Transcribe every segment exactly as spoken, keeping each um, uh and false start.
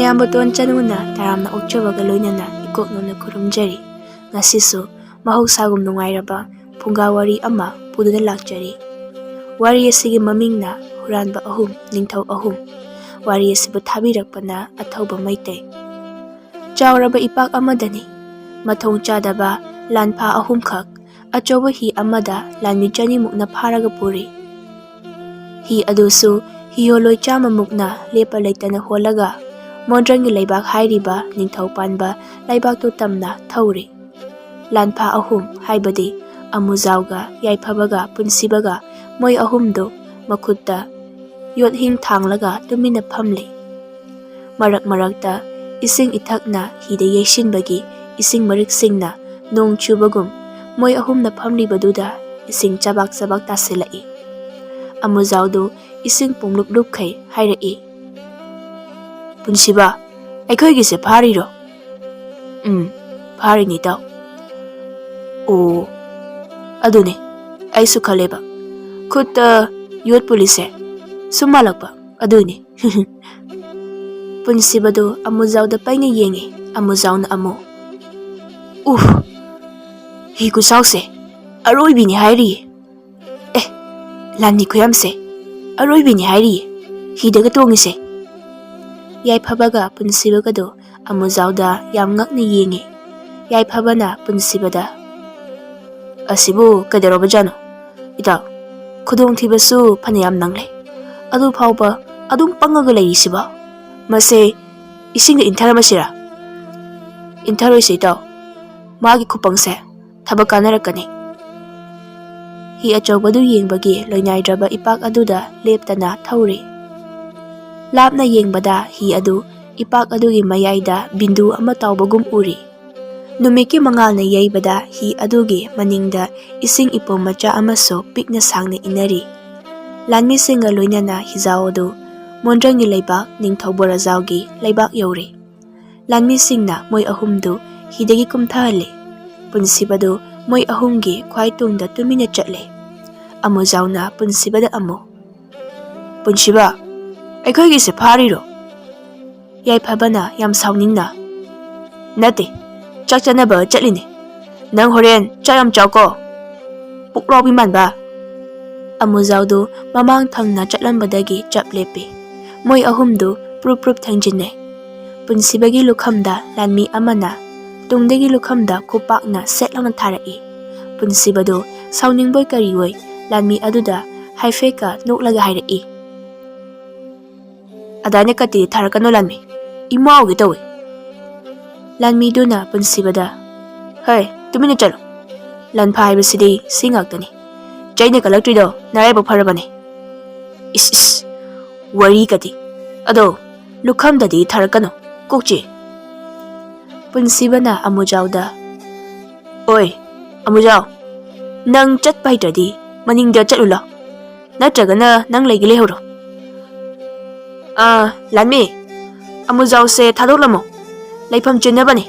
ꯏꯌꯥꯝꯕꯇꯣꯟ ꯆꯅꯨꯅ ꯇꯔꯥꯝꯅ ꯑꯣꯛꯆꯕꯒ ꯂꯣꯏꯅꯅ ꯏꯀꯣꯛ ꯅꯣꯟꯅ ꯈꯨꯔꯨꯝꯖꯔꯤ꯫ ꯉꯁꯤꯁꯨ ꯃꯍꯧꯁꯥꯒꯨꯝ ꯅꯨꯡꯉꯥꯏꯔꯕ ꯐꯨꯡꯒꯥ ꯋꯥꯔꯤ ꯑꯃ ꯄꯨꯗꯨꯅ ꯂꯥꯛꯆꯔꯤ꯫ ꯋꯥꯔꯤ ꯑꯁꯤꯒꯤ ꯃꯃꯤꯡꯅ ꯍꯨꯔꯥꯟꯕ ꯑꯍꯨꯝ, ꯅꯤꯡꯊꯧ ꯑꯍꯨꯝ꯫ ꯋꯥꯔꯤ ꯑꯁꯤꯕꯨ ꯊꯥꯕꯤꯔꯛꯄꯅ ꯑꯊꯧꯕ ꯃꯩꯇꯩ꯫ ꯆꯥꯎꯔꯕ ꯏꯄꯥꯛ ꯑꯃꯗꯅꯤ꯫ ꯃꯊꯣꯡ ꯆꯥꯗꯕ ꯂꯥꯟꯐꯥ ꯑꯍꯨꯝꯈꯛ ꯑꯆꯧꯕ ꯍꯤ ꯑꯃꯗ ꯂꯥꯟꯃꯤ ꯆꯅꯤꯃꯨꯛꯅ ꯐꯥꯔꯒ ꯄꯨꯔꯤ꯫ ꯍꯤ ꯑꯗꯨꯁꯨ ꯍꯤꯌꯣꯂꯣꯏ ꯆꯥꯝꯃꯃꯨꯛꯅ ꯂꯦꯞꯄ ꯂꯩꯇꯅ ꯍꯣꯜꯂꯒ ꯃꯣꯟꯗ꯭ꯔꯪꯒꯤ ꯂꯩꯕꯥꯛ ꯍꯥꯏꯔꯤꯕ ꯅꯤꯡꯊꯧ ꯄꯥꯟꯕ ꯂꯩꯕꯥꯛꯇꯨ ꯇꯝꯅ ꯊꯧꯔꯤ꯫ ꯂꯥꯟꯐꯥ ꯑꯍꯨꯝ ꯍꯥꯏꯕꯗꯤ ꯑꯃꯨꯖꯥꯎꯒ, ꯌꯥꯏꯐꯕꯒ, ꯄꯨꯟꯁꯤꯕꯒ, ꯃꯣꯏ ꯑꯍꯨꯝꯗꯨ ꯃꯈꯨꯠꯇ ꯌꯣꯠꯍꯤꯡ ꯊꯥꯡꯂꯒ ꯇꯨꯃꯤꯟꯅ ꯐꯝꯂꯤ꯫ ꯃꯔꯛ ꯃꯔꯛꯇ ꯏꯁꯤꯡ ꯏꯊꯛꯅ ꯍꯤꯗ ꯌꯩꯁꯤꯟꯕꯒꯤ ꯏꯁꯤꯡ ꯃꯔꯤꯛꯁꯤꯡꯅ ꯅꯣꯡ ꯆꯨꯕꯒꯨꯝ ꯃꯣꯏ ꯑꯍꯨꯝꯅ ꯐꯝꯂꯤꯕꯗꯨꯗ ꯏꯁꯤꯡ ꯆꯕꯥꯛ ꯆꯕꯥꯛ ꯇꯥꯁꯤꯜꯂꯛꯏ꯫ ꯑꯃꯨꯖꯥꯎꯗꯨ ꯏꯁꯤꯡ ꯄꯨꯡꯂꯨꯞ ꯂꯨꯞꯈꯩ ꯍꯥꯏꯔꯛꯏ, "ꯄꯨꯟꯁꯤꯕ, ꯑꯩꯈꯣꯏꯒꯤꯁꯦ ꯐꯥꯔꯤꯔꯣ?" "ꯎꯝ, ꯐꯥꯔꯤꯅꯤ ꯏꯇꯥꯎ꯫" "ꯑꯣ, ꯑꯗꯨꯅꯦ ꯑꯩꯁꯨ ꯈꯜꯂꯦꯕ, ꯈꯨꯠꯇ ꯌꯣꯠ ꯄꯨꯜꯂꯤꯁꯦ ꯁꯨꯝ ꯃꯥꯜꯂꯛꯄ, ꯑꯗꯨꯏꯅꯦ꯫" ꯄꯨꯟꯁꯤꯕꯗꯨ ꯑꯃꯨꯖꯥꯎꯗ ꯄꯩꯅ ꯌꯦꯡꯉꯤ꯫ ꯑꯃꯨꯖꯥꯎꯅ ꯑꯃꯨꯛ, "ꯎꯐ, ꯍꯤ ꯈꯨꯆꯥꯎꯁꯦ ꯑꯔꯣꯏꯕꯤꯅꯤ ꯍꯥꯏꯔꯤꯌꯦ꯫ ꯑꯦ, ꯂꯥꯟꯃꯤ ꯈꯨꯌꯥꯝꯁꯦ ꯑꯔꯣꯏꯕꯤꯅꯤ ꯍꯥꯏꯔꯤꯌꯦ, ꯍꯤꯗꯒ ꯇꯣꯡꯉꯤꯁꯦ꯫" ꯌꯥꯏꯐꯕꯒ ꯄꯨꯟꯁꯤꯕꯒꯗꯨ ꯑꯃꯨꯖꯥꯎꯗ ꯌꯥꯝ ꯉꯛꯅ ꯌꯦꯡꯉꯤ꯫ ꯌꯥꯏꯐꯕꯅ ꯄꯨꯟꯁꯤꯕꯗ, "ꯑꯁꯤꯕꯨ ꯀꯩꯗꯧꯔꯕꯖꯥꯠꯅꯣ? ꯏꯇꯥꯎ, ꯈꯨꯗꯣꯡꯊꯤꯕꯁꯨ ꯐꯅꯌꯥꯝ ꯅꯪꯂꯦ꯫ ꯑꯗꯨ ꯐꯥꯎꯕ ꯑꯗꯨꯝ ꯄꯪꯉꯒ ꯂꯩꯔꯤꯁꯤꯕꯣ? ꯃꯁꯦ ꯏꯁꯤꯡꯗ ꯏꯟꯊꯔꯝꯃꯁꯤꯔꯥ?" "ꯏꯟꯊꯔꯣꯏꯁꯦ ꯏꯇꯥꯎ, ꯃꯥꯒꯤ ꯈꯨꯄꯪꯁꯦ ꯊꯕꯛ ꯀꯥꯟꯅꯔꯛꯀꯅꯤ꯫" ꯍꯤ ꯑꯆꯧꯕꯗꯨ ꯌꯦꯡꯕꯒꯤ ꯂꯣꯏꯅꯥꯏꯗ꯭ꯔꯕ ꯏꯄꯥꯛ ꯑꯗꯨꯗ ꯂꯦꯞꯇꯅ ꯊꯧꯔꯤ꯫ ꯂꯥꯞꯅ ꯌꯦꯡꯕꯗ ꯍꯤ ꯑꯗꯨ ꯏꯄꯥꯛ ꯑꯗꯨꯒꯤ ꯃꯌꯥꯏꯗ ꯕꯤꯟꯗꯨ ꯑꯃ ꯇꯥꯎꯕꯒꯨꯝ ꯎꯔꯤ꯫ ꯅꯨꯃꯤꯠꯀꯤ ꯃꯉꯥꯜꯅ ꯌꯩꯕꯗ ꯍꯤ ꯑꯗꯨꯒꯤ ꯃꯅꯤꯡꯗ ꯏꯁꯤꯡ ꯏꯄꯣꯝ ꯃꯆꯥ ꯑꯃꯁꯨ ꯄꯤꯛꯅ ꯁꯥꯡꯅ ꯏꯟꯅꯔꯤ꯫ ꯂꯥꯟꯃꯤꯁꯤꯡꯒ ꯂꯣꯏꯅꯅ ꯍꯤꯖꯥꯎ ꯑꯗꯨ ꯃꯣꯟꯗ꯭ꯔꯪꯒꯤ ꯂꯩꯕꯥꯛ ꯅꯤꯡꯊꯧ ꯕꯣꯔꯥꯖꯥꯎꯒꯤ ꯂꯩꯕꯥꯛ ꯌꯧꯔꯤ꯫ ꯂꯥꯟꯃꯤꯁꯤꯡꯅ ꯃꯣꯏ ꯑꯍꯨꯝꯗꯨ ꯍꯤꯗꯒꯤ ꯀꯨꯝꯊꯍꯜꯂꯤ꯫ ꯄꯨꯟꯁꯤꯕꯗꯨ ꯃꯣꯏ ꯑꯍꯨꯝꯒꯤ ꯈ꯭ꯋꯥꯏ ꯇꯨꯡꯗ ꯇꯨꯃꯤꯟꯅ ꯆꯠꯂꯤ꯫ ꯑꯃꯨꯖꯥꯎꯅ ꯄꯨꯟꯁꯤꯕꯗ ꯑꯃꯨꯛ, "ꯄꯨꯟꯁꯤꯕ, ꯑꯩꯈꯣꯏꯒꯤꯁꯦ ꯐꯥꯔꯤꯔꯣ?" ꯌꯥꯏꯐꯕꯅ ꯌꯥꯝ ꯁꯥꯎꯅꯤꯡꯅ, "ꯅꯠꯇꯦ, ꯆꯥꯛ ꯆꯥꯅꯕ ꯆꯠꯂꯤꯅꯦ꯫ ꯅꯪ ꯍꯣꯔꯦꯟ ꯆꯥꯛ ꯌꯥꯝ ꯆꯥꯎꯀꯣ, ꯄꯨꯛꯂꯥꯎꯕꯤ ꯃꯥꯟꯕ"꯫ ꯑꯃꯨꯖꯥꯎꯗꯨ ꯃꯃꯥꯡ ꯊꯪꯅ ꯆꯠꯂꯝꯕꯗꯒꯤ ꯆꯞ ꯂꯦꯞꯄꯤ꯫ ꯃꯣꯏ ꯑꯍꯨꯝꯗꯨ ꯄ꯭ꯔꯨꯞ ꯄ꯭ꯔꯨꯞ ꯊꯦꯡꯖꯤꯟꯅꯩ꯫ ꯄꯨꯟꯁꯤꯕꯒꯤ ꯂꯨꯈꯝꯗ ꯂꯥꯟꯃꯤ ꯑꯃꯅ ꯇꯨꯡꯗꯒꯤ ꯂꯨꯈꯝꯗ ꯈꯨꯄꯥꯛꯅ ꯁꯦꯠ ꯂꯥꯎꯅ ꯊꯥꯔꯛꯏ꯫ ꯄꯨꯟꯁꯤꯕꯗꯨ ꯁꯥꯎꯅꯤꯡꯕꯣꯏ ꯀꯔꯤꯑꯣꯏ ꯂꯥꯟꯃꯤ ꯑꯗꯨꯗ ꯍꯥꯏꯐꯦꯠꯀ ꯅꯣꯛꯂꯒ ꯍꯥꯏꯔꯛꯏ, "ꯑꯗꯥꯏꯅ ꯀꯠꯇꯤ ꯊꯥꯔꯛꯀꯅꯨ ꯂꯥꯟꯃꯤ, ꯏꯃꯥꯎꯒꯦ ꯇꯧꯏ"꯫ ꯂꯥꯟꯃꯤꯗꯨꯅ ꯄꯨꯟꯁꯤꯕꯗ, "ꯍꯩ, ꯇꯨꯃꯤꯟꯅ ꯆꯠꯂꯣ꯫ ꯂꯥꯟꯐꯥ ꯍꯥꯏꯕꯁꯤꯗꯤ ꯁꯤ ꯉꯥꯛꯇꯅꯤ꯫ ꯆꯩꯅ ꯀꯜꯂꯛꯇ꯭ꯔꯤꯗꯣ ꯅꯔꯥꯏꯕꯛ ꯐꯔꯕꯅꯤ"꯫ "ꯏꯁ ꯏꯁ, ꯋꯥꯔꯤꯒꯗꯤ꯫ ꯑꯗꯣ ꯂꯨꯈꯝꯗꯗꯤ ꯊꯥꯔꯛꯀꯅꯨ, ꯀꯣꯛ ꯆꯤꯛꯑꯦ"꯫ ꯄꯨꯟꯁꯤꯕꯅ ꯑꯃꯨꯖꯥꯎꯗ, "ꯑꯣꯏ, ꯑꯃꯨꯖꯥꯎ, ꯅꯪ ꯆꯠꯄ ꯍꯩꯇ꯭ꯔꯗꯤ ꯃꯅꯤꯡꯗ ꯆꯠꯂꯨ ꯂꯥꯎ, ꯅꯠꯇ꯭ꯔꯒꯅ ꯅꯪ ꯂꯩꯒꯦ ꯂꯩꯍꯧꯔꯣ"꯫ "ꯑꯥ, ꯂꯥꯟꯃꯤ, ꯑꯃꯨꯖꯥꯎꯁꯦ ꯊꯥꯗꯣꯛꯂꯝꯃꯣ꯫ ꯂꯩꯐꯝ ꯆꯤꯟꯅꯕꯅꯤ,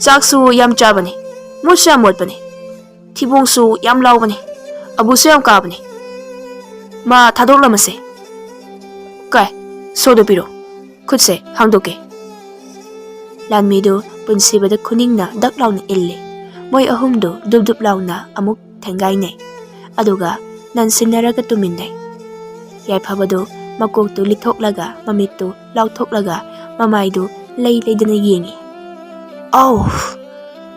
ꯆꯥꯛꯁꯨ ꯌꯥꯝ ꯆꯥꯕꯅꯤ, ꯃꯣꯠꯁꯨ ꯌꯥꯝ ꯃꯣꯠꯄꯅꯤ, ꯊꯤꯕꯣꯡꯁꯨ ꯌꯥꯝ ꯂꯥꯎꯕꯅꯤ, ꯑꯕꯨꯁꯨ ꯌꯥꯝ ꯀꯥꯕꯅꯤ꯫ ꯃꯥ ꯊꯥꯗꯣꯛꯂꯝꯃꯁꯦ꯫ ꯀꯥꯏ, ꯁꯣꯗꯣ ꯄꯤꯔꯣ, ꯈꯨꯠꯁꯦ ꯍꯥꯡꯗꯣꯛꯀꯦ"꯫ ꯂꯥꯟꯃꯤꯗꯨ ꯄꯨꯟꯁꯤꯕꯗ ꯈꯨꯅꯤꯡꯅ ꯗꯛ ꯂꯥꯎꯅ ꯏꯜꯂꯤ꯫ ꯃꯣꯏ ꯑꯍꯨꯝꯗꯨ ꯗꯨꯞ ꯗꯨꯞ ꯂꯥꯎꯅ ꯑꯃꯨꯛ ꯊꯦꯡꯒꯥꯏꯅꯩ, ꯑꯗꯨꯒ ꯅꯟꯁꯤꯟꯅꯔꯒ ꯇꯨꯃꯤꯟꯅꯩ꯫ ꯌꯥꯏꯐꯕꯗꯨ ꯃꯀꯣꯛꯇꯨ ꯂꯤꯊꯣꯛꯂꯒ, ꯃꯃꯤꯠꯇꯨ ꯂꯥꯎꯊꯣꯛꯂꯒ, ꯃꯃꯥꯏꯗꯨ ꯂꯩ ꯂꯩꯗꯅ ꯌꯦꯡꯉꯤ꯫ "ꯑꯧ,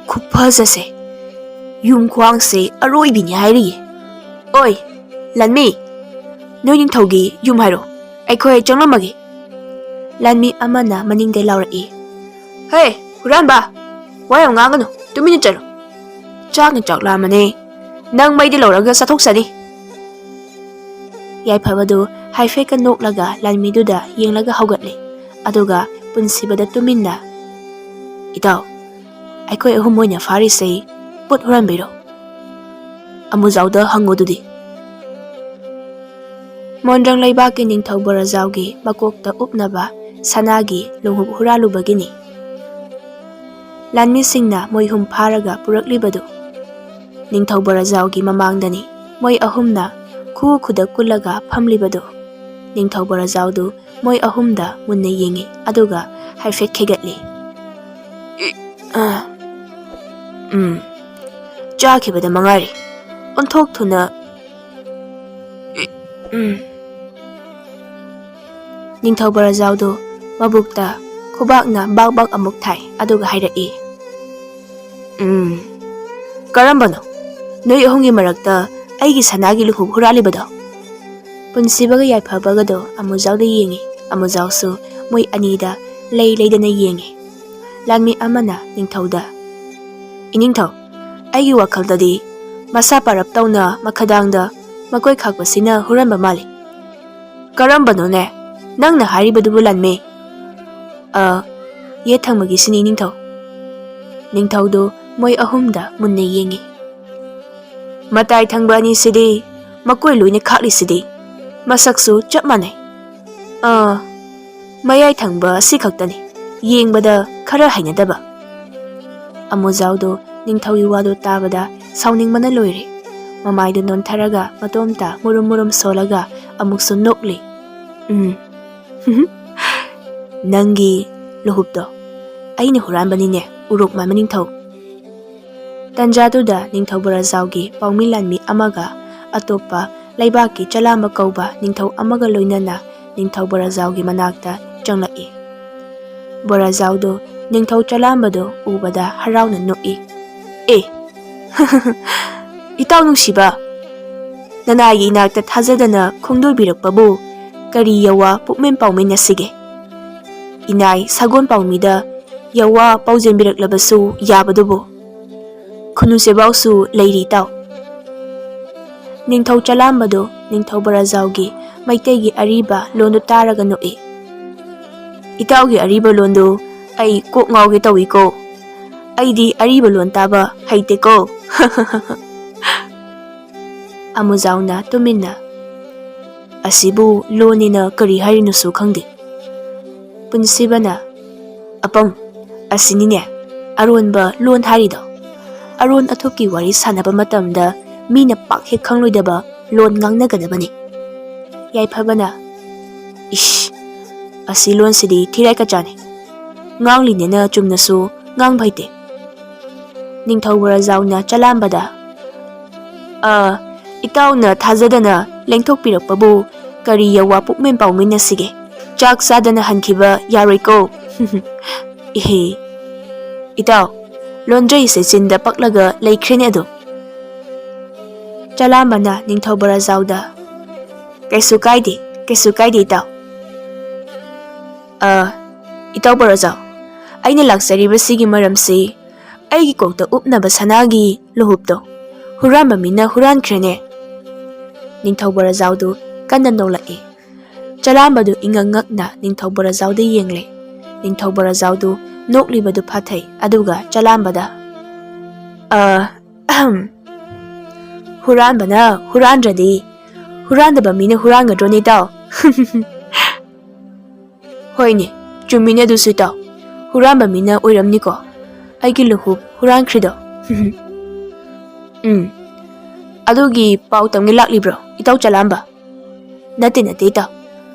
ꯈꯨꯐꯖꯁꯦ! ꯌꯨꯝ ꯈ꯭ꯋꯥꯡꯁꯦ ꯑꯔꯣꯏꯕꯤꯅꯤ ꯍꯥꯏꯔꯤꯌꯦ꯫ ꯑꯣꯏ, ꯂꯥꯟꯃꯤ, ꯅꯣꯏ ꯅꯤꯡꯊꯧꯒꯤ ꯌꯨꯝ ꯍꯥꯏꯔꯣ, ꯑꯩꯈꯣꯏ ꯆꯪꯂꯝꯃꯒꯦ"꯫ ꯂꯥꯟꯃꯤ ꯑꯃꯅ ꯃꯅꯤꯡꯗ ꯂꯥꯎꯔꯛꯏ, "ꯍꯦ, ꯍꯨꯔꯥꯟꯕ! ꯋꯥ ꯌꯥꯝ ꯉꯥꯡꯒꯅꯨ, ꯇꯨꯃꯤꯟꯅ ꯆꯠꯂꯣ꯫ ꯆꯥꯛꯅ ꯆꯥꯛ ꯂꯥꯝꯃꯅꯦ꯫ ꯅꯪ ꯃꯩꯗ ꯂꯧꯔꯒ ꯆꯥꯊꯣꯛꯆꯅꯤ"꯫ ꯌꯥꯏꯐꯕꯗꯨ ꯍꯥꯏꯐꯦꯠꯀ ꯅꯣꯛꯂꯒ ꯂꯥꯟꯃꯤꯗꯨꯗ ꯌꯦꯡꯂꯒ ꯍꯧꯒꯠꯂꯦ꯫ ꯑꯗꯨꯒ ꯄꯨꯟꯁꯤꯕꯗ ꯇꯨꯃꯤꯟꯅ, "ꯏꯇꯥꯎ, ꯑꯩꯈꯣꯏ ꯑꯍꯨꯝ ꯑꯣꯏꯅ ꯐꯥꯔꯤꯁꯦ ꯄꯣꯠ ꯍꯨꯔꯥꯟꯕꯩꯔꯣ? ꯑꯃꯨꯖꯥꯎꯗ ꯍꯪꯉꯨꯗꯨꯗꯤ"꯫ ꯃꯣꯟꯗ꯭ꯔꯪ ꯂꯩꯕꯥꯛꯀꯤ ꯅꯤꯡꯊꯧ ꯕꯣꯔꯖꯥꯎꯒꯤ ꯃꯀꯣꯛꯇ ꯎꯞꯅꯕ ꯁꯅꯥꯒꯤ ꯂꯣꯡꯍꯨꯞ ꯍꯨꯔꯥꯜꯂꯨꯕꯒꯤꯅꯤ꯫ ꯂꯥꯟꯃꯤꯁꯤꯡꯅ ꯃꯣꯏꯍꯨꯝ ꯐꯥꯔꯒ ꯄꯨꯔꯛꯂꯤꯕꯗꯨ ꯅꯤꯡꯊꯧ ꯕꯣꯔꯖꯥꯎꯒꯤ ꯃꯃꯥꯡꯗꯅꯤ꯫ ꯃꯣꯏ ꯑꯍꯨꯝꯅ ꯈꯨ ꯈꯨꯗꯛ ꯀꯨꯜꯂꯒ ꯐꯝꯂꯤꯕꯗꯨ ꯅꯤꯡꯊꯧ ꯕꯣꯔꯖꯥꯎꯗꯨ ꯃꯣꯏ ꯑꯍꯨꯝꯗ ꯃꯨꯟꯅ ꯌꯦꯡꯉꯤ, ꯑꯗꯨꯒ ꯍꯥꯏꯐꯦꯠ ꯈꯦꯒꯠꯂꯤ꯫ "ꯏ-, ꯑ, ꯎꯝ, ꯆꯥꯈꯤꯕꯗ ꯃꯉꯥꯏꯔꯦ꯫ ꯑꯣꯟꯊꯣꯛ ꯊꯨꯅ, ꯏ-, ꯎꯝ꯫" ꯅꯤꯡꯊꯧ ꯕꯣꯔꯥꯖꯥꯎꯗꯨ ꯃꯕꯨꯛꯇ ꯈꯨꯕꯥꯛꯅ ꯕꯥꯛ ꯕꯥꯛ ꯑꯃꯨꯛ ꯊꯥꯏ, ꯑꯗꯨꯒ ꯍꯥꯏꯔꯛꯏ, "ꯎꯝ, ꯀꯔꯝꯕꯅꯣ ꯅꯣꯏ ꯑꯍꯨꯝꯒꯤ ꯃꯔꯛꯇ ꯑꯩꯒꯤ ꯁꯅꯥꯒꯤ ꯂꯨꯈꯨꯞ ꯍꯨꯔꯥꯜꯂꯤꯕꯗꯣ?" ꯄꯨꯟꯁꯤꯕꯒ ꯌꯥꯏꯐꯕꯒꯗꯣ ꯑꯃꯨꯖꯥꯎꯗ ꯌꯦꯡꯉꯤ꯫ ꯑꯃꯨꯖꯥꯎꯁꯨ ꯃꯣꯏ ꯑꯅꯤꯗ ꯂꯩ ꯂꯩꯗꯅ ꯌꯦꯡꯉꯤ꯫ ꯂꯥꯟꯃꯤ ꯑꯃꯅ ꯅꯤꯡꯊꯧꯗ, "ꯏꯅꯤꯡꯊꯧ, ꯑꯩꯒꯤ ꯋꯥꯈꯜꯗꯗꯤ ꯃꯁꯥ ꯄꯥꯔꯞ ꯇꯧꯅ ꯃꯈꯥꯗꯥꯡꯗ ꯃꯀꯣꯏ ꯈꯥꯛꯄꯁꯤꯅ ꯍꯨꯔꯥꯟꯕ ꯃꯥꯜꯂꯤ꯫" "ꯀꯔꯝꯕꯅꯣꯅꯦ ꯅꯪꯅ ꯍꯥꯏꯔꯤꯕꯗꯨꯕꯨ, ꯂꯥꯟꯃꯤ?" "ꯑ, ꯌꯦꯠ ꯊꯪꯕꯒꯤꯁꯤꯅꯤ, ꯏꯅꯤꯡꯊꯧ꯫" ꯅꯤꯡꯊꯧꯗꯨ ꯃꯣꯏ ꯑꯍꯨꯝꯗ ꯃꯨꯟꯅ ꯌꯦꯡꯉꯤ꯫ "ꯃꯇꯥꯏ ꯊꯪꯕ ꯑꯅꯤꯁꯤꯗꯤ ꯃꯀꯣꯏ ꯂꯣꯏꯅ ꯈꯥꯛꯂꯤꯁꯤꯗꯤ, ꯃꯁꯛꯁꯨ ꯆꯞ ꯃꯥꯟꯅꯩ꯫ ꯑꯥ, ꯃꯌꯥꯏ ꯊꯪꯕ ꯑꯁꯤ ꯈꯛꯇꯅꯤ ꯌꯦꯡꯕꯗ ꯈꯔ ꯍꯩꯅꯗꯕ꯫" ꯑꯃꯨꯖꯥꯎꯗꯣ ꯅꯤꯡꯊꯧꯒꯤ ꯋꯥꯗꯣ ꯇꯥꯕꯗ ꯁꯥꯎꯅꯤꯡꯕꯅ ꯂꯣꯏꯔꯦ꯫ ꯃꯃꯥꯏꯗꯨ ꯅꯣꯟꯊꯔꯒ ꯃꯇꯣꯝꯇ ꯃꯨꯔꯨꯝ ꯃꯨꯔꯨꯝ ꯁꯣꯜꯂꯒ ꯑꯃꯨꯛꯁꯨ ꯅꯣꯛꯂꯤ꯫ "ꯎꯝ, ꯅꯪꯒꯤ ꯂꯨꯍꯨꯞꯇꯣ ꯑꯩꯅ ꯍꯨꯔꯥꯟꯕꯅꯤꯅꯦ, ꯎꯔꯣꯛ ꯃꯥꯟꯕ ꯅꯤꯡꯊꯧ꯫" ꯇꯟꯖꯥꯗꯨꯗ ꯅꯤꯡꯊꯧ ꯕꯣꯔꯥꯖꯥꯎꯒꯤ ꯄꯥꯎꯃꯤ ꯂꯥꯟꯃꯤ ꯑꯃꯒ ꯑꯇꯣꯞꯄ ꯂꯩꯕꯥꯛꯀꯤ ꯆꯂꯥꯝꯕ ꯀꯧꯕ ꯅꯤꯡꯊꯧ ꯑꯃꯒ ꯂꯣꯏꯅꯅ ꯅꯤꯡꯊꯧ ꯕꯣꯔꯥꯖꯥꯎꯒꯤ ꯃꯅꯥꯛꯇ ꯆꯪꯂꯛꯏ꯫ ꯕꯣꯔꯥꯖꯥꯎꯗꯨ ꯅꯤꯡꯊꯧ ꯆꯂꯥꯝꯕꯗꯨ ꯎꯕꯗ ꯍꯔꯥꯎꯅ ꯅꯣꯛꯏ꯫ "ꯑꯦ, ꯏꯇꯥꯎ ꯅꯨꯡꯁꯤꯕ, ꯅꯅꯥꯏꯒꯤ ꯏꯅꯥꯛꯇ ꯊꯥꯖꯗꯅ ꯈꯣꯡꯗꯣꯏꯕꯤꯔꯛꯄꯕꯨ ꯀꯔꯤ ꯌꯋꯥ ꯄꯨꯛꯃꯦꯟ ꯄꯥꯎꯃꯦꯟ ꯑꯁꯤꯒꯦ? ꯏꯅꯥꯏ ꯁꯒꯣꯜ ꯄꯥꯎꯃꯤꯗ ꯌꯋꯥ ꯄꯥꯎꯖꯦꯟꯕꯤꯔꯛꯂꯕꯁꯨ ꯌꯥꯕꯗꯨꯕꯨ꯫ ꯈꯨꯅꯨ ꯆꯦꯕꯥꯎꯁꯨ ꯂꯩꯔꯤ ꯏꯇꯥꯎ꯫" ꯅꯤꯡꯊꯧ ꯆꯂꯥꯝꯕꯗꯨ ꯅꯤꯡꯊꯧ ꯕꯣꯔꯥꯖꯥꯎꯒꯤ ꯃꯩꯇꯩꯒꯤ ꯑꯔꯤꯕ ꯂꯣꯟꯗꯨ ꯇꯥꯔꯒ ꯅꯣꯛꯏ꯫ "ꯏꯇꯥꯎꯒꯤ ꯑꯔꯤꯕ ꯂꯣꯟꯗꯨ ꯑꯩ ꯀꯣꯛ ꯉꯥꯎꯒꯦ ꯇꯧꯏꯀꯣ꯫ ꯑꯩꯗꯤ ꯑꯔꯤꯕ ꯂꯣꯟ ꯇꯥꯕ ꯍꯩꯇꯦꯀꯣ꯫" ꯑꯃꯨꯖꯥꯎꯅ ꯇꯨꯃꯤꯟꯅ, "ꯑꯁꯤꯕꯨ ꯂꯣꯟꯅꯤꯅ ꯀꯔꯤ ꯍꯥꯏꯔꯤꯅꯣꯁꯨ ꯈꯪꯗꯦ꯫" ꯄꯨꯟꯁꯤꯕꯅ, "ꯑꯄꯪ, ꯑꯁꯤꯅꯤꯅꯦ ꯑꯔꯣꯟꯕ ꯂꯣꯟ ꯍꯥꯏꯔꯤꯗꯣ꯫ ꯑꯔꯣꯟ ꯑꯊꯨꯞꯀꯤ ꯋꯥꯔꯤ ꯁꯥꯟꯅꯕ ꯃꯇꯝꯗ ꯃꯤꯅ ꯄꯥꯛ ꯍꯦꯛ ꯈꯪꯂꯣꯏꯗꯕ ꯂꯣꯟ ꯉꯥꯡꯅꯒꯗꯕꯅꯤ꯫" ꯌꯥꯏꯐꯕꯅ, "ꯏꯁ, ꯑꯁꯤ ꯂꯣꯟꯁꯤꯗꯤ ꯊꯤꯔꯥꯏ ꯀꯆꯥꯅꯤ꯫ ꯉꯥꯡꯂꯤꯅꯦꯅ ꯆꯨꯝꯅꯁꯨ ꯉꯥꯡꯕ ꯍꯩꯇꯦ꯫ ꯅꯤꯡꯊꯧ ꯕꯣꯔꯥꯖꯥꯎꯅ ꯆꯂꯥꯝꯕꯗ, "ꯑ, ꯏꯇꯥꯎꯅ ꯊꯥꯖꯗꯅ ꯂꯦꯡꯊꯣꯛꯄꯤꯔꯛꯄꯕꯨ ꯀꯔꯤ ꯌꯋꯥ ꯄꯨꯛꯃꯦꯟ ꯄꯥꯎꯃꯤꯟꯅꯁꯤꯒꯦ? ꯆꯥꯛ ꯆꯥꯗꯅ ꯍꯟꯈꯤꯕ ꯌꯥꯔꯣꯏꯀꯣ꯫" "ꯏꯍꯦ, ꯏꯇꯥꯎ, ꯂꯣꯟꯗ꯭ꯔꯩꯁꯦ ꯆꯤꯟꯗ ꯄꯛꯂꯒ ꯂꯩꯈ꯭ꯔꯦꯅꯦ ꯑꯗꯨꯝ꯫" ꯆꯂꯥꯝꯕꯅ ꯅꯤꯡꯊꯧ ꯕꯣꯔꯥꯖꯥꯎꯗ, "ꯀꯩꯁꯨ ꯀꯥꯏꯗꯦ, ꯀꯩꯁꯨ ꯀꯥꯏꯗꯦ ꯏꯇꯥꯎ꯫ ꯑ, ꯏꯇꯥꯎ ꯕꯣꯔꯥꯖꯥꯎ, ꯑꯩꯅ ꯂꯥꯛꯆꯔꯤꯕꯁꯤꯒꯤ ꯃꯔꯝꯁꯤ ꯑꯩꯒꯤ ꯀꯣꯛꯇ ꯎꯞꯅꯕ ꯁꯅꯥꯒꯤ ꯂꯨꯍꯨꯞꯇꯣ ꯍꯨꯔꯥꯟꯕ ꯃꯤꯅ ꯍꯨꯔꯥꯟꯈ꯭ꯔꯦꯅꯦ꯫" ꯅꯤꯡꯊꯧ ꯕꯣꯔꯥꯖꯥꯎꯗꯨ ꯀꯟꯅ ꯅꯣꯛꯂꯛꯏ꯫ ꯆꯂꯥꯝꯕꯗꯨ ꯏꯉꯛ ꯉꯛꯅ ꯅꯤꯡꯊꯧ ꯕꯣꯔꯥꯖꯥꯎꯗ ꯌꯦꯡꯂꯦ꯫ ꯅꯤꯡꯊꯧ ꯕꯣꯔꯥꯖꯥꯎꯗꯨ ꯅꯣꯛꯂꯤꯕꯗꯨ ꯐꯥꯊꯩ, ꯑꯗꯨꯒ ꯆꯂꯥꯝꯕꯗ, "ꯑ, ꯑꯍꯝ, ꯍꯨꯔꯥꯟꯕꯅ ꯍꯨꯔꯥꯟꯗ꯭ꯔꯗꯤ ꯍꯨꯔꯥꯟꯗꯕ ꯃꯤꯅ ꯍꯨꯔꯥꯟꯒꯗ꯭ꯔꯣꯅꯦ ꯏꯇꯥꯎ?" "ꯍꯣꯏꯅꯦ, ꯆꯨꯝꯃꯤꯅꯦ ꯑꯗꯨꯁꯨ ꯏꯇꯥꯎ꯫ ꯍꯨꯔꯥꯟꯕ ꯃꯤꯅ ꯑꯣꯏꯔꯝꯅꯤꯀꯣ ꯑꯩꯒꯤ ꯂꯨꯍꯨꯞ ꯍꯨꯔꯥꯟꯈ꯭ꯔꯤꯗꯣ꯫" "ꯎꯝ, ꯑꯗꯨꯒꯤ ꯄꯥꯎ ꯇꯝꯒꯦ ꯂꯥꯛꯂꯤꯕ꯭ꯔꯣ ꯏꯇꯥꯎ ꯆꯂꯥꯝꯕ?" "ꯅꯠꯇꯦ, ꯅꯠꯇꯦ ꯏꯇꯥꯎ꯫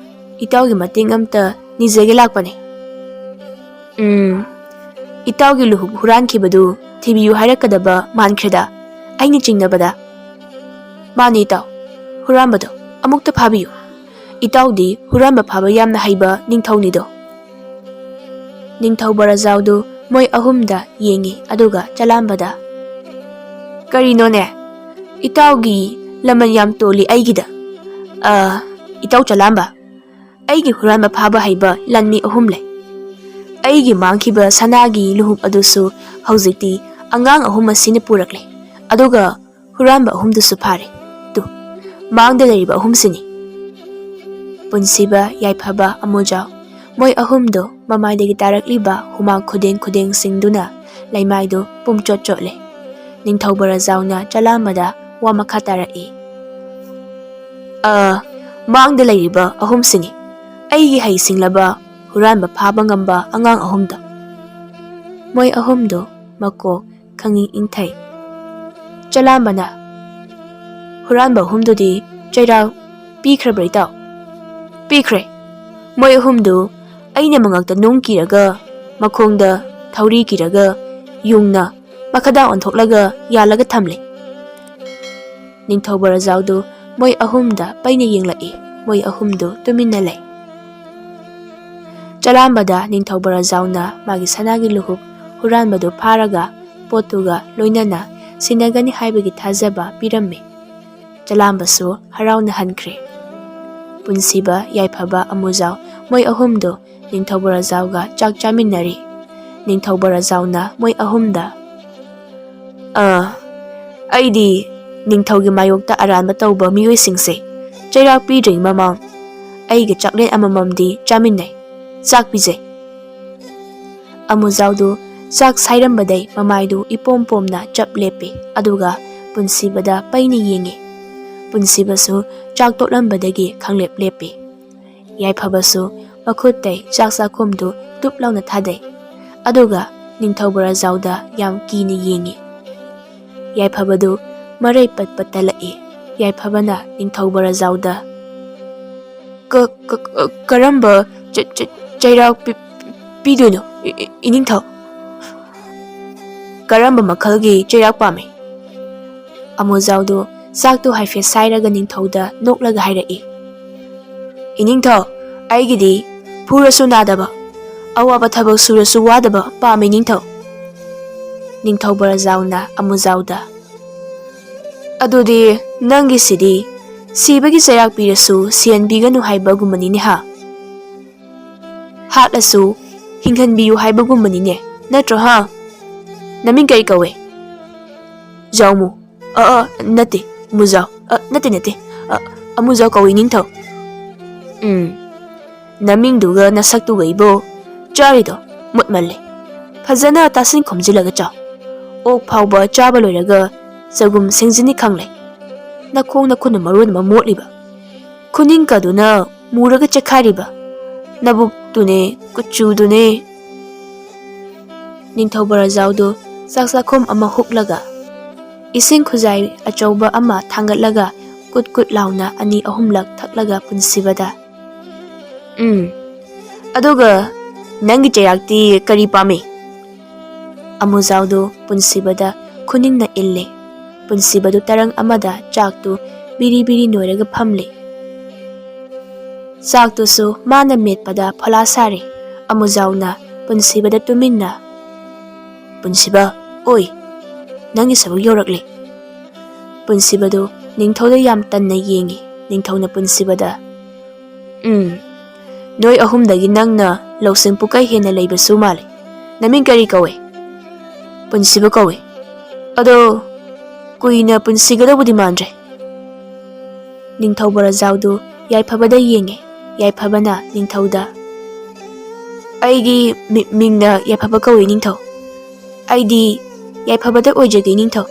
ꯏꯇꯥꯎꯒꯤ ꯃꯇꯦꯡ ꯑꯝꯇ ꯅꯤꯖꯒꯦ ꯂꯥꯛꯄꯅꯦ꯫ ꯎꯝ, ꯏꯇꯥꯎꯒꯤ ꯂꯨꯍꯨꯞ ꯍꯨꯔꯥꯟꯈꯤꯕꯗꯨ ꯊꯤꯕꯤꯌꯨ ꯍꯥꯏꯔꯛꯀꯗꯕ ꯃꯥꯟꯈ꯭ꯔꯦꯗ, ꯑꯩꯅ ꯆꯤꯡꯅꯕꯗ꯫" "ꯃꯥꯅꯤ ꯏꯇꯥꯎ, ꯍꯨꯔꯥꯟꯕꯗꯣ ꯑꯃꯨꯛꯇ ꯐꯥꯕꯤꯌꯨ꯫ ꯏꯇꯥꯎꯗꯤ ꯍꯨꯔꯥꯟꯕ ꯐꯥꯕ ꯌꯥꯝꯅ ꯍꯩꯕ ꯅꯤꯡꯊꯧꯅꯤꯗꯣ꯫" ꯅꯤꯡꯊꯧ ꯕꯣꯔꯥꯖꯥꯎꯗꯨ ꯃꯣꯏ ꯑꯍꯨꯝꯗ ꯌꯦꯡꯉꯤ, ꯑꯗꯨꯒ ꯆꯂꯥꯝꯕꯗ, "ꯀꯔꯤꯅꯣꯅꯦ? ꯏꯇꯥꯎꯒꯤ ꯂꯃꯟ ꯌꯥꯝ ꯇꯣꯜꯂꯤ ꯑꯩꯒꯤꯗ꯫ ꯑ, ꯏꯇꯥꯎ ꯆꯂꯥꯝꯕ, ꯑꯩꯒꯤ ꯍꯨꯔꯥꯟꯕ ꯐꯥꯕ ꯍꯩꯕ ꯂꯥꯟꯃꯤ ꯑꯍꯨꯝ ꯂꯩ꯫ ꯑꯩꯒꯤ ꯃꯥꯡꯈꯤꯕ ꯁꯅꯥꯒꯤ ꯂꯨꯍꯨꯞ ꯑꯗꯨꯁꯨ ꯍꯧꯖꯤꯛꯇꯤ ꯑꯉꯥꯡ ꯑꯍꯨꯝ ꯑꯁꯤꯅ ꯄꯨꯔꯛꯂꯦ꯫ ꯑꯗꯨꯒ ꯍꯨꯔꯥꯟꯕ ꯑꯍꯨꯝꯗꯨꯁꯨ ꯐꯥꯔꯦ꯫ ꯇꯨ, ꯃꯥꯡꯗ ꯂꯩꯔꯤꯕ ꯑꯍꯨꯝꯁꯤꯅꯤ꯫" ꯄꯨꯟꯁꯤꯕ, ꯌꯥꯏꯐꯕ, ꯑꯃꯨꯖꯥꯎ, ꯃꯣꯏ ꯑꯍꯨꯝꯗꯣ ꯃꯃꯥꯏꯗꯒꯤ ꯇꯥꯔꯛꯂꯤꯕ ꯍꯨꯃꯥꯡ ꯈꯨꯗꯦꯡ ꯈꯨꯗꯦꯡꯁꯤꯡꯗꯨꯅ ꯂꯩꯃꯥꯏꯗꯨ ꯄꯨꯝꯆꯣꯠ ꯆꯣꯠꯂꯦ꯫ ꯅꯤꯡꯊꯧ ꯕꯣꯔꯥꯖꯥꯎꯅ ꯆꯂꯥꯝꯕꯗ ꯋꯥ ꯃꯈꯥ ꯇꯥꯔꯛꯏ꯫ "ꯑ, ꯃꯥꯡꯗ ꯂꯩꯔꯤꯕ ꯑꯍꯨꯝꯁꯤꯅꯤ ꯑꯩꯒꯤ ꯍꯩ ꯁꯤꯡꯂꯕ ꯍꯨꯔꯥꯟꯕ ꯐꯥꯕ ꯉꯝꯕ ꯑꯉꯥꯡ ꯑꯍꯨꯝꯗꯣ꯫" ꯃꯣꯏ ꯑꯍꯨꯝꯗꯣ ꯃꯀꯣꯛ ꯈꯪꯏꯪ ꯏꯪꯊꯩ꯫ ꯆꯂꯥꯝꯕꯅ, "ꯍꯨꯔꯥꯟꯕ ꯑꯍꯨꯝꯗꯨꯗꯤ ꯆꯩꯔꯥꯛ ꯄꯤꯈ꯭ꯔꯕ꯭ꯔꯥ ꯏꯇꯥꯎ?" "ꯄꯤꯈ꯭ꯔꯦ꯫ ꯃꯣꯏ ꯑꯍꯨꯝꯗꯨ ꯑꯩꯅ ꯃꯉꯛꯇ ꯅꯨꯡ ꯀꯤꯔꯒ, ꯃꯈꯣꯡꯗ ꯊꯧꯔꯤ ꯀꯤꯔꯒ, ꯌꯨꯡꯅ ꯃꯈꯥꯗ ꯑꯣꯟꯊꯣꯛꯂꯒ ꯌꯥꯜꯂꯒ ꯊꯝꯂꯦ꯫ ꯅꯤꯡꯊꯧ ꯕꯣꯔꯖꯥꯎꯗꯨ ꯃꯣꯏ ꯑꯍꯨꯝꯗ ꯄꯩꯅ ꯌꯦꯡꯂꯛꯏ꯫ ꯃꯣꯏ ꯑꯍꯨꯝꯗꯨ ꯇꯨꯃꯤꯟꯅ ꯂꯩ꯫ ꯆꯂꯥꯝꯕꯗ ꯅꯤꯡꯊꯧ ꯕꯣꯔꯖꯥꯎꯅ ꯃꯥꯒꯤ ꯁꯅꯥꯒꯤ ꯂꯨꯍꯨꯞ ꯍꯨꯔꯥꯟꯕꯗꯨ ꯐꯥꯔꯒ ꯄꯣꯠꯇꯨꯒ ꯂꯣꯏꯅꯅ ꯁꯤꯟꯅꯒꯅꯤ ꯍꯥꯏꯕꯒꯤ ꯊꯥꯖꯕ ꯄꯤꯔꯝꯃꯤ꯫ ꯆꯂꯥꯝꯕꯁꯨ ꯍꯔꯥꯎꯅ ꯍꯟꯈ꯭ꯔꯦ꯫ ꯄꯨꯟꯁꯤꯕ, ꯌꯥꯏꯐꯕ, ꯑꯃꯨꯖꯥꯎ ꯃꯣꯏ ꯑꯍꯨꯝꯗꯨ ꯅꯤꯡꯊꯧ ꯕꯣꯔꯖꯥꯎꯒ ꯆꯥꯛ ꯆꯥꯃꯤꯟꯅꯔꯤ꯫ ꯅꯤꯡꯊꯧ ꯕꯣꯔꯖꯥꯎꯅ ꯃꯣꯏ ꯑꯍꯨꯝꯗ, "ꯑꯥ, ꯑꯩꯗꯤ ꯅꯤꯡꯊꯧꯒꯤ ꯃꯥꯌꯣꯛꯇ ꯑꯔꯥꯟꯕ ꯇꯧꯕ ꯃꯤꯑꯣꯏꯁꯤꯡꯁꯦ ꯆꯩꯔꯥꯛ ꯄꯤꯗ꯭ꯔꯤꯉꯩ ꯃꯃꯥꯡ ꯑꯩꯒ ꯆꯥꯛꯂꯦꯟ ꯑꯃꯃꯝꯗꯤ ꯆꯥꯃꯤꯟꯅꯩ, ꯆꯥꯛ ꯄꯤꯖꯩ꯫" ꯑꯃꯨꯖꯥꯎꯗꯨ ꯆꯥꯛ ꯁꯥꯏꯔꯝꯕꯗꯩ ꯃꯃꯥꯏꯗꯨ ꯏꯄꯣꯝ ꯄꯣꯝꯅ ꯆꯞ ꯂꯦꯞꯄꯤ, ꯑꯗꯨꯒ ꯄꯨꯟꯁꯤꯕꯗ ꯄꯩꯅ ꯌꯦꯡꯉꯤ꯫ ꯄꯨꯟꯁꯤꯕꯁꯨ ꯆꯥꯛ ꯇꯣꯠꯂꯝꯕꯗꯒꯤ ꯈꯪꯂꯦꯞ ꯂꯦꯞꯄꯤ꯫ ꯌꯥꯏꯐꯕꯁꯨ ꯃꯈꯨꯠꯇꯩ ꯆꯥꯛ ꯆꯥꯛꯈꯨꯝꯗꯨ ꯇꯨꯞ ꯂꯥꯎꯅ ꯊꯥꯗꯩ, ꯑꯗꯨꯒ ꯅꯤꯡꯊꯧ ꯕꯣꯔꯖꯥꯎꯗ ꯌꯥꯝ ꯀꯤꯅ ꯌꯦꯡꯉꯤ꯫ ꯌꯥꯏꯐꯕꯗꯨ ꯃꯔꯩ ꯄꯠ ꯄꯠ ꯇꯠꯂꯛꯏ꯫ ꯌꯥꯏꯐꯕꯅ ꯅꯤꯡꯊꯧ ꯕꯣꯔꯖꯥꯎꯗ, "ꯀ-, ꯀ-, ꯀ-, ꯀꯔꯝꯕ ꯆ-, ꯆ-, ꯆꯩꯔꯥꯛ ꯄꯤ-, ꯄꯤ-, ꯄꯤꯗꯣꯏꯅꯣ, ꯏ-, ꯏ-, ꯏꯅꯤꯡꯊꯧ?" "ꯀꯔꯝꯕ ꯃꯈꯜꯒꯤ ꯆꯩꯔꯥꯛ ꯄꯥꯝꯃꯤ?" ꯑꯃꯨꯖꯥꯎꯗꯨ ꯆꯥꯛꯇꯨ ꯍꯥꯏꯐꯦꯠ ꯁꯥꯏꯔꯒ ꯅꯤꯡꯊꯧꯗ ꯅꯣꯛꯂꯒ ꯍꯥꯏꯔꯛꯏ꯫ "ꯏꯅꯤꯡꯊꯧ, ꯑꯩꯒꯤꯗꯤ ꯐꯨꯔꯁꯨ ꯅꯥꯗꯕ, ꯑꯋꯥꯕ ꯊꯕꯛ ꯁꯨꯔꯁꯨ ꯋꯥꯗꯕ ꯄꯥꯝꯃꯤ, ꯅꯤꯡꯊꯧ꯫" ꯅꯤꯡꯊꯧ ꯕꯣꯔꯖꯥꯎꯅ ꯑꯃꯨꯖꯥꯎꯗ, "ꯑꯗꯨꯗꯤ ꯅꯪꯒꯤꯁꯤꯗꯤ ꯁꯤꯕꯒꯤ ꯆꯩꯔꯥꯛ ꯄꯤꯔꯁꯨ ꯁꯤꯍꯟꯕꯤꯒꯅꯨ ꯍꯥꯏꯕꯒꯨꯝꯕꯅꯤꯅꯦ ꯍꯥ? ꯍꯥꯠꯂꯁꯨ ꯍꯤꯡꯍꯟꯕꯤꯌꯨ ꯍꯥꯏꯕꯒꯨꯝꯕꯅꯤꯅꯦ, ꯅꯠꯇ꯭ꯔꯣ ꯍꯥ? ꯅꯃꯤꯡ ꯀꯔꯤ ꯀꯧꯏ?" "ꯖꯥꯎꯃꯨ꯫" "ꯑ, ꯑ, ꯅꯠꯇꯦ, ꯃꯨꯖꯥꯎ꯫ ꯑ, ꯅꯠꯇꯦ, ꯅꯠꯇꯦ꯫ ꯑ, ꯑꯃꯨꯖꯥꯎ ꯀꯧꯏ, ꯅꯤꯡꯊꯧ꯫" "ꯎꯝ, ꯅꯃꯤꯡꯗꯨꯒ ꯅꯁꯛꯇꯨꯒ ꯏꯕꯣ, ꯆꯥꯔꯤꯗꯣ ꯃꯨꯠꯃꯜꯂꯦ꯫ ꯐꯖꯅ ꯇꯥꯁꯤꯟ ꯈꯣꯝꯖꯤꯜꯂꯒ ꯆꯥꯎ꯫ ꯑꯣꯛ ꯐꯥꯎꯕ ꯆꯥꯕ ꯂꯣꯏꯔꯒ ꯆꯒꯨꯝ ꯁꯦꯡꯖꯤꯟꯅꯤ ꯈꯪꯂꯦ꯫ ꯅꯈꯣꯡ ꯅꯈꯨꯠꯅ ꯃꯔꯣꯟ ꯑꯃ ꯃꯣꯠꯂꯤꯕ, ꯈꯨꯅꯤꯡꯀꯗꯨꯅ ꯃꯨꯔꯒ ꯆꯦꯛꯈꯥꯏꯔꯤꯕ, ꯅꯕꯨꯛꯇꯨꯅꯦ, ꯀꯨꯆꯨꯗꯨꯅꯦ꯫" ꯅꯤꯡꯊꯧ ꯕꯣꯔꯖꯥꯎꯗꯨ ꯆꯥꯛ ꯆꯥꯛꯈꯨꯝ ꯑꯃ ꯍꯨꯛꯂꯒ, ꯏꯁꯤꯡ ꯈꯨꯖꯥꯏ ꯑꯆꯧꯕ ꯑꯃ ꯊꯥꯡꯒꯠꯂꯒ, ꯀꯨꯠ ꯀꯨꯠ ꯂꯥꯎꯅ ꯑꯅꯤ ꯑꯍꯨꯝꯂꯛ ꯊꯛꯂꯒ ꯄꯨꯟꯁꯤꯕꯗ, "ꯎꯝ, ꯑꯗꯨꯒ ꯅꯪꯒꯤ ꯆꯩꯔꯥꯛꯇꯤ ꯀꯔꯤ ꯄꯥꯝꯃꯤ? ꯑꯃꯨꯖꯥꯎꯗꯨ ꯄꯨꯟꯁꯤꯕꯗ ꯈꯨꯅꯤꯡꯅ ꯏꯜꯂꯦ꯫ ꯄꯨꯟꯁꯤꯕꯗꯨ ꯇꯔꯪ ꯑꯃꯗ ꯆꯥꯛꯇꯨ ꯕꯤꯔꯤ ꯕꯤꯔꯤ ꯅꯣꯏꯔꯒ ꯐꯝꯂꯦ꯫ ꯆꯥꯛꯇꯨꯁꯨ ꯃꯥꯅ ꯃꯦꯠꯄꯗ ꯐꯣꯂꯥ ꯁꯥꯔꯦ꯫ ꯑꯃꯨꯖꯥꯎꯅ ꯄꯨꯟꯁꯤꯕꯗ ꯇꯨꯃꯤꯟꯅ, "ꯄꯨꯟꯁꯤꯕ, ꯑꯣꯏ, ꯅꯪꯒꯤ ꯁꯔꯨꯛ ꯌꯧꯔꯛꯂꯦ꯫" ꯄꯨꯟꯁꯤꯕꯗꯨ ꯅꯤꯡꯊꯧꯗ ꯌꯥꯝ ꯇꯟꯅ ꯌꯦꯡꯉꯤ꯫ ꯅꯤꯡꯊꯧꯅ ꯄꯨꯟꯁꯤꯕꯗ, "ꯎꯝ, ꯅꯣꯏ ꯑꯍꯨꯝꯗꯒꯤ ꯅꯪꯅ ꯂꯧꯁꯤꯡ ꯄꯨꯀꯩ ꯍꯦꯟꯅ ꯂꯩꯕꯁꯨ ꯃꯥꯜꯂꯦ꯫ ꯅꯃꯤꯡ ꯀꯔꯤ ꯀꯧꯏ?" "ꯄꯨꯟꯁꯤꯕ ꯀꯧꯏ꯫ ꯑꯗꯣ ꯀꯨꯏꯅ ꯄꯨꯟꯁꯤꯒꯗꯧꯕꯗꯤ ꯃꯥꯟꯗ꯭ꯔꯦ꯫" ꯅꯤꯡꯊꯧ ꯕꯣꯔꯖꯥꯎꯗꯨ ꯌꯥꯏꯐꯕꯗ ꯌꯦꯡꯉꯦ꯫ ꯌꯥꯏꯐꯕꯅ ꯅꯤꯡꯊꯧꯗ, "ꯑꯩꯒꯤ ꯃꯤ-, ꯃꯤꯡꯅ ꯌꯥꯏꯐꯕ ꯀꯧꯏ, ꯅꯤꯡꯊꯧ꯫ ꯑꯩꯗꯤ ꯌꯥꯏꯐꯕꯗ ꯑꯣꯏꯖꯒꯦ, ꯅꯤꯡꯊꯧ꯫"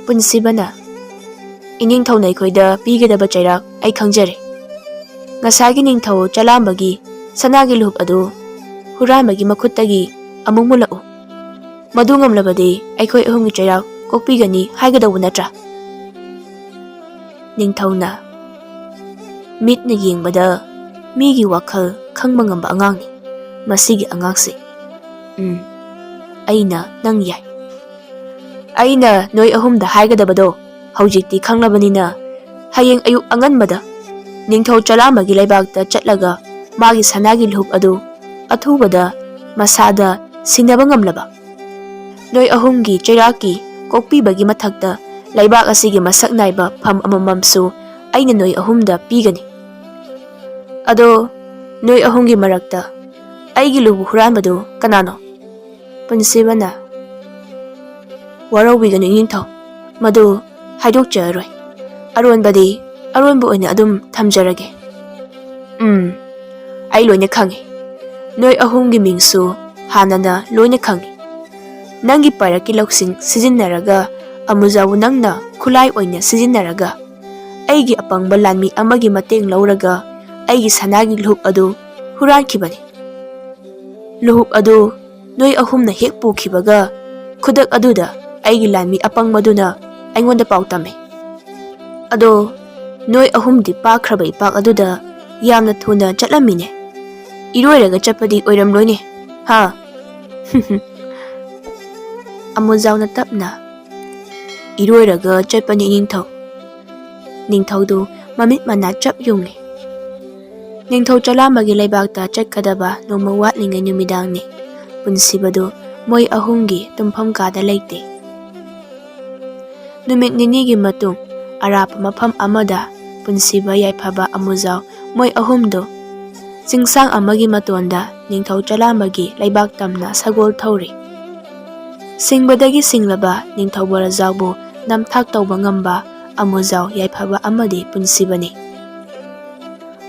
ꯄꯨꯟꯁꯤꯕꯅ, "ꯏꯅꯤꯡꯊꯧꯅ ꯑꯩꯈꯣꯏꯗ ꯄꯤꯒꯗꯕ ꯆꯩꯔꯥꯛ ꯑꯩ ꯈꯪꯖꯔꯦ꯫ ꯉꯁꯥꯏꯒꯤ ꯅꯤꯡꯊꯧ ꯆꯂꯥꯝꯕꯒꯤ ꯁꯅꯥꯒꯤ ꯂꯨꯍꯨꯞ ꯑꯗꯨ ꯍꯨꯔꯥꯟꯕꯒꯤ ꯃꯈꯨꯠꯇꯒꯤ ꯑꯃꯨꯛ ꯃꯨꯜꯂꯛꯎ꯫ ꯃꯗꯨ ꯉꯝꯂꯕꯗꯤ ꯑꯩꯈꯣꯏ ꯑꯍꯨꯝꯒꯤ ꯆꯩꯔꯥꯛ ꯀꯣꯛꯄꯤꯒꯅꯤ ꯍꯥꯏꯒꯗꯧꯕ ꯅꯠꯇ꯭ꯔꯥ?" ꯅꯤꯡꯊꯧꯅ, "ꯃꯤꯠꯅ ꯌꯦꯡꯕꯗ ꯃꯤꯒꯤ ꯋꯥꯈꯜ ꯈꯪꯕ ꯉꯝꯕ ꯑꯉꯥꯡꯅꯤ ꯃꯁꯤꯒꯤ ꯑꯉꯥꯡꯁꯦ꯫ ꯎꯝ, ꯑꯩꯅ ꯅꯪ ꯌꯥꯏ꯫ ꯑꯩꯅ ꯅꯣꯏ ꯑꯍꯨꯝꯗ ꯍꯥꯏꯒꯗꯕꯗꯣ ꯍꯧꯖꯤꯛꯇꯤ ꯈꯪꯂꯕꯅꯤꯅ, ꯍꯌꯦꯡ ꯑꯌꯨꯛ ꯑꯉꯟꯕꯗ ꯅꯤꯡꯊꯧ ꯆꯂꯥꯝꯕꯒꯤ ꯂꯩꯕꯥꯛꯇ ꯆꯠꯂꯒ ꯃꯥꯒꯤ ꯁꯅꯥꯒꯤ ꯂꯨꯍꯨꯞ ꯑꯗꯨ ꯑꯊꯨꯕꯗ ꯃꯁꯥꯗ ꯁꯤꯟꯅꯕ ꯉꯝꯂꯕ ꯅꯣꯏ ꯑꯍꯨꯝꯒꯤ ꯆꯩꯔꯥꯛꯀꯤ ꯀꯣꯛꯄꯤꯕꯒꯤ ꯃꯊꯛꯇ ꯂꯩꯕꯥꯛ ꯑꯁꯤꯒꯤ ꯃꯁꯛ ꯅꯥꯏꯕ ꯐꯝ ꯑꯃꯃꯝꯁꯨ ꯑꯩꯅ ꯅꯣꯏ ꯑꯍꯨꯝꯗ ꯄꯤꯒꯅꯤ꯫ ꯑꯗꯣ ꯅꯣꯏ ꯑꯍꯨꯝꯒꯤ ꯃꯔꯛꯇ ꯑꯩꯒꯤ ꯂꯨꯍꯨꯞ ꯍꯨꯔꯥꯟꯕꯗꯨ ꯀꯅꯥꯅꯣ?" ꯄꯨꯟꯁꯤꯕꯅ, "ꯋꯥꯔꯧꯕꯤꯒꯅꯨ ꯏꯅꯤꯡꯊꯧ, ꯃꯗꯨ ꯍꯥꯏꯗꯣꯛꯆꯔꯔꯣꯏ꯫ ꯑꯔꯣꯟꯕꯗꯤ ꯑꯔꯣꯟꯕ ꯑꯣꯏꯅ ꯑꯗꯨꯝ ꯊꯝꯖꯔꯒꯦ꯫ ꯎꯝ, ꯑꯩ ꯂꯣꯏꯅ ꯈꯪꯉꯤ꯫ ꯅꯣꯏ ꯑꯍꯨꯝꯒꯤ ꯃꯤꯡꯁꯨ ꯍꯥꯟꯅꯅ ꯂꯣꯏꯅ ꯈꯪꯉꯤ꯫ ꯅꯪꯒꯤ ꯄꯥꯏꯔꯛꯀꯤ ꯂꯧꯁꯤꯡ ꯁꯤꯖꯤꯟꯅꯔꯒ ꯑꯃꯨꯖꯥꯎꯕꯨ ꯅꯪꯅ ꯈꯨꯠꯂꯥꯏ ꯑꯣꯏꯅ ꯁꯤꯖꯤꯟꯅꯔꯒ ꯑꯩꯒꯤ ꯑꯄꯪꯕ ꯂꯥꯟꯃꯤ ꯑꯃꯒꯤ ꯃꯇꯦꯡ ꯂꯧꯔꯒ ꯑꯩꯒꯤ ꯁꯅꯥꯒꯤ ꯂꯨꯍꯨꯞ ꯑꯗꯨ ꯍꯨꯔꯥꯟꯈꯤꯕꯅꯤ꯫ ꯂꯨꯍꯨꯞ ꯑꯗꯨ ꯅꯣꯏ ꯑꯍꯨꯝꯅ ꯍꯦꯛ ꯄꯨꯈꯤꯕꯒ ꯈꯨꯗꯛ ꯑꯗꯨꯗ ꯑꯩꯒꯤ ꯂꯥꯟꯃꯤ ꯑꯄꯪꯕꯗꯨꯅ ꯑꯩꯉꯣꯟꯗ ꯄꯥꯎ ꯇꯝꯃꯤ꯫ ꯑꯗꯣ ꯅꯣꯏ ꯑꯍꯨꯝꯗꯤ ꯄꯥꯛꯈ꯭ꯔꯕ ꯏꯄꯥꯛ ꯑꯗꯨꯗ ꯌꯥꯝꯅ ꯊꯨꯅ ꯆꯠꯂꯝꯃꯤꯅꯦ꯫ ꯏꯔꯣꯏꯔꯒ ꯆꯠꯄꯗꯤ ꯑꯣꯏꯔꯝꯂꯣꯏꯅꯦ, ꯍꯥ?" ꯑꯃꯨꯖꯥꯎꯅ ꯇꯞꯅ, "ꯏꯔꯣꯏꯔꯒ ꯆꯠꯄꯅꯤ, ꯅꯤꯡꯊꯧ꯫" ꯅꯤꯡꯊꯧꯗꯨ ꯃꯃꯤꯠ ꯃꯅꯥ ꯆꯞ ꯌꯨꯡꯂꯦ꯫ ꯅꯤꯡꯊꯧ ꯆꯂꯥꯝꯕꯒꯤ ꯂꯩꯕꯥꯛꯇ ꯆꯠꯀꯗꯕ ꯅꯣꯡꯃ ꯋꯥꯠꯂꯤꯉꯩ ꯅꯨꯃꯤꯗꯥꯡꯅꯤ꯫ ꯄꯨꯟꯁꯤꯕꯗꯨ ꯃꯣꯏ ꯑꯍꯨꯝꯒꯤ ꯇꯨꯝꯐꯝ ꯀꯥꯗ ꯂꯩꯇꯦ꯫ ꯅꯨꯃꯤꯠ ꯅꯤꯅꯤꯒꯤ ꯃꯇꯨꯡ, ꯑꯔꯥꯞꯄ ꯃꯐꯝ ꯑꯃꯗ ꯄꯨꯟꯁꯤꯕ, ꯌꯥꯏꯐꯕ, ꯑꯃꯨꯖꯥꯎ ꯃꯣꯏ ꯑꯍꯨꯝꯗꯨ ꯆꯤꯡꯁꯥꯡ ꯑꯃꯒꯤ ꯃꯇꯣꯟꯗ ꯅꯤꯡꯊꯧ ꯆꯂꯥꯝꯕꯒꯤ ꯂꯩꯕꯥꯛ ꯇꯝꯅ ꯁꯒꯣꯜ ꯊꯧꯔꯤ꯫ ꯁꯤꯡꯕꯗꯒꯤ ꯁꯤꯡꯂꯕ ꯅꯤꯡꯊꯧ ꯕꯣꯔꯖꯥꯎꯕꯨ ꯅꯝꯊꯥꯛ ꯇꯧꯕ ꯉꯝꯕ ꯑꯃꯨꯖꯥꯎ, ꯌꯥꯏꯐꯕ ꯑꯃꯗꯤ ꯄꯨꯟꯁꯤꯕꯅꯤ꯫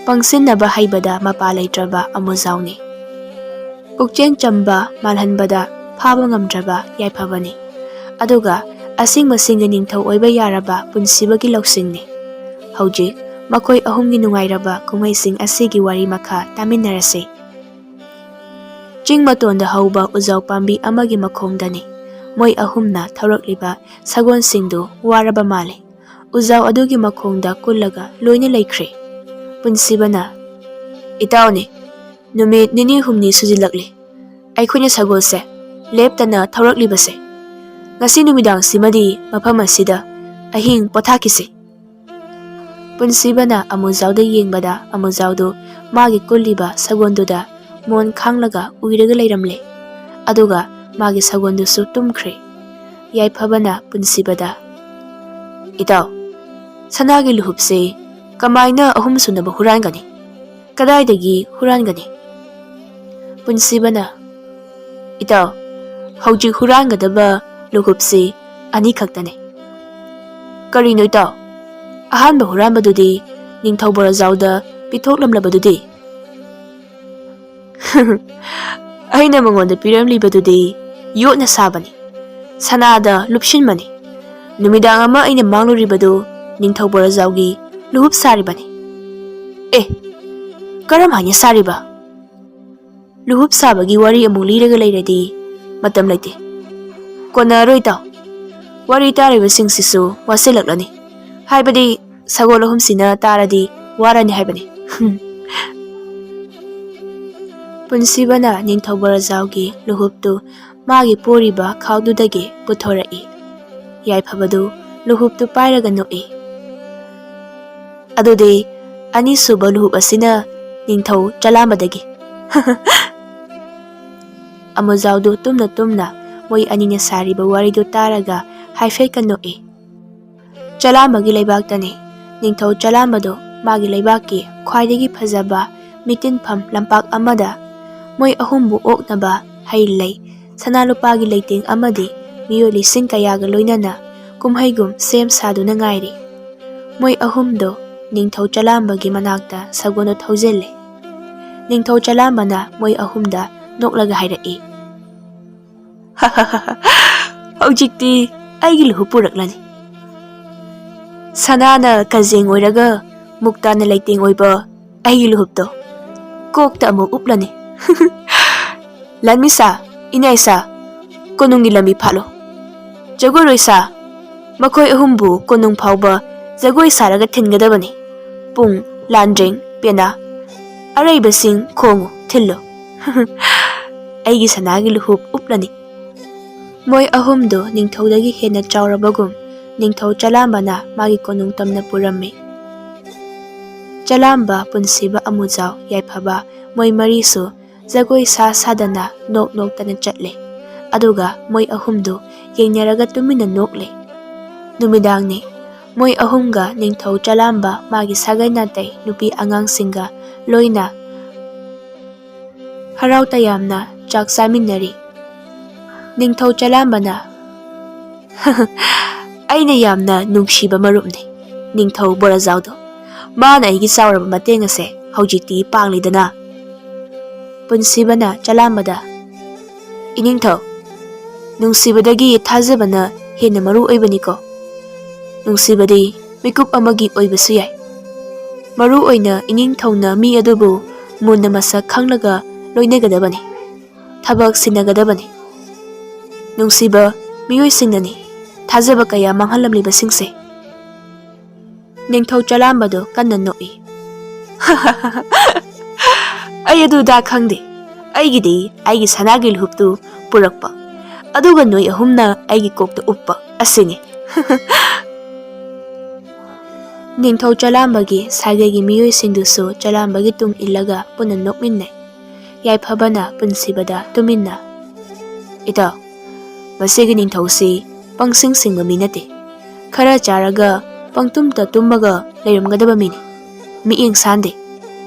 ꯄꯪꯁꯤꯟꯅꯕ ꯍꯩꯕꯗ ꯃꯄꯥ ꯂꯩꯇ꯭ꯔꯕ ꯑꯃꯨꯖꯥꯎꯅꯤ꯫ ꯄꯨꯛꯆꯦꯜ ꯆꯝꯕ, ꯃꯥꯜꯍꯟꯕꯗ ꯐꯥꯕ ꯉꯝꯗ꯭ꯔꯕ ꯌꯥꯏꯐꯕꯅꯤ꯫ ꯑꯗꯨꯒ ꯑꯁꯤꯡꯕꯁꯤꯡꯒꯤ ꯅꯤꯡꯊꯧ ꯑꯣꯏꯕ ꯌꯥꯔꯕ ꯄꯨꯟꯁꯤꯕꯒꯤ ꯂꯧꯁꯤꯡꯅꯤ꯫ ꯍꯧꯖꯤꯛ ꯃꯈꯣꯏ ꯑꯍꯨꯝꯒꯤ ꯅꯨꯡꯉꯥꯏꯔꯕ ꯀꯨꯝꯍꯩꯁꯤꯡ ꯑꯁꯤꯒꯤ ꯋꯥꯔꯤ ꯃꯈꯥ ꯇꯥꯃꯤꯟꯅꯔꯁꯤ꯫ ꯆꯤꯡ ꯃꯇꯣꯟꯗ ꯍꯧꯕ ꯎꯖꯥꯎ ꯄꯥꯝꯕꯤ ꯑꯃꯒꯤ ꯃꯈꯣꯡꯗꯅꯤ꯫ ꯃꯣꯏ ꯑꯍꯨꯝꯅ ꯊꯧꯔꯛꯂꯤꯕ ꯁꯒꯣꯜꯁꯤꯡꯗꯨ ꯋꯥꯔꯕ ꯃꯥꯜꯂꯤ꯫ ꯎꯖꯥꯎ ꯑꯗꯨꯒꯤ ꯃꯈꯣꯡꯗ ꯀꯨꯜꯂꯒ ꯂꯣꯏꯅ ꯂꯩꯈ꯭ꯔꯦ꯫ ꯄꯨꯟꯁꯤꯕꯅ, "ꯏꯇꯥꯎꯅꯤ, ꯅꯨꯃꯤꯠ ꯅꯤꯅꯤ ꯍꯨꯝꯅꯤ ꯁꯨꯖꯤꯜꯂꯛꯂꯦ ꯑꯩꯈꯣꯏꯅ ꯁꯒꯣꯜꯁꯦ ꯂꯦꯞꯇꯅ ꯊꯧꯔꯛꯂꯤꯕꯁꯦ꯫ ꯉꯁꯤ ꯅꯨꯃꯤꯗꯥꯡꯁꯤꯃꯗꯤ ꯃꯐꯝ ꯑꯁꯤꯗ ꯑꯍꯤꯡ ꯄꯣꯊꯥꯈꯤꯁꯤ꯫" ꯄꯨꯟꯁꯤꯕꯅ ꯑꯃꯨꯖꯥꯎꯗ ꯌꯦꯡꯕꯗ ꯑꯃꯨꯖꯥꯎꯗꯨ ꯃꯥꯒꯤ ꯀꯨꯜꯂꯤꯕ ꯁꯒꯣꯜꯗꯨꯗ ꯃꯣꯟ ꯈꯥꯡꯂꯒ ꯎꯏꯔꯒ ꯂꯩꯔꯝꯂꯦ꯫ ꯑꯗꯨꯒ ꯃꯥꯒꯤ ꯁꯒꯣꯜꯗꯨꯁꯨ ꯇꯨꯝꯈ꯭ꯔꯦ꯫ ꯌꯥꯏꯐꯕꯅ ꯄꯨꯟꯁꯤꯕꯗ, "ꯏꯇꯥꯎ, ꯁꯅꯥꯒꯤ ꯂꯨꯍꯨꯞꯁꯦ ꯀꯃꯥꯏꯅ ꯑꯍꯨꯝ ꯁꯨꯅꯕ ꯍꯨꯔꯥꯟꯒꯅꯤ? ꯀꯗꯥꯏꯗꯒꯤ ꯍꯨꯔꯥꯟꯒꯅꯤ?" ꯄꯨꯟꯁꯤꯕꯅ, "ꯏꯇꯥꯎ, ꯍꯧꯖꯤꯛ ꯍꯨꯔꯥꯟꯒꯗꯕ ꯂꯨꯍꯨꯞꯁꯤ ꯑꯅꯤꯈꯛꯇꯅꯤ꯫" "ꯀꯔꯤꯅꯣ ꯏꯇꯥꯎ? ꯑꯍꯥꯟꯕ ꯍꯨꯔꯥꯟꯕꯗꯨꯗꯤ ꯅꯤꯡꯊꯧ ꯕꯣꯔꯖꯥꯎꯗ ꯄꯤꯊꯣꯛꯂꯝꯂꯕꯗꯨꯗꯤ?" "ꯑꯩꯅ ꯃꯉꯣꯟꯗ ꯄꯤꯔꯝꯂꯤꯕꯗꯨꯗꯤ ꯌꯣꯠꯅ ꯁꯥꯕꯅꯤ, ꯁꯅꯥꯗ ꯂꯨꯞꯁꯤꯟꯕꯅꯤ꯫ ꯅꯨꯃꯤꯗꯥꯡ ꯑꯃ ꯑꯩꯅ ꯃꯥꯡꯂꯨꯔꯤꯕꯗꯨ ꯅꯤꯡꯊꯧ ꯕꯣꯔꯖꯥꯎꯒꯤ ꯂꯨꯍꯨꯞ ꯁꯥꯔꯤꯕꯅꯤ꯫" "ꯑꯦ, ꯀꯔꯝ ꯍꯥꯏꯅ ꯁꯥꯔꯤꯕ? ꯂꯨꯍꯨꯞ ꯁꯥꯕꯒꯤ ꯋꯥꯔꯤ ꯑꯃꯨꯛ ꯂꯤꯔꯒ ꯂꯩꯔꯗꯤ ꯃꯇꯝ ꯂꯩꯇꯦ꯫ ꯀꯣꯟꯅꯔꯣꯏ ꯏꯇꯥꯎ꯫ ꯋꯥꯔꯤ ꯇꯥꯔꯤꯕꯁꯤꯡꯁꯤꯁꯨ ꯋꯥꯁꯤꯜꯂꯛꯂꯅꯤ꯫ ꯍꯥꯏꯕꯗꯤ ꯁꯒꯣꯜ ꯑꯍꯨꯝꯁꯤꯅ ꯇꯥꯔꯗꯤ ꯋꯥꯔꯅꯤ ꯍꯥꯏꯕꯅꯤ꯫ ꯄꯨꯟꯁꯤꯕꯅ ꯅꯤꯡꯊꯧ ꯕꯣꯔꯖꯥꯎꯒꯤ ꯂꯨꯍꯨꯞꯇꯨ ꯃꯥꯒꯤ ꯄꯣꯔꯤꯕ ꯈꯥꯎꯗꯨꯗꯒꯤ ꯄꯨꯊꯣꯔꯛꯏ꯫ ꯌꯥꯏꯐꯕꯗꯨ ꯂꯨꯍꯨꯞꯇꯨ ꯄꯥꯏꯔꯒ ꯅꯣꯛꯏ꯫ "ꯑꯗꯨꯗꯤ ꯑꯅꯤꯁꯨꯕ ꯂꯨꯍꯨꯞ ꯑꯁꯤꯅ ꯅꯤꯡꯊꯧ ꯆꯂꯥꯝꯕꯗꯒꯤ꯫" ꯑꯃꯨꯖꯥꯎꯗꯨ ꯇꯨꯝꯅ ꯇꯨꯝꯅ ꯃꯣꯏ ꯑꯅꯤꯅ ꯁꯥꯔꯤꯕ ꯋꯥꯔꯤꯗꯨ ꯇꯥꯔꯒ ꯍꯥꯏꯐꯦꯠꯀ ꯅꯣꯛꯏ꯫ ꯆꯂꯥꯝꯕꯒꯤ ꯂꯩꯕꯥꯛꯇꯅꯤ꯫ ꯅꯤꯡꯊꯧ ꯆꯂꯥꯝꯕꯗꯨ ꯃꯥꯒꯤ ꯂꯩꯕꯥꯛꯀꯤ ꯈ꯭ꯋꯥꯏꯗꯒꯤ ꯐꯖꯕ ꯃꯤꯇꯤꯟꯐꯝ ꯂꯝꯄꯥꯛ ꯑꯃꯗ ꯃꯣꯏ ꯑꯍꯨꯝꯕꯨ ꯑꯣꯛꯅꯕ ꯍꯩ ꯂꯩ, ꯁꯅꯥ ꯂꯨꯄꯥꯒꯤ ꯂꯩꯇꯦꯡ ꯑꯃꯗꯤ ꯃꯤꯑꯣꯏ ꯂꯤꯁꯤꯡ ꯀꯌꯥꯒ ꯂꯣꯏꯅꯅ ꯀꯨꯝꯍꯩꯒꯨꯝ ꯁꯦꯝ ꯁꯥꯗꯨꯅ ꯉꯥꯏꯔꯤ꯫ ꯃꯣꯏ ꯑꯍꯨꯝꯗꯣ ꯅꯤꯡꯊꯧ ꯆꯂꯥꯝꯕꯒꯤ ꯃꯅꯥꯛꯇ ꯁꯒꯣꯜꯗ ꯊꯧꯖꯤꯜꯂꯦ꯫ ꯅꯤꯡꯊꯧ ꯆꯂꯥꯝꯕꯅ ꯃꯣꯏ ꯑꯍꯨꯝꯗ ꯅꯣꯛꯂꯒ ꯍꯥꯏꯔꯛꯏ, "ꯍꯧꯖꯤꯛꯇꯤ ꯑꯩꯒꯤ ꯂꯨꯍꯨꯞ ꯄꯨꯔꯛꯂꯅꯤ꯫ ꯁꯅꯥꯅ ꯀꯖꯦꯡ ꯑꯣꯏꯔꯒ ꯃꯨꯛꯇꯥꯅ ꯂꯩꯇꯦꯡ ꯑꯣꯏꯕ ꯑꯩꯒꯤ ꯂꯨꯍꯨꯞꯇꯣ ꯀꯣꯛꯇ ꯑꯃꯨꯛ ꯎꯞꯂꯅꯤ꯫" "ꯂꯥꯟꯃꯤꯁꯥ, ꯏꯅꯥꯏꯁꯥ, ꯀꯣꯅꯨꯡꯒꯤ ꯂꯝꯕꯤ ꯐꯥꯠꯂꯣ꯫ ꯖꯒꯣꯏꯔꯣꯏꯁꯥ, ꯃꯈꯣꯏ ꯑꯍꯨꯝꯕꯨ ꯀꯣꯅꯨꯡ ꯐꯥꯎꯕ ꯖꯒꯣꯏ ꯁꯥꯔꯒ ꯊꯤꯟꯒꯗꯕꯅꯤ꯫ ꯄꯨꯡ, ꯂꯥꯟꯗ꯭ꯔꯦꯡ, ꯄꯦꯅꯥ, ꯑꯔꯩꯕꯁꯤꯡ ꯈꯣꯡꯉꯨ, ꯊꯤꯜꯂꯨ꯫ ꯑꯩꯒꯤ ꯁꯅꯥꯒꯤ ꯂꯨꯍꯨꯞ ꯎꯞꯂꯅꯤ꯫" ꯃꯣꯏ ꯑꯍꯨꯝꯗꯨ ꯅꯤꯡꯊꯧꯗꯒꯤ ꯍꯦꯟꯅ ꯆꯥꯎꯔꯕꯒꯨꯝ ꯅꯤꯡꯊꯧ ꯆꯂꯥꯝꯕꯅ ꯃꯥꯒꯤ ꯀꯣꯅꯨꯡ ꯇꯝꯅ ꯄꯨꯔꯝꯃꯤ꯫ ꯆꯂꯥꯝꯕ, ꯄꯨꯟꯁꯤꯕ, ꯑꯃꯨꯖꯥꯎ, ꯌꯥꯏꯐꯕ, ꯃꯣꯏ ꯃꯔꯤꯁꯨ ꯖꯒꯣꯏ ꯁꯥ ꯁꯥꯗꯅ ꯅꯣꯛ ꯅꯣꯛꯇꯅ ꯆꯠꯂꯦ꯫ ꯑꯗꯨꯒ ꯃꯣꯏ ꯑꯍꯨꯝꯗꯨ ꯌꯦꯡꯅꯔꯒ ꯇꯨꯃꯤꯟꯅ ꯅꯣꯛꯂꯦ꯫ ꯅꯨꯃꯤꯗꯥꯡꯅꯤ꯫ ꯃꯣꯏ ꯑꯍꯨꯝꯒ ꯅꯤꯡꯊꯧ ꯆꯂꯥꯝꯕ ꯃꯥꯒꯤ ꯁꯥꯒꯩ ꯅꯥꯇꯩ ꯅꯨꯄꯤ ꯑꯉꯥꯡꯁꯤꯡꯒ ꯂꯣꯏꯅ ꯍꯔꯥꯎ ꯇꯌꯥꯝꯅ ꯆꯥꯛ ꯆꯥꯃꯤꯟꯅꯔꯤ꯫ ꯅꯤꯡꯊꯧ ꯆꯂꯥꯝꯕꯅ, "ꯑꯩꯅ ꯌꯥꯝꯅ ꯅꯨꯡꯁꯤꯕ ꯃꯔꯨꯞꯅꯤ ꯅꯤꯡꯊꯧ ꯕꯣꯔꯥꯖꯥꯎꯗꯣ꯫ ꯃꯥꯅ ꯑꯩꯒꯤ ꯆꯥꯎꯔꯕ ꯃꯇꯦꯡ ꯑꯁꯦ ꯍꯧꯖꯤꯛꯇꯤ ꯄꯥꯡꯂꯤꯗꯅ꯫" ꯄꯨꯟꯁꯤꯕꯅ ꯆꯂꯥꯝꯕꯗ, "ꯏꯅꯤꯡꯊꯧ, ꯅꯨꯡꯁꯤꯕꯗꯒꯤ ꯊꯥꯖꯕꯅ ꯍꯦꯟꯅ ꯃꯔꯨ ꯑꯣꯏꯕꯅꯤꯀꯣ꯫ ꯅꯨꯡꯁꯤꯕꯗꯤ ꯃꯤꯀꯨꯞ ꯑꯃꯒꯤ ꯑꯣꯏꯕꯁꯨ ꯌꯥꯏ꯫ ꯃꯔꯨ ꯑꯣꯏꯅ ꯏꯅꯤꯡꯊꯧꯅ ꯃꯤ ꯑꯗꯨꯕꯨ ꯃꯨꯟꯅ ꯃꯁꯛ ꯈꯪꯂꯒ ꯂꯣꯏꯅꯒꯗꯕꯅꯤ, ꯊꯕꯛ ꯁꯤꯟꯅꯒꯗꯕꯅꯤ꯫ ꯅꯨꯡꯁꯤꯕ ꯃꯤꯑꯣꯏꯁꯤꯡꯅꯅꯤ ꯊꯥꯖꯕ ꯀꯌꯥ ꯃꯥꯡꯍꯜꯂꯝꯂꯤꯕꯁꯤꯡꯁꯦ꯫" ꯅꯤꯡꯊꯧ ꯆꯂꯥꯝꯕꯗꯨ ꯀꯟꯅ ꯅꯣꯛꯏ꯫ ꯑꯩ ꯑꯗꯨꯗ ꯈꯪꯗꯦ꯫ ꯑꯩꯒꯤꯗꯤ ꯑꯩꯒꯤ ꯁꯅꯥꯒꯤ ꯂꯨꯍꯨꯞꯇꯨ ꯄꯨꯔꯛꯄ, ꯑꯗꯨꯒ ꯅꯣꯏ ꯑꯍꯨꯝꯅ ꯑꯩꯒꯤ ꯀꯣꯛꯇ ꯎꯞꯄ ꯑꯁꯤꯅꯤ꯫ ꯅꯤꯡꯊꯧ ꯆꯂꯥꯝꯕꯒꯤ ꯁꯥꯒꯩꯒꯤ ꯃꯤꯑꯣꯏꯁꯤꯡꯗꯨꯁꯨ ꯆꯂꯥꯝꯕꯒꯤ ꯇꯨꯡ ꯏꯜꯂꯒ ꯄꯨꯟꯅ ꯅꯣꯛꯃꯤꯟꯅꯩ꯫ ꯌꯥꯏꯐꯕꯅ ꯄꯨꯟꯁꯤꯕꯗ ꯇꯨꯃꯤꯟꯅ, "ꯏꯇꯥꯎ, ꯃꯁꯤꯒꯤ ꯅꯤꯡꯊꯧꯁꯤ ꯄꯪꯁꯤꯡ ꯁꯤꯡꯕ ꯃꯤ ꯅꯠꯇꯦ꯫ ꯈꯔ ꯆꯥꯔꯒ ꯄꯪꯇꯨꯝꯇ ꯇꯨꯝꯃꯒ ꯂꯩꯔꯝꯒꯗꯕ ꯃꯤꯅꯤ꯫ ꯃꯤꯠꯌꯦꯡ ꯁꯥꯟꯗꯦ꯫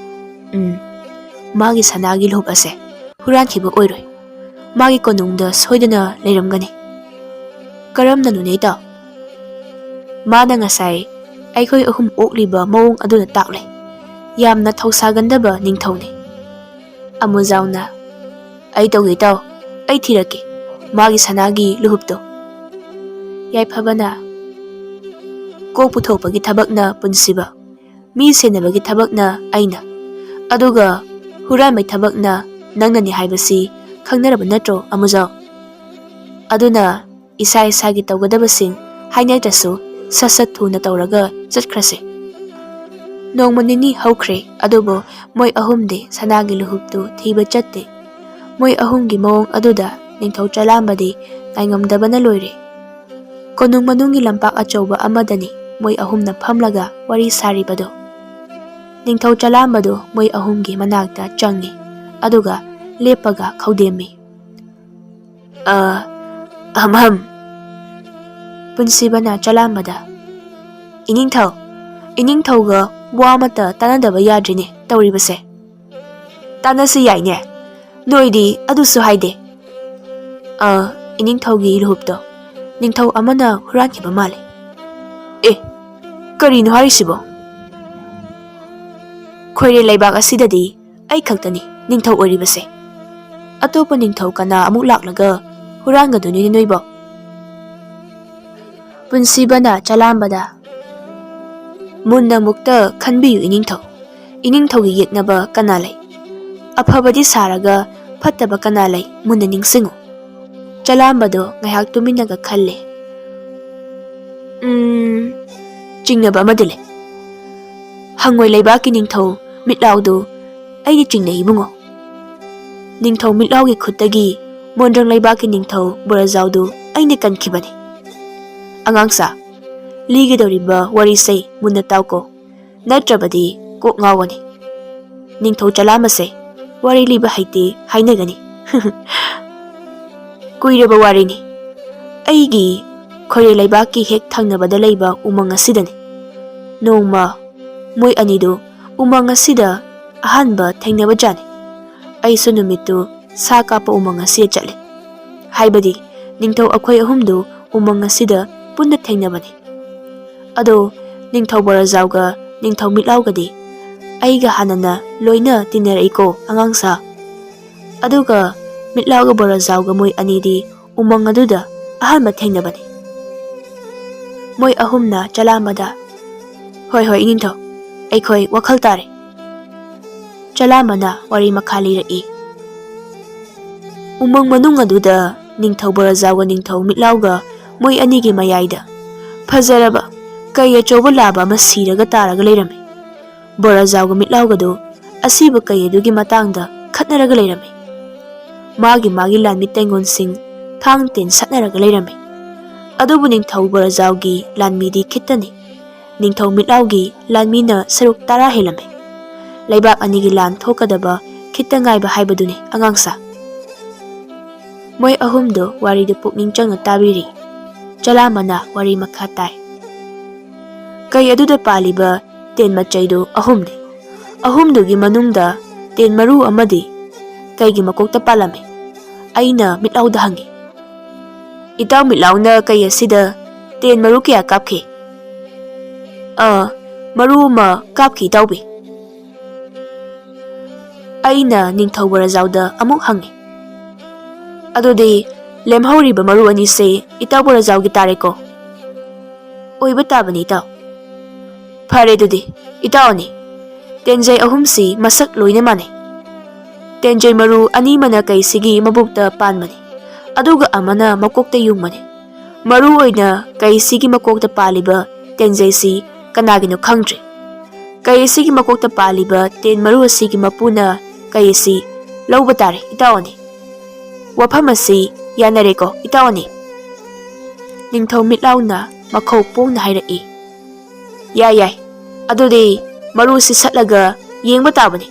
ꯎꯝ, ꯃꯥꯒꯤ ꯁꯅꯥꯒꯤ ꯂꯨꯍꯨꯞ ꯑꯁꯦ ꯍꯨꯔꯥꯟꯈꯤꯕ ꯑꯣꯏꯔꯣꯏ꯫ ꯃꯥꯒꯤ ꯀꯣꯅꯨꯡꯗ ꯁꯣꯏꯗꯅ ꯂꯩꯔꯝꯒꯅꯤ꯫ ꯀꯔꯝꯅꯅꯣꯅꯦ ꯏꯇꯥꯎ? ꯃꯥꯅ ꯉꯁꯥꯏ ꯑꯩꯈꯣꯏ ꯑꯍꯨꯝ ꯑꯣꯛꯂꯤꯕ ꯃꯑꯣꯡ ꯑꯗꯨꯅ ꯇꯥꯛꯂꯦ꯫ ꯌꯥꯝꯅ ꯊꯧꯁꯥꯒꯟꯗꯕ ꯅꯤꯡꯊꯧꯅꯤ꯫" ꯑꯃꯨꯖꯥꯎꯅ, "ꯑꯩ ꯇꯧꯒꯦ ꯏꯇꯥꯎ, ꯑꯩ ꯊꯤꯔꯛꯀꯦ ꯃꯥꯒꯤ ꯁꯅꯥꯒꯤ ꯂꯨꯍꯨꯞꯇꯣ꯫" ꯌꯥꯏꯐꯕꯅ, "ꯀꯣꯛ ꯄꯨꯊꯣꯛꯄꯒꯤ ꯊꯕꯛꯅ ꯄꯨꯟꯁꯤꯕ, ꯃꯤ ꯁꯦꯟꯅꯕꯒꯤ ꯊꯕꯛꯅ ꯑꯩꯅ, ꯑꯗꯨꯒ ꯍꯨꯔꯥꯟꯕꯩ ꯊꯕꯛꯅ ꯅꯪꯅꯅꯤ ꯍꯥꯏꯕꯁꯤ ꯈꯪꯅꯔꯕ ꯅꯠꯇ꯭ꯔꯣ ꯑꯃꯨꯖꯥꯎ? ꯑꯗꯨꯅ ꯏꯁꯥ ꯏꯁꯥꯒꯤ ꯇꯧꯒꯗꯕꯁꯤꯡ ꯍꯥꯏꯅꯗ꯭ꯔꯁꯨ ꯁꯠ ꯁꯠ ꯊꯨꯅ ꯇꯧꯔꯒ ꯆꯠꯈ꯭ꯔꯁꯦ꯫" ꯅꯣꯡꯃ ꯅꯤꯅꯤ ꯍꯧꯈ꯭ꯔꯦ, ꯑꯗꯨꯕꯨ ꯃꯣꯏ ꯑꯍꯨꯝꯗꯤ ꯁꯅꯥꯒꯤ ꯂꯨꯍꯨꯞꯇꯨ ꯊꯤꯕ ꯆꯠꯇꯦ꯫ ꯃꯣꯏ ꯑꯍꯨꯝꯒꯤ ꯃꯑꯣꯡ ꯑꯗꯨꯗ ꯅꯤꯡꯊꯧ ꯆꯂꯥꯝꯕꯗꯤ ꯉꯥꯏꯉꯝꯗꯕꯅ ꯂꯣꯏꯔꯦ꯫ ꯀꯣꯅꯨꯡ ꯃꯅꯨꯡꯒꯤ ꯂꯝꯄꯥꯛ ꯑꯆꯧꯕ ꯑꯃꯗꯅꯤ ꯃꯣꯏ ꯑꯍꯨꯝꯅ ꯐꯝꯂꯒ ꯋꯥꯔꯤ ꯁꯥꯔꯤꯕꯗꯣ꯫ ꯅꯤꯡꯊꯧ ꯆꯂꯥꯝꯕꯗꯨ ꯃꯣꯏ ꯑꯍꯨꯝꯒꯤ ꯃꯅꯥꯛꯇ ꯆꯪꯉꯤ, ꯑꯗꯨꯒ ꯂꯦꯞꯄꯒ ꯈꯧꯗꯦꯝꯃꯤ꯫ "ꯑ, ꯑꯍꯝ ꯑꯍꯝ꯫" ꯄꯨꯟꯁꯤꯕꯅ ꯆꯂꯥꯝꯕꯗ, "ꯏꯅꯤꯡꯊꯧ, ꯏꯅꯤꯡꯊꯧꯒ ꯋꯥ ꯑꯃꯠꯇ ꯇꯥꯟꯅꯗꯕ ꯌꯥꯗ꯭ꯔꯤꯅꯦ ꯇꯧꯔꯤꯕꯁꯦ꯫ ꯇꯥꯟꯅꯁꯤ ꯌꯥꯏꯅꯦ, ꯅꯣꯏꯗꯤ ꯑꯗꯨꯁꯨ ꯍꯥꯏꯗꯦ꯫" "ꯑ, ꯏꯅꯤꯡꯊꯧꯒꯤ ꯂꯨꯍꯨꯞꯇꯣ ꯅꯤꯡꯊꯧ ꯑꯃꯅ ꯍꯨꯔꯥꯟꯈꯤꯕ ꯃꯥꯜꯂꯦ꯫" "ꯑꯦ, ꯀꯔꯤꯅꯣ ꯍꯥꯏꯔꯤꯁꯤꯕꯣ? ꯈꯣꯏꯔꯦ ꯂꯩꯕꯥꯛ ꯑꯁꯤꯗꯗꯤ ꯑꯩ ꯈꯛꯇꯅꯤ ꯅꯤꯡꯊꯧ ꯑꯣꯏꯔꯤꯕꯁꯦ꯫ ꯑꯇꯣꯞꯄ ꯅꯤꯡꯊꯧ ꯀꯅꯥ ꯑꯃꯨꯛ ꯂꯥꯛꯂꯒ ꯍꯨꯔꯥꯟꯒꯗꯣꯏꯅꯣꯅꯦ ꯅꯣꯏꯕꯣ?" ꯄꯨꯟꯁꯤꯕꯅ ꯆꯂꯥꯝꯕꯗ, "ꯃꯨꯟꯅ ꯑꯃꯨꯛꯇ ꯈꯟꯕꯤꯌꯨ ꯏꯅꯤꯡꯊꯧ꯫ ꯏꯅꯤꯡꯊꯧꯒꯤ ꯌꯦꯛꯅꯕ ꯀꯅꯥ ꯂꯩ? ꯑꯐꯕꯗꯤ ꯁꯥꯔꯒ ꯐꯠꯇꯕ ꯀꯅꯥ ꯂꯩ? ꯃꯨꯟꯅ ꯅꯤꯡꯁꯤꯡꯉꯨ꯫" ꯆꯂꯥꯝꯕꯗꯣ ꯉꯥꯏꯍꯥꯛ ꯇꯨꯃꯤꯟꯅꯒ ꯈꯜꯂꯦ꯫ "ꯎꯝ, ꯆꯤꯡꯅꯕ ꯑꯃꯗꯤ ꯂꯩ꯫ ꯍꯪꯉꯣꯏ ꯂꯩꯕꯥꯛꯀꯤ ꯅꯤꯡꯊꯧ ꯃꯤꯠꯂꯥꯎꯗꯨ ꯑꯩꯅ ꯆꯤꯡꯅꯩ ꯏꯕꯨꯡꯉꯣ꯫ ꯅꯤꯡꯊꯧ ꯃꯤꯠꯂꯥꯎꯒꯤ ꯈꯨꯠꯇꯒꯤ ꯃꯣꯟꯗ꯭ꯔꯪ ꯂꯩꯕꯥꯛꯀꯤ ꯅꯤꯡꯊꯧ ꯕꯣꯔꯖꯥꯎꯗꯨ ꯑꯩꯅ ꯀꯟꯈꯤꯕꯅꯤ꯫ ꯑꯉꯥꯡꯁꯥ, ꯂꯤꯒꯗꯧꯔꯤꯕ ꯋꯥꯔꯤꯁꯦ ꯃꯨꯟꯅ ꯇꯥꯎꯀꯣ, ꯅꯠꯇ꯭ꯔꯕꯗꯤ ꯀꯣꯛ ꯉꯥꯎꯒꯅꯤ꯫ ꯅꯤꯡꯊꯧ ꯆꯂꯥꯝꯕꯁꯦ ꯋꯥꯔꯤ ꯂꯤꯕ ꯍꯩꯇꯦ ꯍꯥꯏꯅꯒꯅꯤ꯫ ꯀꯨꯏꯔꯕ ꯋꯥꯔꯤꯅꯤ꯫ ꯑꯩꯒꯤ ꯈꯣꯏꯔꯦ ꯂꯩꯕꯥꯛꯀꯤ ꯍꯦꯛ ꯊꯪꯅꯕꯗ ꯂꯩꯕ ꯎꯃꯪ ꯑꯁꯤꯗꯅꯤ꯫ ꯅꯣꯡꯃ ꯃꯣꯏ ꯑꯅꯤꯗꯨ ꯎꯃꯪ ꯑꯁꯤꯗ ꯑꯍꯥꯟꯕ ꯊꯦꯡꯅꯕꯖꯥꯠꯅꯤ꯫ ꯑꯩꯁꯨ ꯅꯨꯃꯤꯠꯇꯨ ꯁꯥ ꯀꯥꯞꯄ ꯎꯃꯪ ꯑꯁꯤꯗ ꯆꯠꯂꯦ꯫ ꯍꯥꯏꯕꯗꯤ ꯅꯤꯡꯊꯧ ꯑꯩꯈꯣꯏ ꯑꯍꯨꯝꯗꯨ ꯎꯃꯪ ꯑꯁꯤꯗ ꯄꯨꯟꯅ ꯊꯦꯡꯅꯕꯅꯤ꯫ ꯑꯗꯣ ꯅꯤꯡꯊꯧ ꯕꯣꯔꯖꯥꯎꯒ ꯅꯤꯡꯊꯧ ꯃꯤꯠꯂꯥꯎꯒꯗꯤ ꯑꯩꯒ ꯍꯥꯟꯅꯅ ꯂꯣꯏꯅ ꯇꯤꯟꯅꯔꯛꯏꯀꯣ ꯑꯉꯥꯡꯁꯥ꯫ ꯑꯗꯨꯒ ꯃꯤꯠꯂꯥꯎꯒ ꯕꯣꯔꯖꯥꯎꯒ ꯃꯣꯏ ꯑꯅꯤꯗꯤ ꯎꯃꯪ ꯑꯗꯨꯗ ꯑꯍꯥꯟꯕ ꯊꯦꯡꯅꯕꯅꯤ꯫ ꯃꯣꯏ ꯑꯍꯨꯝꯅ ꯆꯂꯥꯝꯕꯗ, "ꯍꯣꯏ, ꯍꯣꯏ, ꯏꯅꯤꯡꯊꯧ, ꯑꯩꯈꯣꯏ ꯋꯥꯈꯜ ꯇꯥꯔꯦ꯫" ꯆꯂꯥꯝꯕꯅ ꯋꯥꯔꯤ ꯃꯈꯥ ꯂꯤꯔꯛꯏ꯫ ꯎꯃꯪ ꯃꯅꯨꯡ ꯑꯗꯨꯗ ꯅꯤꯡꯊꯧ ꯕꯣꯔꯖꯥꯎꯒ ꯅꯤꯡꯊꯧ ꯃꯤꯠꯂꯥꯎꯒ ꯃꯣꯏ ꯑꯅꯤꯒꯤ ꯃꯌꯥꯏꯗ ꯐꯖꯔꯕ ꯀꯩ ꯑꯆꯧꯕ ꯂꯥꯕ ꯑꯃ ꯁꯤꯔꯒ ꯇꯥꯔꯒ ꯂꯩꯔꯝꯃꯤ꯫ ꯕꯣꯔꯖꯥꯎꯒ ꯃꯤꯠꯂꯥꯎꯒꯗꯨ ꯑꯁꯤꯕ ꯀꯩ ꯑꯗꯨꯒꯤ ꯃꯇꯥꯡꯗ ꯈꯠꯅꯔꯒ ꯂꯩꯔꯝꯃꯤ꯫ ꯃꯥꯒꯤ ꯃꯥꯒꯤ ꯂꯥꯟꯃꯤ ꯇꯦꯡꯒꯣꯟꯁꯤꯡ ꯊꯥꯡ ꯇꯦꯟ ꯁꯠꯅꯔꯒ ꯂꯩꯔꯝꯃꯤ꯫ ꯑꯗꯨꯕꯨ ꯅꯤꯡꯊꯧ ꯕꯣꯔꯖꯥꯎꯒꯤ ꯂꯥꯟꯃꯤꯗꯤ ꯈꯤꯠꯇꯅꯤ꯫ ꯅꯤꯡꯊꯧ ꯃꯤꯠꯂꯥꯎꯒꯤ ꯂꯥꯟꯃꯤꯅ ꯁꯔꯨꯛ ꯇꯔꯥ ꯍꯦꯜꯂꯝꯃꯤ꯫ ꯂꯩꯕꯥꯛ ꯑꯅꯤꯒꯤ ꯂꯥꯟ ꯊꯣꯛꯀꯗꯕ ꯈꯤꯠꯇ ꯉꯥꯏꯕ ꯍꯥꯏꯕꯗꯨꯅꯤ ꯑꯉꯥꯡꯁꯥ꯫ ꯃꯣꯏ ꯑꯍꯨꯝꯗꯨ ꯋꯥꯔꯤꯗꯨ ꯄꯨꯛꯅꯤꯡ ꯆꯪꯅ ꯇꯥꯕꯤꯔꯤ꯫ ꯆꯂꯥꯝꯕꯅ ꯋꯥꯔꯤ ꯃꯈꯥ ꯇꯥꯏ꯫ ꯀꯩ ꯑꯗꯨꯗ ꯄꯥꯜꯂꯤꯕ ꯇꯦꯟ ꯃꯆꯩꯗꯨ ꯑꯍꯨꯝꯅꯤ꯫ ꯑꯍꯨꯝꯗꯨꯒꯤ ꯃꯅꯨꯡꯗ ꯇꯦꯟ ꯃꯔꯨ ꯑꯃꯗꯤ ꯀꯩꯒꯤ ꯃꯀꯣꯛꯇ ꯄꯥꯜꯂꯝꯃꯤ꯫ ꯑꯩꯅ ꯃꯤꯠꯂꯥꯎꯗ ꯍꯪꯉꯤ, "ꯏꯇꯥꯎ ꯃꯤꯠꯂꯥꯎꯅ ꯀꯩ ꯑꯁꯤꯗ ꯇꯦꯟ ꯃꯔꯨ ꯀꯌꯥ ꯀꯥꯞꯈꯤ?" "ꯑ, ꯃꯔꯨ ꯑꯃ ꯀꯥꯞꯈꯤ, ꯏꯇꯥꯎꯕꯤ꯫" ꯑꯩꯅ ꯅꯤꯡꯊꯧ ꯕꯣꯔꯖꯥꯎꯗ ꯑꯃꯨꯛ ꯍꯪꯉꯤ, "ꯑꯗꯨꯗꯤ ꯂꯦꯝꯍꯧꯔꯤꯕ ꯃꯔꯨ ꯑꯅꯤꯁꯦ ꯏꯇꯥꯎ ꯕꯣꯔꯖꯥꯎꯒꯤ ꯇꯥꯔꯦꯀꯣ?" "ꯑꯣꯏꯕ ꯇꯥꯕꯅꯤ, ꯏꯇꯥꯎ꯫" "ꯐꯔꯦ, ꯑꯗꯨꯗꯤ ꯏꯇꯥꯎ ꯑꯅꯤ, ꯇꯦꯟꯖꯩ ꯑꯍꯨꯝꯁꯤ ꯃꯁꯛ ꯂꯣꯏꯅ ꯃꯥꯟꯅꯩ꯫ ꯇꯦꯟꯖꯩ ꯃꯔꯨ ꯑꯅꯤꯃꯅ ꯀꯩꯁꯤꯒꯤ ꯃꯕꯨꯛꯇ ꯄꯥꯟꯕꯅꯤ, ꯑꯗꯨꯒ ꯑꯃꯅ ꯃꯀꯣꯛꯇ ꯌꯨꯡꯕꯅꯤ꯫ ꯃꯔꯨ ꯑꯣꯏꯅ ꯀꯩꯁꯤꯒꯤ ꯃꯀꯣꯛꯇ ꯄꯥꯜꯂꯤꯕ ꯇꯦꯟꯖꯩꯁꯤ ꯀꯅꯥꯒꯤꯅꯣ ꯈꯪꯗ꯭ꯔꯤ꯫ ꯀꯩ ꯑꯁꯤꯒꯤ ꯃꯀꯣꯛꯇ ꯄꯥꯜꯂꯤꯕ ꯇꯦꯟ ꯃꯔꯨ ꯑꯁꯤꯒꯤ ꯃꯄꯨꯅ ꯀꯩ ꯑꯁꯤ ꯂꯧꯕ ꯇꯥꯔꯦ, ꯏꯇꯥꯎ ꯑꯅꯤ꯫ ꯋꯥꯐꯝ ꯑꯁꯤ ꯌꯥꯅꯔꯦꯀꯣ, ꯏꯇꯥꯎ ꯑꯅꯤ?" ꯅꯤꯡꯊꯧ ꯃꯤꯠꯂꯥꯎꯅ ꯃꯈꯧ ꯄꯣꯡꯅ ꯍꯥꯏꯔꯛꯏ, "ꯌꯥꯏ, ꯌꯥꯏ, ꯑꯗꯨꯗꯤ ꯃꯔꯨꯁꯤ ꯁꯠꯂꯒ ꯌꯦꯡꯕ ꯇꯥꯕꯅꯤ꯫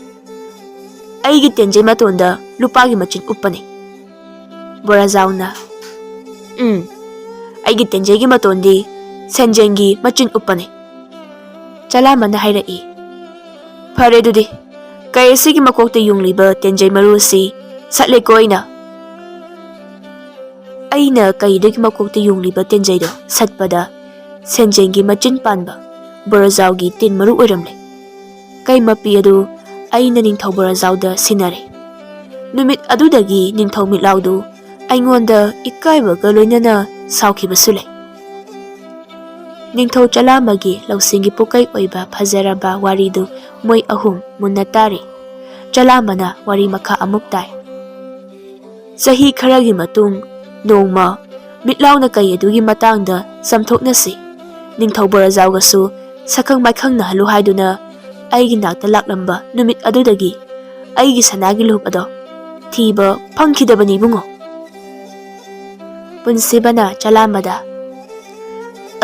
ꯑꯩꯒꯤ ꯇꯦꯟꯖꯩ ꯃꯇꯣꯟꯗ ꯂꯨꯄꯥꯒꯤ ꯃꯆꯤꯟ ꯎꯞꯄꯅꯤ꯫" ꯕꯣꯔꯥꯖꯥꯎꯅ, "ꯎꯝ, ꯑꯩꯒꯤ ꯇꯦꯟꯖꯩꯒꯤ ꯃꯇꯣꯟꯗꯤ ꯁꯦꯟꯖꯦꯡꯒꯤ ꯃꯆꯤꯟ ꯎꯞꯄꯅꯤ꯫" ꯆꯂꯥꯝꯕꯅ ꯍꯥꯏꯔꯛꯏ, "ꯐꯔꯦ ꯑꯗꯨꯗꯤ, ꯀꯩ ꯑꯁꯤꯒꯤ ꯃꯀꯣꯛꯇ ꯌꯨꯡꯂꯤꯕ ꯇꯦꯟꯖꯩ ꯃꯔꯨ ꯑꯁꯤ ꯁꯠꯂꯦꯀꯣ ꯑꯩꯅ꯫" ꯑꯩꯅ ꯀꯩꯗꯒꯤ ꯃꯀꯣꯛꯇ ꯌꯨꯡꯂꯤꯕ ꯇꯦꯟꯖꯩꯗꯣ ꯁꯠꯄꯗ, ꯁꯦꯟꯖꯦꯡꯒꯤ ꯃꯆꯤꯟ ꯄꯥꯟꯕ ꯕꯣꯔꯥꯖꯥꯎꯒꯤ ꯇꯤꯟ ꯃꯔꯨ ꯑꯣꯏꯔꯝꯂꯦ꯫ ꯀꯩ ꯃꯄꯤ ꯑꯗꯨ ꯑꯩꯅ ꯅꯤꯡꯊꯧ ꯕꯣꯔꯥꯖꯥꯎꯗ ꯁꯤꯟꯅꯔꯦ꯫ ꯅꯨꯃꯤꯠ ꯑꯗꯨꯗꯒꯤ ꯅꯤꯡꯊꯧ ꯃꯤꯠꯂꯥꯎꯗꯨ ꯑꯩꯉꯣꯟꯗ ꯏꯀꯥꯏꯕꯒ ꯂꯣꯏꯅꯅ ꯁꯥꯎꯈꯤꯕꯁꯨ ꯂꯩ꯫ ꯅꯤꯡꯊꯧ ꯆꯂꯥꯝꯕꯒꯤ ꯂꯧꯁꯤꯡꯒꯤ ꯄꯨꯀꯩ ꯑꯣꯏꯕ ꯐꯖꯔꯕ ꯋꯥꯔꯤꯗꯨ ꯃꯣꯏ ꯑꯍꯨꯝ ꯃꯨꯟꯅ ꯇꯥꯔꯤ꯫ ꯆꯂꯥꯝꯕꯅ ꯋꯥꯔꯤ ꯃꯈꯥ ꯑꯃꯨꯛ ꯇꯥꯏ꯫ ꯆꯍꯤ ꯈꯔꯒꯤ ꯃꯇꯨꯡ ꯅꯣꯡꯃ ꯃꯤꯠꯂꯥꯎꯅ ꯀꯩ ꯑꯗꯨꯒꯤ ꯃꯇꯥꯡꯗ ꯆꯝꯊꯣꯛꯅꯁꯤ, ꯅꯤꯡꯊꯧ ꯕꯣꯔꯥꯖꯥꯎꯒꯁꯨ ꯁꯛꯈꯪ ꯃꯥꯏꯈꯪꯅꯍꯜꯂꯨ ꯍꯥꯏꯗꯨꯅ ꯑꯩꯒꯤ ꯅꯥꯛꯇ ꯂꯥꯛꯂꯝꯕ ꯅꯨꯃꯤꯠ ꯑꯗꯨꯗꯒꯤ ꯑꯩꯒꯤ ꯁꯅꯥꯒꯤ ꯂꯨꯍꯨꯞ ꯑꯗꯣ ꯊꯤꯕ ꯐꯪꯈꯤꯗꯕꯅꯤ ꯏꯕꯨꯡꯉꯣ꯫ ꯄꯨꯟꯁꯤꯕꯅ ꯆꯂꯥꯝꯕꯗ,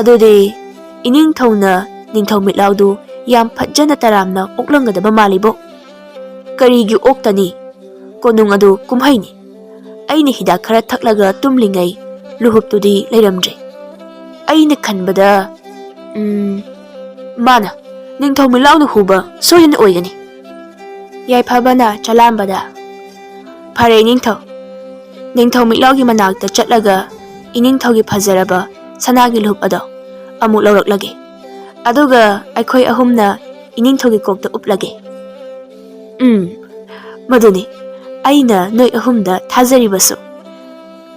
"ꯑꯗꯨꯗꯤ ꯏꯅꯤꯡꯊꯧꯅ ꯅꯤꯡꯊꯧ ꯃꯤꯠꯂꯥꯎꯗꯨ ꯌꯥꯝ ꯐꯖꯅ ꯇꯔꯥꯝꯅ ꯑꯣꯛꯂꯝꯒꯗꯕ ꯃꯥꯜꯂꯤꯕꯣ?" "ꯀꯔꯤꯒꯤ ꯑꯣꯛꯇꯅꯤ? ꯀꯣꯅꯨꯡ ꯑꯗꯨ ꯀꯨꯝꯍꯩꯅꯤ꯫ ꯑꯩꯅ ꯍꯤꯗꯥꯛ ꯈꯔ ꯊꯛꯂꯒ ꯇꯨꯝꯂꯤꯉꯩ ꯂꯨꯍꯨꯞꯇꯨꯗꯤ ꯂꯩꯔꯝꯗ꯭ꯔꯦ꯫ ꯑꯩꯅ ꯈꯟꯕꯗ, ꯎꯝ, ꯃꯥꯅ, ꯅꯤꯡꯊꯧ ꯃꯤꯠꯂꯥꯎꯅ ꯍꯨꯕ ꯁꯣꯏꯗꯅ ꯑꯣꯏꯒꯅꯤ꯫" ꯌꯥꯏꯐꯕꯅ ꯆꯂꯥꯝꯕꯗ, "ꯐꯔꯦ ꯏꯅꯤꯡꯊꯧ, ꯅꯤꯡꯊꯧ ꯃꯤꯠꯂꯥꯎꯒꯤ ꯃꯅꯥꯛꯇ ꯆꯠꯂꯒ ꯏꯅꯤꯡꯊꯧꯒꯤ ꯐꯖꯔꯕ ꯁꯅꯥꯒꯤ ꯂꯨꯍꯨꯞ ꯑꯗꯣ ꯑꯃꯨꯛ ꯂꯧꯔꯛꯂꯒꯦ꯫ ꯑꯗꯨꯒ ꯑꯩꯈꯣꯏ ꯑꯍꯨꯝꯅ ꯏꯅꯤꯡꯊꯧꯒꯤ ꯀꯣꯛꯇ ꯎꯞꯂꯒꯦ꯫" "ꯎꯝ, ꯃꯗꯨꯅꯤ ꯑꯩꯅ ꯅꯣꯏ ꯑꯍꯨꯝꯗ ꯊꯥꯖꯔꯤꯕꯁꯨ꯫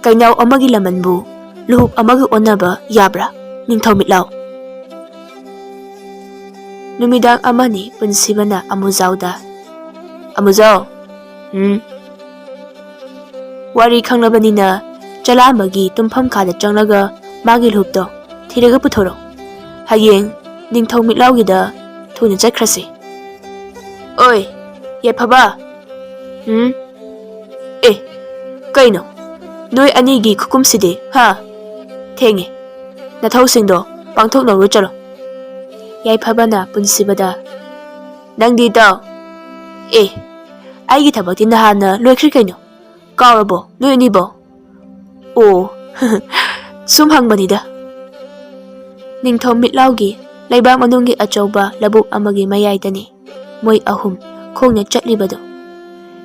ꯀꯩꯅꯥꯎ ꯑꯃꯒꯤ ꯂꯃꯟꯕꯨ ꯂꯨꯍꯨꯞ ꯑꯃꯒ ꯑꯣꯟꯅꯕ ꯌꯥꯕ꯭ꯔꯥ, ꯅꯤꯡꯊꯧ ꯃꯤꯠꯂꯥꯎ?" ꯅꯨꯃꯤꯗꯥꯡ ꯑꯃꯅꯤ ꯄꯨꯟꯁꯤꯕꯅ ꯑꯃꯨꯖꯥꯎꯗ, "ꯑꯃꯨꯖꯥꯎ꯫" "ꯎꯝ?" "ꯋꯥꯔꯤ ꯈꯪꯂꯕꯅꯤꯅ ꯆꯂꯥꯝꯕꯒꯤ ꯇꯨꯝꯐꯝ ꯀꯥꯗ ꯆꯪꯂꯒ ꯃꯥꯒꯤ ꯂꯨꯍꯨꯞꯇꯣ ꯊꯤꯔꯒ ꯄꯨꯊꯣꯔꯛꯎ꯫ ꯍꯌꯦꯡ ꯅꯤꯡꯊꯧ ꯃꯤꯠꯂꯥꯎꯒꯤꯗ ꯊꯨꯅ ꯆꯠꯈ꯭ꯔꯁꯤ꯫ ꯑꯣꯏ, ꯌꯥꯏꯐꯕ꯫ ꯎꯝ? ꯑꯦ, ꯀꯩꯅꯣ? ꯅꯣꯏ ꯑꯅꯤꯒꯤ ꯈꯨꯀꯨꯝꯁꯤꯗꯤ, ꯍꯥ? ꯊꯦꯡꯉꯦ꯫ ꯅꯊꯧꯁꯤꯡꯗꯣ ꯄꯥꯡꯊꯣꯛꯅꯧꯔꯨ ꯆꯠꯂꯣ꯫ ꯌꯥꯏꯐꯕꯅ ꯄꯨꯟꯁꯤꯕꯗ, "ꯅꯪꯗꯤ ꯇꯥꯎ꯫ ꯑꯦ, ꯑꯩꯒꯤ ꯊꯕꯛꯇꯤ ꯅꯍꯥꯟꯅ ꯂꯣꯏꯈ꯭ꯔꯦ ꯀꯩꯅꯣ꯫ ꯀꯥꯎꯔꯕꯣ, ꯅꯣꯏ ꯑꯅꯤꯕꯣ?" "ꯑꯣ, ꯁꯨꯝ ꯍꯪꯕꯅꯤꯗ꯫" ꯅꯤꯡꯊꯧ ꯃꯤꯠꯂꯥꯎꯒꯤ ꯂꯩꯕꯥꯛ ꯃꯅꯨꯡꯒꯤ ꯑꯆꯧꯕ ꯂꯧꯕꯨꯛ ꯑꯃꯒꯤ ꯃꯌꯥꯏꯗꯅꯤ ꯃꯣꯏ ꯑꯍꯨꯝ ꯈꯣꯡꯅ ꯆꯠꯂꯤꯕꯗꯨ꯫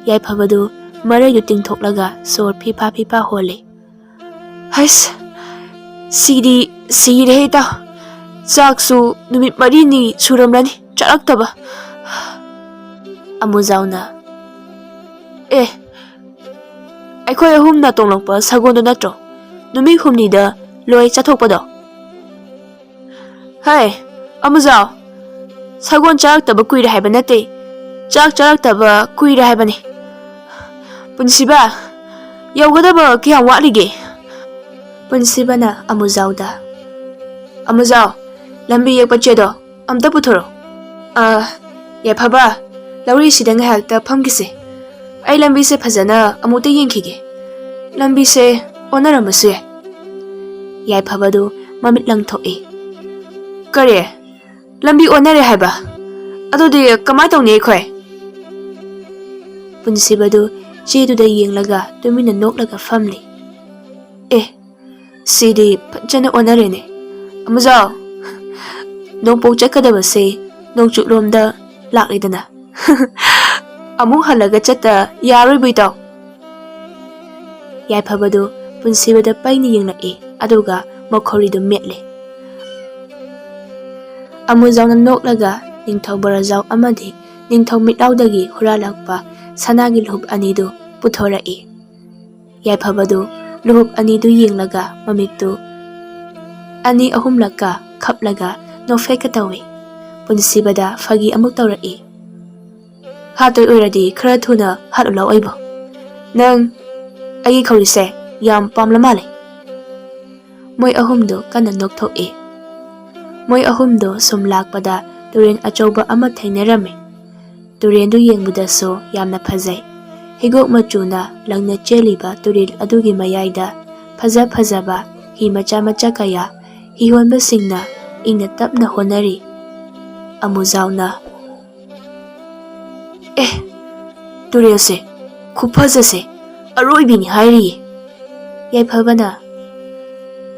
ꯌꯥꯏꯐꯕꯗꯨ ꯃꯔꯩꯗꯨ ꯇꯤꯡꯊꯣꯛꯂꯒ ꯁꯣꯔ ꯐꯤꯐꯥ ꯐꯤꯐꯥ ꯍꯣꯜꯂꯤ꯫ "ꯍꯩꯁ, ꯁꯤꯗꯤ ꯁꯤꯔꯦꯍꯦ ꯏꯇꯥꯎ꯫ ꯆꯥꯛꯁꯨ ꯅꯨꯃꯤꯠ ꯃꯔꯤꯅꯤ ꯁꯨꯔꯝꯂꯅꯤ ꯆꯥꯔꯛꯇꯕ꯫" ꯑꯃꯨꯖꯥꯎꯅ, "ꯑꯦ, ꯑꯩꯈꯣꯏ ꯑꯍꯨꯝꯅ ꯇꯣꯡꯂꯛꯄ ꯁꯒꯣꯜꯗꯣ ꯅꯠꯇ꯭ꯔꯣ? ꯅꯨꯃꯤꯠ ꯍꯨꯝꯅꯤꯗ ꯂꯣꯏ ꯆꯥꯊꯣꯛꯄꯗꯣ?" "ꯍꯩ, ꯑꯃꯨꯖꯥꯎ, ꯁꯒꯣꯜ ꯆꯥꯔꯛꯇꯕ ꯀꯨꯏꯔꯦ ꯍꯥꯏꯕ ꯅꯠꯇꯦ, ꯆꯥꯛ ꯆꯥꯔꯛꯇꯕ ꯀꯨꯏꯔꯦ ꯍꯥꯏꯕꯅꯤ꯫ ꯄꯨꯟꯁꯤꯕ, ꯌꯧꯒꯗꯕ ꯀꯌꯥꯝ ꯋꯥꯠꯂꯤꯒꯦ?" ꯄꯨꯟꯁꯤꯕꯅ ꯑꯃꯨꯖꯥꯎꯗ, "ꯑꯃꯨꯖꯥꯎ, ꯂꯝꯕꯤ ꯌꯦꯛꯄ ꯆꯦꯗꯣ ꯑꯝꯇ ꯄꯨꯊꯣꯔꯛꯑꯣ꯫ ꯑ, ꯌꯥꯏꯐꯕ, ꯂꯧꯔꯤꯁꯤꯗ ꯉꯥꯏꯍꯥꯛꯇ ꯐꯝꯈꯤꯁꯦ꯫ ꯑꯩ ꯂꯝꯕꯤꯁꯦ ꯐꯖꯅ ꯑꯃꯨꯛꯇ ꯌꯦꯡꯈꯤꯒꯦ꯫ ꯂꯝꯕꯤꯁꯦ ꯑꯣꯟꯅꯔꯝꯕꯁꯨ ꯌꯥꯏ꯫" ꯌꯥꯏꯐꯕꯗꯨ ꯃꯃꯤꯠ ꯂꯪꯊꯣꯛꯏ꯫ "ꯀꯔꯤ? ꯂꯝꯕꯤ ꯑꯣꯟꯅꯔꯦ ꯍꯥꯏꯕ? ꯑꯗꯨꯗꯤ ꯀꯃꯥꯏ ꯇꯧꯅꯤ ꯑꯩꯈꯣꯏ?" ꯄꯨꯟꯁꯤꯕꯗꯨ ꯆꯦꯗꯨꯗ ꯌꯦꯡꯂꯒ ꯇꯨꯃꯤꯟꯅ ꯅꯣꯛꯂꯒ ꯐꯝꯂꯤ꯫ "ꯑꯦ, ꯁꯤꯗꯤ ꯐꯖꯅ ꯑꯣꯟꯅꯔꯦꯅꯦ꯫ ꯑꯃꯨꯖꯥꯎ, ꯅꯣꯡꯄꯣꯛ ꯆꯠꯀꯗꯕꯁꯦ ꯅꯣꯡꯆꯨꯞꯂꯣꯝꯗ ꯂꯥꯛꯂꯦꯗꯅ꯫ ꯑꯃꯨꯛ ꯍꯜꯂꯒ ꯆꯠꯇ ꯌꯥꯔꯣꯏꯕꯨ ꯏꯇꯥꯎ꯫" ꯌꯥꯏꯐꯕꯗꯨ ꯄꯨꯟꯁꯤꯕꯗ ꯄꯩꯅ ꯌꯦꯡꯂꯛꯏ, ꯑꯗꯨꯒ ꯃꯈꯧꯔꯤꯗꯨ ꯃꯦꯠꯂꯦ꯫ ꯑꯃꯨꯖꯥꯎꯅ ꯅꯣꯛꯂꯒ ꯅꯤꯡꯊꯧ ꯕꯣꯔꯖꯥꯎ ꯑꯃꯗꯤ ꯅꯤꯡꯊꯧ ꯃꯤꯠꯂꯥꯎꯗꯒꯤ ꯍꯨꯔꯥꯜꯂꯛꯄ ꯁꯅꯥꯒꯤ ꯂꯨꯍꯨꯞ ꯑꯅꯤꯗꯨ ꯄꯨꯊꯣꯔꯛꯏ꯫ ꯌꯥꯏꯐꯕꯗꯨ ꯂꯨꯍꯨꯞ ꯑꯅꯤꯗꯨ ꯌꯦꯡꯂꯒ ꯃꯃꯤꯠꯇꯨ ꯑꯅꯤ ꯑꯍꯨꯝꯂꯛꯀ ꯈꯞꯂꯒ ꯅꯣꯛꯐꯦꯠꯀ ꯇꯧꯏ꯫ ꯄꯨꯟꯁꯤꯕꯗ ꯐꯥꯒꯤ ꯑꯃꯨꯛ ꯇꯧꯔꯛꯏ꯫ "ꯍꯥꯠꯇꯣꯏ ꯑꯣꯏꯔꯗꯤ ꯈꯔ ꯊꯨꯅ ꯍꯥꯠꯂꯨ ꯂꯥꯎ ꯑꯩꯕꯨ꯫ ꯅꯪ ꯑꯩꯒꯤ ꯈꯧꯔꯤꯁꯦ ꯌꯥꯝ ꯄꯥꯝꯂ ꯃꯥꯜꯂꯦ꯫" ꯃꯣꯏ ꯑꯍꯨꯝꯗꯨ ꯀꯟꯅ ꯅꯣꯛꯊꯣꯛꯏ꯫ ꯃꯣꯏ ꯑꯍꯨꯝꯗꯨ ꯁꯨꯝ ꯂꯥꯛꯄꯗ ꯇꯨꯔꯦꯜ ꯑꯆꯧꯕ ꯑꯃ ꯊꯦꯡꯅꯔꯝꯃꯤ꯫ ꯇꯨꯔꯦꯜꯗꯨ ꯌꯦꯡꯕꯗꯁꯨ ꯌꯥꯝꯅ ꯐꯖꯩ꯫ ꯍꯤꯒꯣꯛ ꯃꯆꯨꯅ ꯂꯪꯅ ꯆꯦꯜꯂꯤꯕ ꯇꯨꯔꯦꯜ ꯑꯗꯨꯒꯤ ꯃꯌꯥꯏꯗ ꯐꯖ ꯐꯖꯕ ꯍꯤ ꯃꯆꯥ ꯃꯆꯥ ꯀꯌꯥ ꯍꯤꯍꯣꯟꯕꯁꯤꯡꯅ ꯏꯪꯅ ꯇꯞꯅ ꯍꯣꯟꯅꯔꯤ꯫ ꯑꯃꯨꯖꯥꯎꯅ, "ꯑꯦ, ꯇꯨꯔꯦꯜꯁꯦ ꯈꯨꯐꯖꯁꯦ ꯑꯔꯣꯏꯕꯤꯅꯤ ꯍꯥꯏꯔꯤꯌꯦ꯫" ꯌꯥꯏꯐꯕꯅ,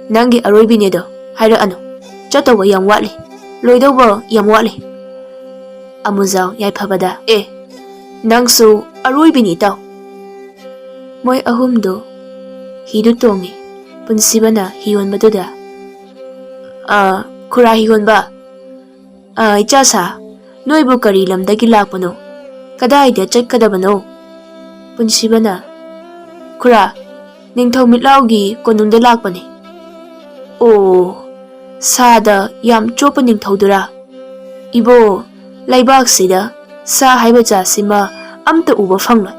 "ꯅꯪꯒꯤ ꯑꯔꯣꯏꯕꯤꯅꯦꯗꯣ ꯍꯥꯏꯔꯛꯑꯅꯨ, ꯆꯠꯇꯧꯕ ꯌꯥꯝ ꯋꯥꯠꯂꯤ, ꯂꯣꯏꯗꯧꯕ ꯌꯥꯝ ꯋꯥꯠꯂꯤ꯫" ꯑꯃꯨꯖꯥꯎ ꯌꯥꯏꯐꯕꯗ, "ꯑꯦ, ꯅꯪꯁꯨ ꯑꯔꯣꯏꯕꯤꯅꯤ ꯏꯇꯥꯎ꯫" ꯃꯣꯏ ꯑꯍꯨꯝꯗꯨ ꯍꯤꯗꯨ ꯇꯣꯡꯉꯤ꯫ ꯄꯨꯟꯁꯤꯕꯅ ꯍꯤꯌꯣꯟꯕꯗꯨꯗ, "ꯑꯥ, ꯈꯨꯔꯥ ꯍꯤꯌꯣꯟꯕ, ꯑꯥ, ꯏꯆꯥ ꯁꯥ, ꯅꯣꯏꯕꯨ ꯀꯔꯤ ꯂꯝꯗꯒꯤ ꯂꯥꯛꯄꯅꯣ? ꯀꯗꯥꯏꯗ ꯆꯠꯀꯗꯕꯅꯣ?" ꯄꯨꯟꯁꯤꯕꯅ, "ꯈꯨꯔꯥ, ꯅꯤꯡꯊꯧ ꯃꯤꯠꯂꯥꯎꯒꯤ ꯀꯣꯅꯨꯡꯗ ꯂꯥꯛꯄꯅꯤ꯫" "ꯑꯣ, ꯁꯥꯗ ꯌꯥꯝ ꯆꯣꯞꯄ ꯅꯤꯡꯊꯧꯗꯨꯔꯥ? ꯏꯕꯣ, ꯂꯩꯕꯥꯛꯁꯤꯗ ꯁꯥ ꯍꯥꯏꯕ ꯖꯥꯠꯁꯤꯃ ꯑꯝꯇ ꯎꯕ ꯐꯪꯂꯣꯏ꯫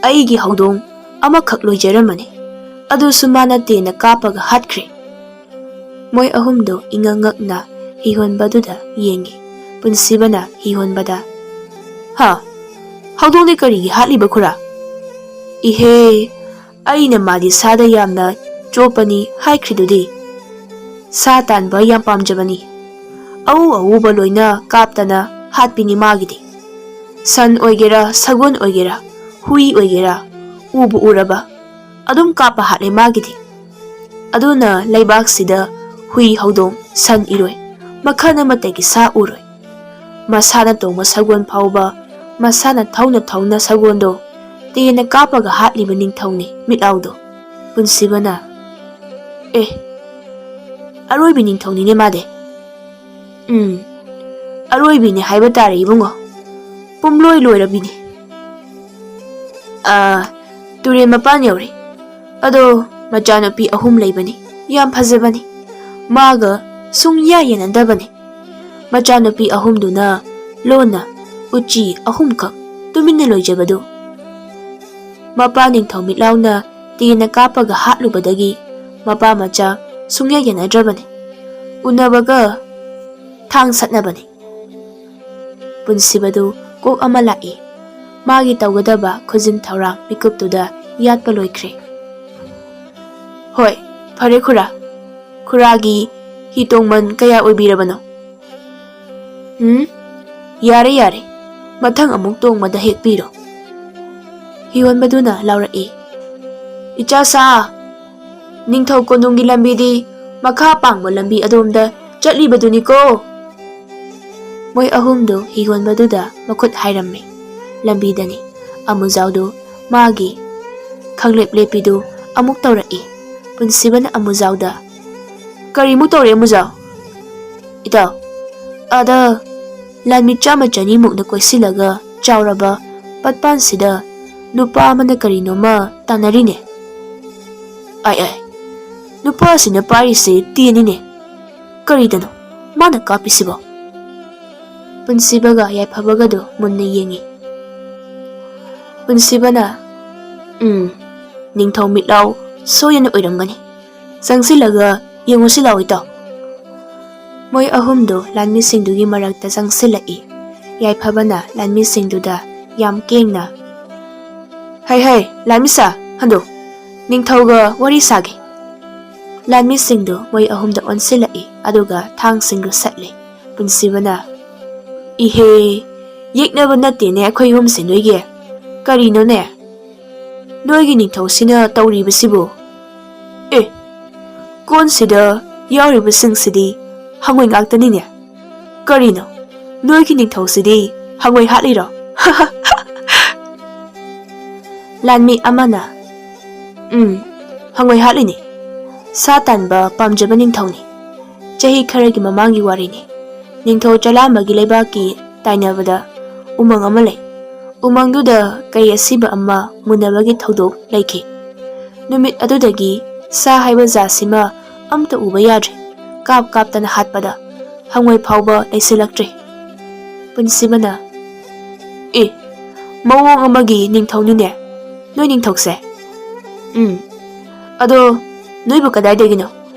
ꯑꯩꯒꯤ ꯍꯧꯗꯣꯡ ꯑꯃꯈꯛ ꯂꯣꯏꯖꯔꯝꯕꯅꯤ, ꯑꯗꯨꯁꯨ ꯃꯥꯅ ꯇꯦꯟꯅ ꯀꯥꯞꯄꯒ ꯍꯥꯠꯈ꯭ꯔꯦ꯫" ꯃꯣꯏ ꯑꯍꯨꯝꯗꯨ ꯏꯉꯛ ꯉꯛꯅ ꯍꯤꯍꯣꯟꯕꯗꯨꯗ ꯌꯦꯡꯉꯤ꯫ ꯄꯨꯟꯁꯤꯕꯅ ꯍꯤꯍꯣꯟꯕꯗ, "ꯍꯥ? ꯍꯧꯗꯣꯡꯗꯤ ꯀꯔꯤꯒꯤ ꯍꯥꯠꯂꯤꯕ, ꯈꯨꯔꯥ?" "ꯏꯍꯦ, ꯑꯩꯅ ꯃꯥꯗꯤ ꯁꯥꯗ ꯌꯥꯝꯅ ꯆꯣꯞꯄꯅꯤ ꯍꯥꯏꯈ꯭ꯔꯤꯗꯨꯗꯤ꯫ ꯁꯥ ꯇꯥꯟꯕ ꯌꯥꯝ ꯄꯥꯝꯖꯕꯅꯤ꯫ ꯑꯎ ꯑꯎꯕ ꯂꯣꯏꯅ ꯀꯥꯞꯇꯅ ꯍꯥꯠꯄꯤꯅꯤ ꯃꯥꯒꯤꯗꯤ꯫ ꯁꯟ ꯑꯣꯏꯒꯦꯔꯥ, ꯁꯒꯣꯜ ꯑꯣꯏꯒꯦꯔꯥ, ꯍꯨꯏ ꯑꯣꯏꯒꯦꯔꯥ, ꯎꯕꯨ ꯎꯔꯕ ꯑꯗꯨꯝ ꯀꯥꯞꯄ ꯍꯥꯠꯂꯦ ꯃꯥꯒꯤꯗꯤ꯫ ꯑꯗꯨꯅ ꯂꯩꯕꯥꯛꯁꯤꯗ ꯍꯨꯏ, ꯍꯧꯗꯣꯡ, ꯁꯟ, ꯏꯔꯣꯏ, ꯃꯈꯜ ꯑꯃꯠꯇꯒꯤ ꯁꯥ ꯎꯔꯣꯏ꯫ ꯃꯁꯥꯅ ꯇꯣꯡꯕ ꯁꯒꯣꯜ ꯐꯥꯎꯕ ꯃꯁꯥꯅ ꯊꯧꯅ ꯊꯧꯅ ꯁꯒꯣꯜꯗꯣ ꯇꯦꯟꯅ ꯀꯥꯞꯄꯒ ꯍꯥꯠꯂꯤꯕ ꯅꯤꯡꯊꯧꯅꯤ ꯃꯤꯠꯂꯥꯎꯗꯣ꯫" ꯄꯨꯟꯁꯤꯕꯅ, "ꯑꯦ, ꯑꯔꯣꯏꯕꯤ ꯅꯤꯡꯊꯧꯅꯤꯅꯦ ꯃꯥꯗꯤ꯫" "ꯎꯝ, ꯑꯔꯣꯏꯕꯤꯅꯤ ꯍꯥꯏꯕ ꯇꯥꯔꯦ ꯏꯕꯨꯡꯉꯣ, ꯄꯨꯝꯂꯣꯏ ꯂꯣꯏꯔꯕꯤꯅꯤ꯫" ꯑꯥ, ꯇꯨꯔꯦꯜ ꯃꯄꯥꯟ ꯌꯧꯔꯦ꯫ ꯑꯗꯣ ꯃꯆꯥꯅꯨꯄꯤ ꯑꯍꯨꯝ ꯂꯩꯕꯅꯤ, ꯌꯥꯝ ꯐꯖꯕꯅꯤ꯫ ꯃꯥꯒ ꯁꯨꯡꯌꯥ ꯌꯦꯟꯅꯗꯕꯅꯤ꯫ ꯃꯆꯥꯅꯨꯄꯤ ꯑꯍꯨꯝꯗꯨꯅ ꯂꯣꯟꯅ ꯎꯆꯤ ꯑꯍꯨꯝꯈꯛ ꯇꯨꯃꯤꯟꯅ ꯂꯣꯏꯖꯕꯗꯨ꯫ ꯃꯄꯥ ꯅꯤꯡꯊꯧ ꯃꯤꯠꯂꯥꯎꯅ ꯇꯦꯟꯅ ꯀꯥꯞꯄꯒ ꯍꯥꯠꯂꯨꯕꯗꯒꯤ ꯃꯄꯥ ꯃꯆꯥ ꯁꯨꯡꯌꯥ ꯌꯦꯟꯅꯗ꯭ꯔꯕꯅꯤ꯫ ꯎꯅꯕꯒ ꯊꯥꯡ ꯁꯠꯅꯕꯅꯤ꯫ ꯄꯨꯟꯁꯤꯕꯗꯨ ꯀꯣꯛ ꯑꯃ ꯂꯥꯛꯏ꯫ ꯃꯥꯒꯤ ꯇꯧꯒꯗꯕ ꯈꯨꯖꯤꯟ ꯊꯧꯔꯥꯡ ꯃꯤꯀꯨꯞꯇꯨꯗ ꯌꯥꯠꯄ ꯂꯣꯏꯈ꯭ꯔꯦ꯫ "ꯍꯣꯏ, ꯐꯔꯦ ꯈꯨꯔꯥ꯫ ꯈꯨꯔꯥꯒꯤ ꯍꯤ ꯇꯣꯡꯃꯟ ꯀꯌꯥ ꯑꯣꯏꯕꯤꯔꯕꯅꯣ?" "ꯎꯝ, ꯌꯥꯔꯦ, ꯌꯥꯔꯦ꯫ ꯃꯊꯪ ꯑꯃꯨꯛ ꯇꯣꯡꯕꯗ ꯍꯦꯛ ꯄꯤꯔꯣ꯫" ꯍꯤꯌꯣꯟꯕꯗꯨꯅ ꯂꯥꯎꯔꯛꯏ, "ꯏꯆꯥ ꯁꯥ, ꯅꯤꯡꯊꯧ ꯀꯣꯅꯨꯡꯒꯤ ꯂꯝꯕꯤꯗꯤ ꯃꯈꯥ ꯄꯥꯡꯕ ꯂꯝꯕꯤ ꯑꯗꯣꯝꯗ ꯆꯠꯂꯤꯕꯗꯨꯅꯤꯀꯣ꯫" ꯃꯣꯏ ꯑꯍꯨꯝꯗꯨ ꯍꯤꯌꯣꯟꯕꯗꯨꯗ ꯃꯈꯨꯠ ꯍꯥꯏꯔꯝꯃꯤ꯫ ꯂꯝꯕꯤꯗꯅꯤ꯫ ꯑꯃꯨꯖꯥꯎꯗꯨ ꯃꯥꯒꯤ ꯈꯪꯂꯦꯞ ꯂꯦꯞꯄꯤꯗꯨ ꯑꯃꯨꯛ ꯇꯧꯔꯛꯏ꯫ ꯄꯨꯟꯁꯤꯕꯅ ꯑꯃꯨꯖꯥꯎꯗ, "ꯀꯔꯤꯃꯨꯛ ꯇꯧꯔꯦ ꯑꯃꯨꯖꯥꯎ?" "ꯏꯇꯥꯎ, ꯑꯥꯗ ꯂꯥꯟꯃꯤ ꯆꯥꯝꯃ ꯆꯅꯤꯃꯨꯛꯅ ꯀꯣꯏꯁꯤꯜꯂꯒ ꯆꯥꯎꯔꯕ ꯄꯠꯄꯥꯟꯁꯤꯗ ꯅꯨꯄꯥ ꯑꯃꯅ ꯀꯔꯤꯅꯣꯃ ꯇꯥꯟꯅꯔꯤꯅꯦ꯫" "ꯑꯥꯏ, ꯑꯥꯏ, ꯅꯨꯄꯥꯁꯤꯅ ꯄꯥꯏꯔꯤꯁꯦ ꯇꯦꯟꯅꯤꯅꯦ꯫ ꯀꯔꯤꯗꯅꯣ ꯃꯥꯅ ꯀꯥꯞꯄꯤꯁꯤꯕꯣ?" ꯄꯨꯟꯁꯤꯕꯒ ꯌꯥꯏꯐꯕꯒꯗꯨ ꯃꯨꯟꯅ ꯌꯦꯡꯉꯤ꯫ ꯄꯨꯟꯁꯤꯕꯅ, "ꯎꯝ, ꯅꯤꯡꯊꯧ ꯃꯤꯠꯂꯥꯎ ꯁꯣꯏꯗꯅ ꯑꯣꯏꯔꯝꯒꯅꯤ꯫ ꯆꯪꯁꯤꯜꯂꯒ ꯌꯦꯡꯉꯨꯁꯤ ꯂꯥꯎ ꯏꯇꯥꯎ꯫" ꯃꯣꯏ ꯑꯍꯨꯝꯗꯨ ꯂꯥꯟꯃꯤꯁꯤꯡꯗꯨꯒꯤ ꯃꯔꯛꯇ ꯆꯪꯁꯤꯜꯂꯛꯏ꯫ ꯌꯥꯏꯐꯕꯅ ꯂꯥꯟꯃꯤꯁꯤꯡꯗꯨꯗ ꯌꯥꯝ ꯀꯦꯡꯅ, "ꯍꯩ, ꯍꯩ, ꯂꯥꯟꯃꯤꯁꯥ, ꯍꯟꯗꯣ, ꯅꯤꯡꯊꯧꯒ ꯋꯥꯔꯤ ꯁꯥꯒꯦ꯫" ꯂꯥꯟꯃꯤꯁꯤꯡꯗꯨ ꯃꯣꯏ ꯑꯍꯨꯝꯗ ꯑꯣꯟꯁꯤꯜꯂꯛꯏ, ꯑꯗꯨꯒ ꯊꯥꯡꯁꯤꯡꯗꯨ ꯁꯠꯂꯤ꯫ ꯄꯨꯟꯁꯤꯕꯅ, "ꯏꯍꯦ, ꯌꯦꯛꯅꯕ ꯅꯠꯇꯦꯅꯦ ꯑꯩꯈꯣꯏ ꯑꯍꯨꯝꯁꯦ ꯅꯣꯏꯒꯤ꯫ ꯀꯔꯤꯅꯣꯅꯦ ꯅꯣꯏꯒꯤ ꯅꯤꯡꯊꯧꯁꯤꯅ ꯇꯧꯔꯤꯕꯁꯤꯕꯨ? ꯑꯦ, ꯀꯣꯟꯁꯤꯗ ꯌꯥꯎꯔꯤꯕꯁꯤꯡꯁꯤꯗꯤ ꯍꯪꯉꯣꯏ ꯉꯥꯛꯇꯅꯤꯅꯦ꯫ ꯀꯔꯤꯅꯣ, ꯅꯣꯏꯒꯤ ꯅꯤꯡꯊꯧꯁꯤꯗꯤ ꯍꯪꯉꯣꯏ ꯍꯥꯠꯂꯤꯔꯣ?" ꯂꯥꯟꯃꯤ ꯑꯃꯅ, "ꯎꯝ, ꯍꯪꯉꯣꯏ ꯍꯥꯠꯂꯤꯅꯤ꯫ ꯁꯥ ꯇꯥꯟꯕ ꯄꯥꯝꯖꯕ ꯅꯤꯡꯊꯧꯅꯤ꯫ ꯆꯍꯤ ꯈꯔꯒꯤ ꯃꯃꯥꯡꯒꯤ ꯋꯥꯔꯤꯅꯤ꯫ ꯅꯤꯡꯊꯧ ꯆꯂꯥꯝꯕꯒꯤ ꯂꯩꯕꯥꯛꯀꯤ ꯇꯥꯏꯅꯕꯗ ꯎꯃꯪ ꯑꯃ ꯂꯩ꯫ ꯎꯃꯪꯗꯨꯗ ꯀꯩ ꯑꯁꯤꯕ ꯑꯃ ꯃꯨꯟꯅꯕꯒꯤ ꯊꯧꯗꯣꯛ ꯂꯩꯈꯤ꯫ ꯅꯨꯃꯤꯠ ꯑꯗꯨꯗꯒꯤ ꯁꯥ ꯍꯥꯏꯕ ꯖꯥꯠꯁꯤꯃ ꯑꯝꯇ ꯎꯕ ꯌꯥꯗ꯭ꯔꯦ꯫ ꯀꯥꯞ ꯀꯥꯞꯇꯅ ꯍꯥꯠꯄꯗ ꯍꯪꯉꯣꯏ ꯐꯥꯎꯕ ꯂꯩꯁꯤꯜꯂꯛꯇ꯭ꯔꯦ꯫" ꯄꯨꯟꯁꯤꯕꯅ, "ꯑꯦ, ꯃꯑꯣꯡ ꯑꯃꯒꯤ ꯅꯤꯡꯊꯧꯅꯤꯅꯦ ꯅꯣꯏ ꯅꯤꯡꯊꯧꯁꯦ꯫" "ꯎꯝ, ꯑꯗꯣ ꯅꯣꯏꯕꯨ ꯀꯗꯥꯏꯗꯒꯤꯅꯣ?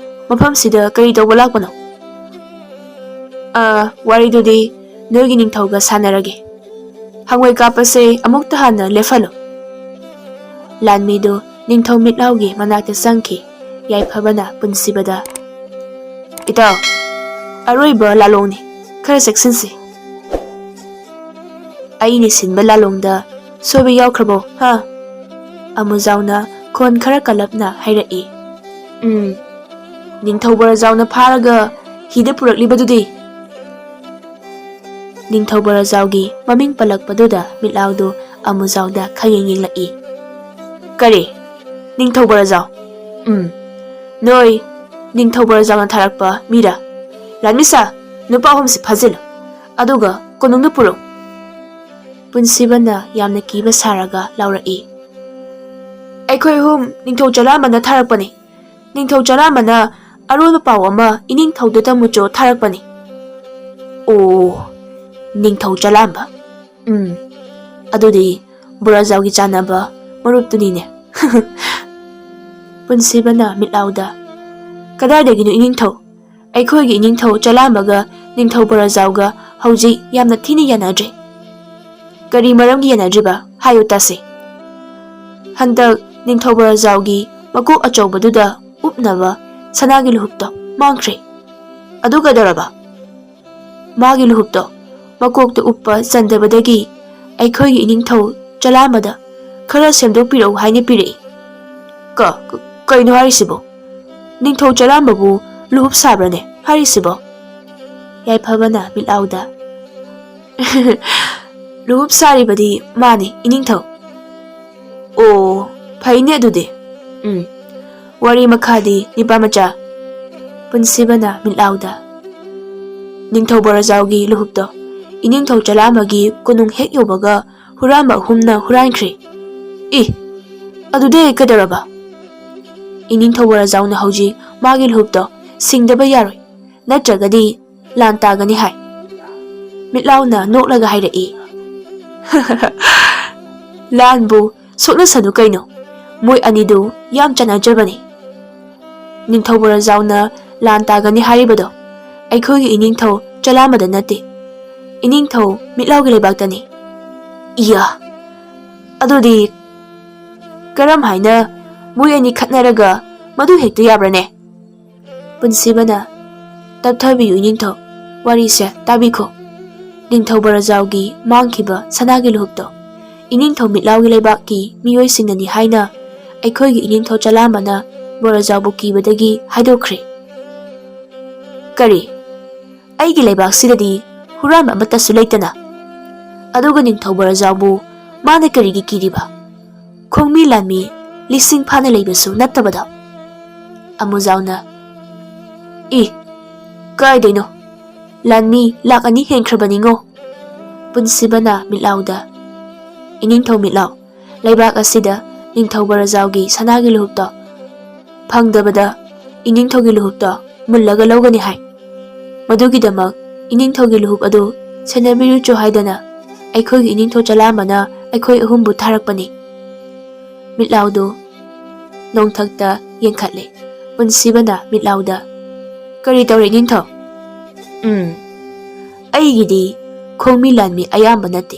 ꯃꯐꯝꯁꯤꯗ ꯀꯔꯤ ꯇꯧꯕ ꯂꯥꯛꯄꯅꯣ?" ꯑꯥ, ꯋꯥꯔꯤꯗꯨꯗꯤ ꯅꯣꯏꯒꯤ ꯅꯤꯡꯊꯧꯒ ꯁꯥꯟꯅꯔꯒꯦ꯫ ꯍꯪꯉꯣꯏ ꯀꯥꯞꯄꯁꯦ ꯑꯃꯨꯛꯇ ꯍꯥꯟꯅ ꯂꯦꯞꯍꯜꯂꯨ꯫ ꯂꯥꯟꯃꯤꯗꯨ ꯅꯤꯡꯊꯧ ꯃꯤꯠꯂꯥꯎꯒꯤ ꯃꯅꯥꯛꯇ ꯆꯪꯈꯤ꯫ ꯌꯥꯏꯐꯕꯅ ꯄꯨꯟꯁꯤꯕꯗ, "ꯏꯇꯥꯎ, ꯑꯔꯣꯏꯕ ꯂꯥꯂꯣꯡꯅꯤ, ꯈꯔ ꯆꯦꯛꯁꯤꯟꯁꯤ꯫" "ꯑꯩꯅ ꯁꯤꯟꯕ ꯂꯥꯂꯣꯡꯗ ꯁꯣꯏꯕ ꯌꯥꯎꯈ꯭ꯔꯕꯣ, ꯍꯥ?" ꯑꯃꯨꯖꯥꯎꯅ ꯈꯣꯟ ꯈꯔ ꯀꯜꯂꯞꯅ ꯍꯥꯏꯔꯛꯏ꯫ "ꯎꯝ, ꯅꯤꯡꯊꯧ ꯕꯣꯔꯖꯥꯎꯅ ꯐꯥꯔꯒ ꯍꯤꯗ ꯄꯨꯔꯛꯂꯤꯕꯗꯨꯗꯤ?" ꯅꯤꯡꯊꯧ ꯕꯣꯔꯖꯥꯎꯒꯤ ꯃꯃꯤꯡ ꯄꯜꯂꯛꯄꯗꯨꯗ ꯃꯤꯠꯂꯥꯎꯗꯨ ꯑꯃꯨꯖꯥꯎꯗ ꯈꯪꯌꯦꯡ ꯌꯦꯡꯂꯛꯏ꯫ "ꯀꯔꯤ? ꯅꯤꯡꯊꯧ ꯕꯣꯔꯖꯥꯎ?" "ꯎꯝ, ꯅꯣꯏ ꯅꯤꯡꯊꯧ ꯕꯣꯔꯖꯥꯎꯅ ꯊꯥꯔꯛꯄ ꯃꯤꯔꯥ? ꯂꯥꯟꯃꯤꯁꯥ, ꯅꯨꯄꯥ ꯑꯍꯨꯝꯁꯤ ꯐꯥꯖꯤꯜꯂꯨ, ꯑꯗꯨꯒ ꯀꯣꯅꯨꯡꯗ ꯄꯨꯔꯛꯎ꯫" ꯄꯨꯟꯁꯤꯕꯅ ꯌꯥꯝꯅ ꯀꯤꯕ ꯁꯥꯔꯒ ꯂꯥꯎꯔꯛꯏ꯫ "ꯑꯩꯈꯣꯏ ꯑꯍꯨꯝ ꯅꯤꯡꯊꯧ ꯆꯂꯥꯝꯕꯅ ꯊꯥꯔꯛꯄꯅꯤ꯫ ꯅꯤꯡꯊꯧ ꯆꯂꯥꯝꯕꯅ ꯑꯔꯣꯟꯕ ꯄꯥꯎ ꯑꯃ ꯏꯅꯤꯡꯊꯧꯗ ꯇꯝꯃꯨꯆꯣ ꯊꯥꯔꯛꯄꯅꯤ꯫" "ꯑꯣ, ꯅꯤꯡꯊꯧ ꯆꯂꯥꯝꯕ꯫ ꯎꯝ, ꯑꯗꯨꯗꯤ ꯕꯣꯔꯖꯥꯎꯒꯤ ꯆꯥꯟꯅꯕ ꯃꯔꯨꯞꯇꯨꯅꯤꯅꯦ꯫" ꯄꯨꯟꯁꯤꯕꯅ ꯃꯤꯠꯂꯥꯎꯗ, "ꯀꯗꯥꯏꯗꯒꯤꯅꯣ ꯏꯅꯤꯡꯊꯧ? ꯑꯩꯈꯣꯏꯒꯤ ꯏꯅꯤꯡꯊꯧ ꯆꯂꯥꯝꯕꯒ ꯅꯤꯡꯊꯧ ꯕꯣꯔꯖꯥꯎꯒ ꯍꯧꯖꯤꯛ ꯌꯥꯝꯅ ꯊꯤꯅ ꯌꯥꯅꯗ꯭ꯔꯦ꯫" "ꯀꯔꯤ ꯃꯔꯝꯒꯤ ꯌꯥꯅꯗ꯭ꯔꯤꯕ? ꯍꯥꯏꯌꯨ ꯇꯥꯁꯦ꯫" "ꯍꯟꯗꯛ ꯅꯤꯡꯊꯧ ꯕꯣꯔꯖꯥꯎꯒꯤ ꯃꯀꯣꯛ ꯑꯆꯧꯕꯗꯨꯗ ꯎꯞꯅꯕ ꯁꯅꯥꯒꯤ ꯂꯨꯍꯨꯞꯇꯣ ꯃꯥꯡꯈ꯭ꯔꯦ꯫" "ꯑꯗꯨ ꯀꯩꯗꯧꯔꯕ?" "ꯃꯥꯒꯤ ꯂꯨꯍꯨꯞꯇꯣ ꯃꯀꯣꯛꯇ ꯎꯞꯄ ꯆꯟꯗꯕꯗꯒꯤ ꯑꯩꯈꯣꯏꯒꯤ ꯏꯅꯤꯡꯊꯧ ꯆꯂꯥꯝꯕꯗ ꯈꯔ ꯁꯦꯝꯗꯣꯛꯄꯤꯔꯛꯎ ꯍꯥꯏꯅ ꯄꯤꯔꯛꯏ꯫" "ꯀ-, ꯀ-, ꯀꯩꯅꯣ ꯍꯥꯏꯔꯤꯁꯤꯕꯣ? ꯅꯤꯡꯊꯧ ꯆꯂꯥꯝꯕꯕꯨ ꯂꯨꯍꯨꯞ ꯁꯥꯕ꯭ꯔꯅꯦ ꯍꯥꯏꯔꯤꯁꯤꯕꯣ?" ꯌꯥꯏꯐꯕꯅ ꯃꯤꯠꯂꯥꯎꯗ, "ꯂꯨꯍꯨꯞ ꯁꯥꯔꯤꯕꯗꯤ ꯃꯥꯅꯤ, ꯏꯅꯤꯡꯊꯧ꯫" "ꯑꯣ, ꯐꯩꯅꯦ ꯑꯗꯨꯗꯤ꯫ ꯎꯝ, ꯋꯥꯔꯤ ꯃꯈꯥꯗꯤ, ꯅꯤꯄꯥ ꯃꯆꯥ?" ꯄꯨꯟꯁꯤꯕꯅ ꯃꯤꯠꯂꯥꯎꯗ, "ꯅꯤꯡꯊꯧ ꯕꯣꯔꯖꯥꯎꯒꯤ ꯂꯨꯍꯨꯞꯇꯣ ꯏꯅꯤꯡꯊꯧ ꯆꯂꯥꯝꯕꯒꯤ ꯀꯣꯅꯨꯡ ꯍꯦꯛ ꯌꯧꯕꯒ ꯍꯨꯔꯥꯟꯕ ꯑꯍꯨꯝꯅ ꯍꯨꯔꯥꯟꯈ꯭ꯔꯦ꯫" "ꯏ, ꯑꯗꯨꯗꯤ ꯀꯩꯗꯧꯔꯕ?" "ꯏꯅꯤꯡꯊꯧ ꯕꯣꯔꯖꯥꯎꯅ ꯍꯧꯖꯤꯛ ꯃꯥꯒꯤ ꯂꯨꯍꯨꯞꯇꯣ ꯁꯤꯡꯗꯕ ꯌꯥꯔꯣꯏ, ꯅꯠꯇ꯭ꯔꯒꯗꯤ ꯂꯥꯟ ꯇꯥꯒꯅꯤ ꯍꯥꯏ꯫" ꯃꯤꯠꯂꯥꯎꯅ ꯅꯣꯛꯂꯒ ꯍꯥꯏꯔꯛꯏ꯫ "ꯂꯥꯟꯕꯨ ꯁꯣꯛꯅꯁꯅꯨ ꯀꯩꯅꯣ, ꯃꯣꯏ ꯑꯅꯤꯗꯨ ꯌꯥꯝ ꯆꯥꯟꯅꯖꯕꯅꯤ꯫ ꯅꯤꯡꯊꯧ ꯕꯣꯔꯖꯥꯎꯅ ꯂꯥꯟ ꯇꯥꯒꯅꯤ ꯍꯥꯏꯔꯤꯕꯗꯣ ꯑꯩꯈꯣꯏꯒꯤ ꯏꯅꯤꯡꯊꯧ ꯆꯂꯥꯝꯕꯗ ꯅꯠꯇꯦ, ꯏꯅꯤꯡꯊꯧ ꯃꯤꯠꯂꯥꯎꯒꯤ ꯂꯩꯕꯥꯛꯇꯅꯤ꯫ ꯏꯌꯥ, ꯑꯗꯨꯗꯤ ꯀꯔꯝ ꯍꯥꯏꯅ ꯃꯣꯏ ꯑꯅꯤ ꯈꯠꯅꯔꯒ ꯃꯗꯨ ꯍꯦꯛꯇ ꯌꯥꯕ꯭ꯔꯅꯦ? ꯄꯨꯟꯁꯤꯕꯅ, "ꯇꯞꯊꯕꯤꯌꯨ ꯏꯅꯤꯡꯊꯧ, ꯋꯥꯔꯤꯁꯦ ꯇꯥꯕꯤꯈꯣ꯫ ꯅꯤꯡꯊꯧ ꯕꯣꯔꯖꯥꯎꯒꯤ ꯃꯥꯡꯈꯤꯕ ꯁꯅꯥꯒꯤ ꯂꯨꯍꯨꯞꯇꯣ ꯏꯅꯤꯡꯊꯧ ꯃꯤꯠꯂꯥꯎꯒꯤ ꯂꯩꯕꯥꯛꯀꯤ ꯃꯤꯑꯣꯏꯁꯤꯡꯅꯅꯤ ꯍꯥꯏꯅ ꯑꯩꯈꯣꯏꯒꯤ ꯏꯅꯤꯡꯊꯧ ꯆꯂꯥꯝꯕꯅ ꯕꯣꯔꯖꯥꯎꯕꯨ ꯀꯤꯕꯗꯒꯤ ꯍꯥꯏꯗꯣꯛꯈ꯭ꯔꯦ꯫" "ꯀꯔꯤ? ꯑꯩꯒꯤ ꯂꯩꯕꯥꯛꯁꯤꯗꯗꯤ ꯍꯨꯔꯥꯟꯕ ꯑꯃꯠꯇꯁꯨ ꯂꯩꯇꯅ? ꯑꯗꯨꯒ ꯅꯤꯡꯊꯧ ꯕꯣꯔꯖꯥꯎꯕꯨ ꯃꯥꯅ ꯀꯔꯤꯒꯤ ꯀꯤꯔꯤꯕ? ꯈꯣꯡꯃꯤ ꯂꯥꯟꯃꯤ ꯂꯤꯁꯤꯡ ꯐꯥꯅ ꯂꯩꯕꯁꯨ ꯅꯠꯇꯕꯗ꯫" ꯑꯃꯨꯖꯥꯎꯅ, "ꯏ, ꯀꯥꯏꯗꯩꯅꯣ? ꯂꯥꯟꯃꯤ ꯂꯥꯛ ꯑꯅꯤ ꯍꯦꯟꯈ꯭ꯔꯕꯅꯤꯉꯣ꯫" ꯄꯨꯟꯁꯤꯕꯅ ꯃꯤꯠꯂꯥꯎꯗ, "ꯏꯅꯤꯡꯊꯧ ꯃꯤꯠꯂꯥꯎ, ꯂꯩꯕꯥꯛ ꯑꯁꯤꯗ ꯅꯤꯡꯊꯧ ꯕꯣꯔꯖꯥꯎꯒꯤ ꯁꯅꯥꯒꯤ ꯂꯨꯍꯨꯞꯇꯣ ꯐꯪꯗꯕꯗ ꯏꯅꯤꯡꯊꯧꯒꯤ ꯂꯨꯍꯨꯞꯇꯣ ꯃꯨꯜꯂꯒ ꯂꯧꯒꯅꯤ ꯍꯥꯏ꯫ ꯃꯗꯨꯒꯤꯗꯃꯛ ꯏꯅꯤꯡꯊꯧꯒꯤ ꯂꯨꯍꯨꯞ ꯑꯗꯨ ꯁꯦꯟꯅꯕꯤꯔꯨꯆꯣ ꯍꯥꯏꯗꯅ ꯑꯩꯈꯣꯏꯒꯤ ꯏꯅꯤꯡꯊꯧ ꯆꯂꯥꯝꯕꯅ ꯑꯩꯈꯣꯏ ꯑꯍꯨꯝꯕꯨ ꯊꯥꯔꯛꯄꯅꯤ꯫" ꯃꯤꯠꯂꯥꯎꯗꯨ ꯅꯣꯡꯊꯛꯇ ꯌꯦꯡꯈꯠꯂꯦ꯫ ꯄꯨꯟꯁꯤꯕꯅ ꯃꯤꯠꯂꯥꯎꯗ, "ꯀꯔꯤ ꯇꯧꯔꯦ ꯏꯅꯤꯡꯊꯧ?" "ꯎꯝ, ꯑꯩꯒꯤꯗꯤ ꯈꯣꯡꯃꯤ ꯂꯥꯟꯃꯤ ꯑꯌꯥꯝꯕ ꯅꯠꯇꯦ,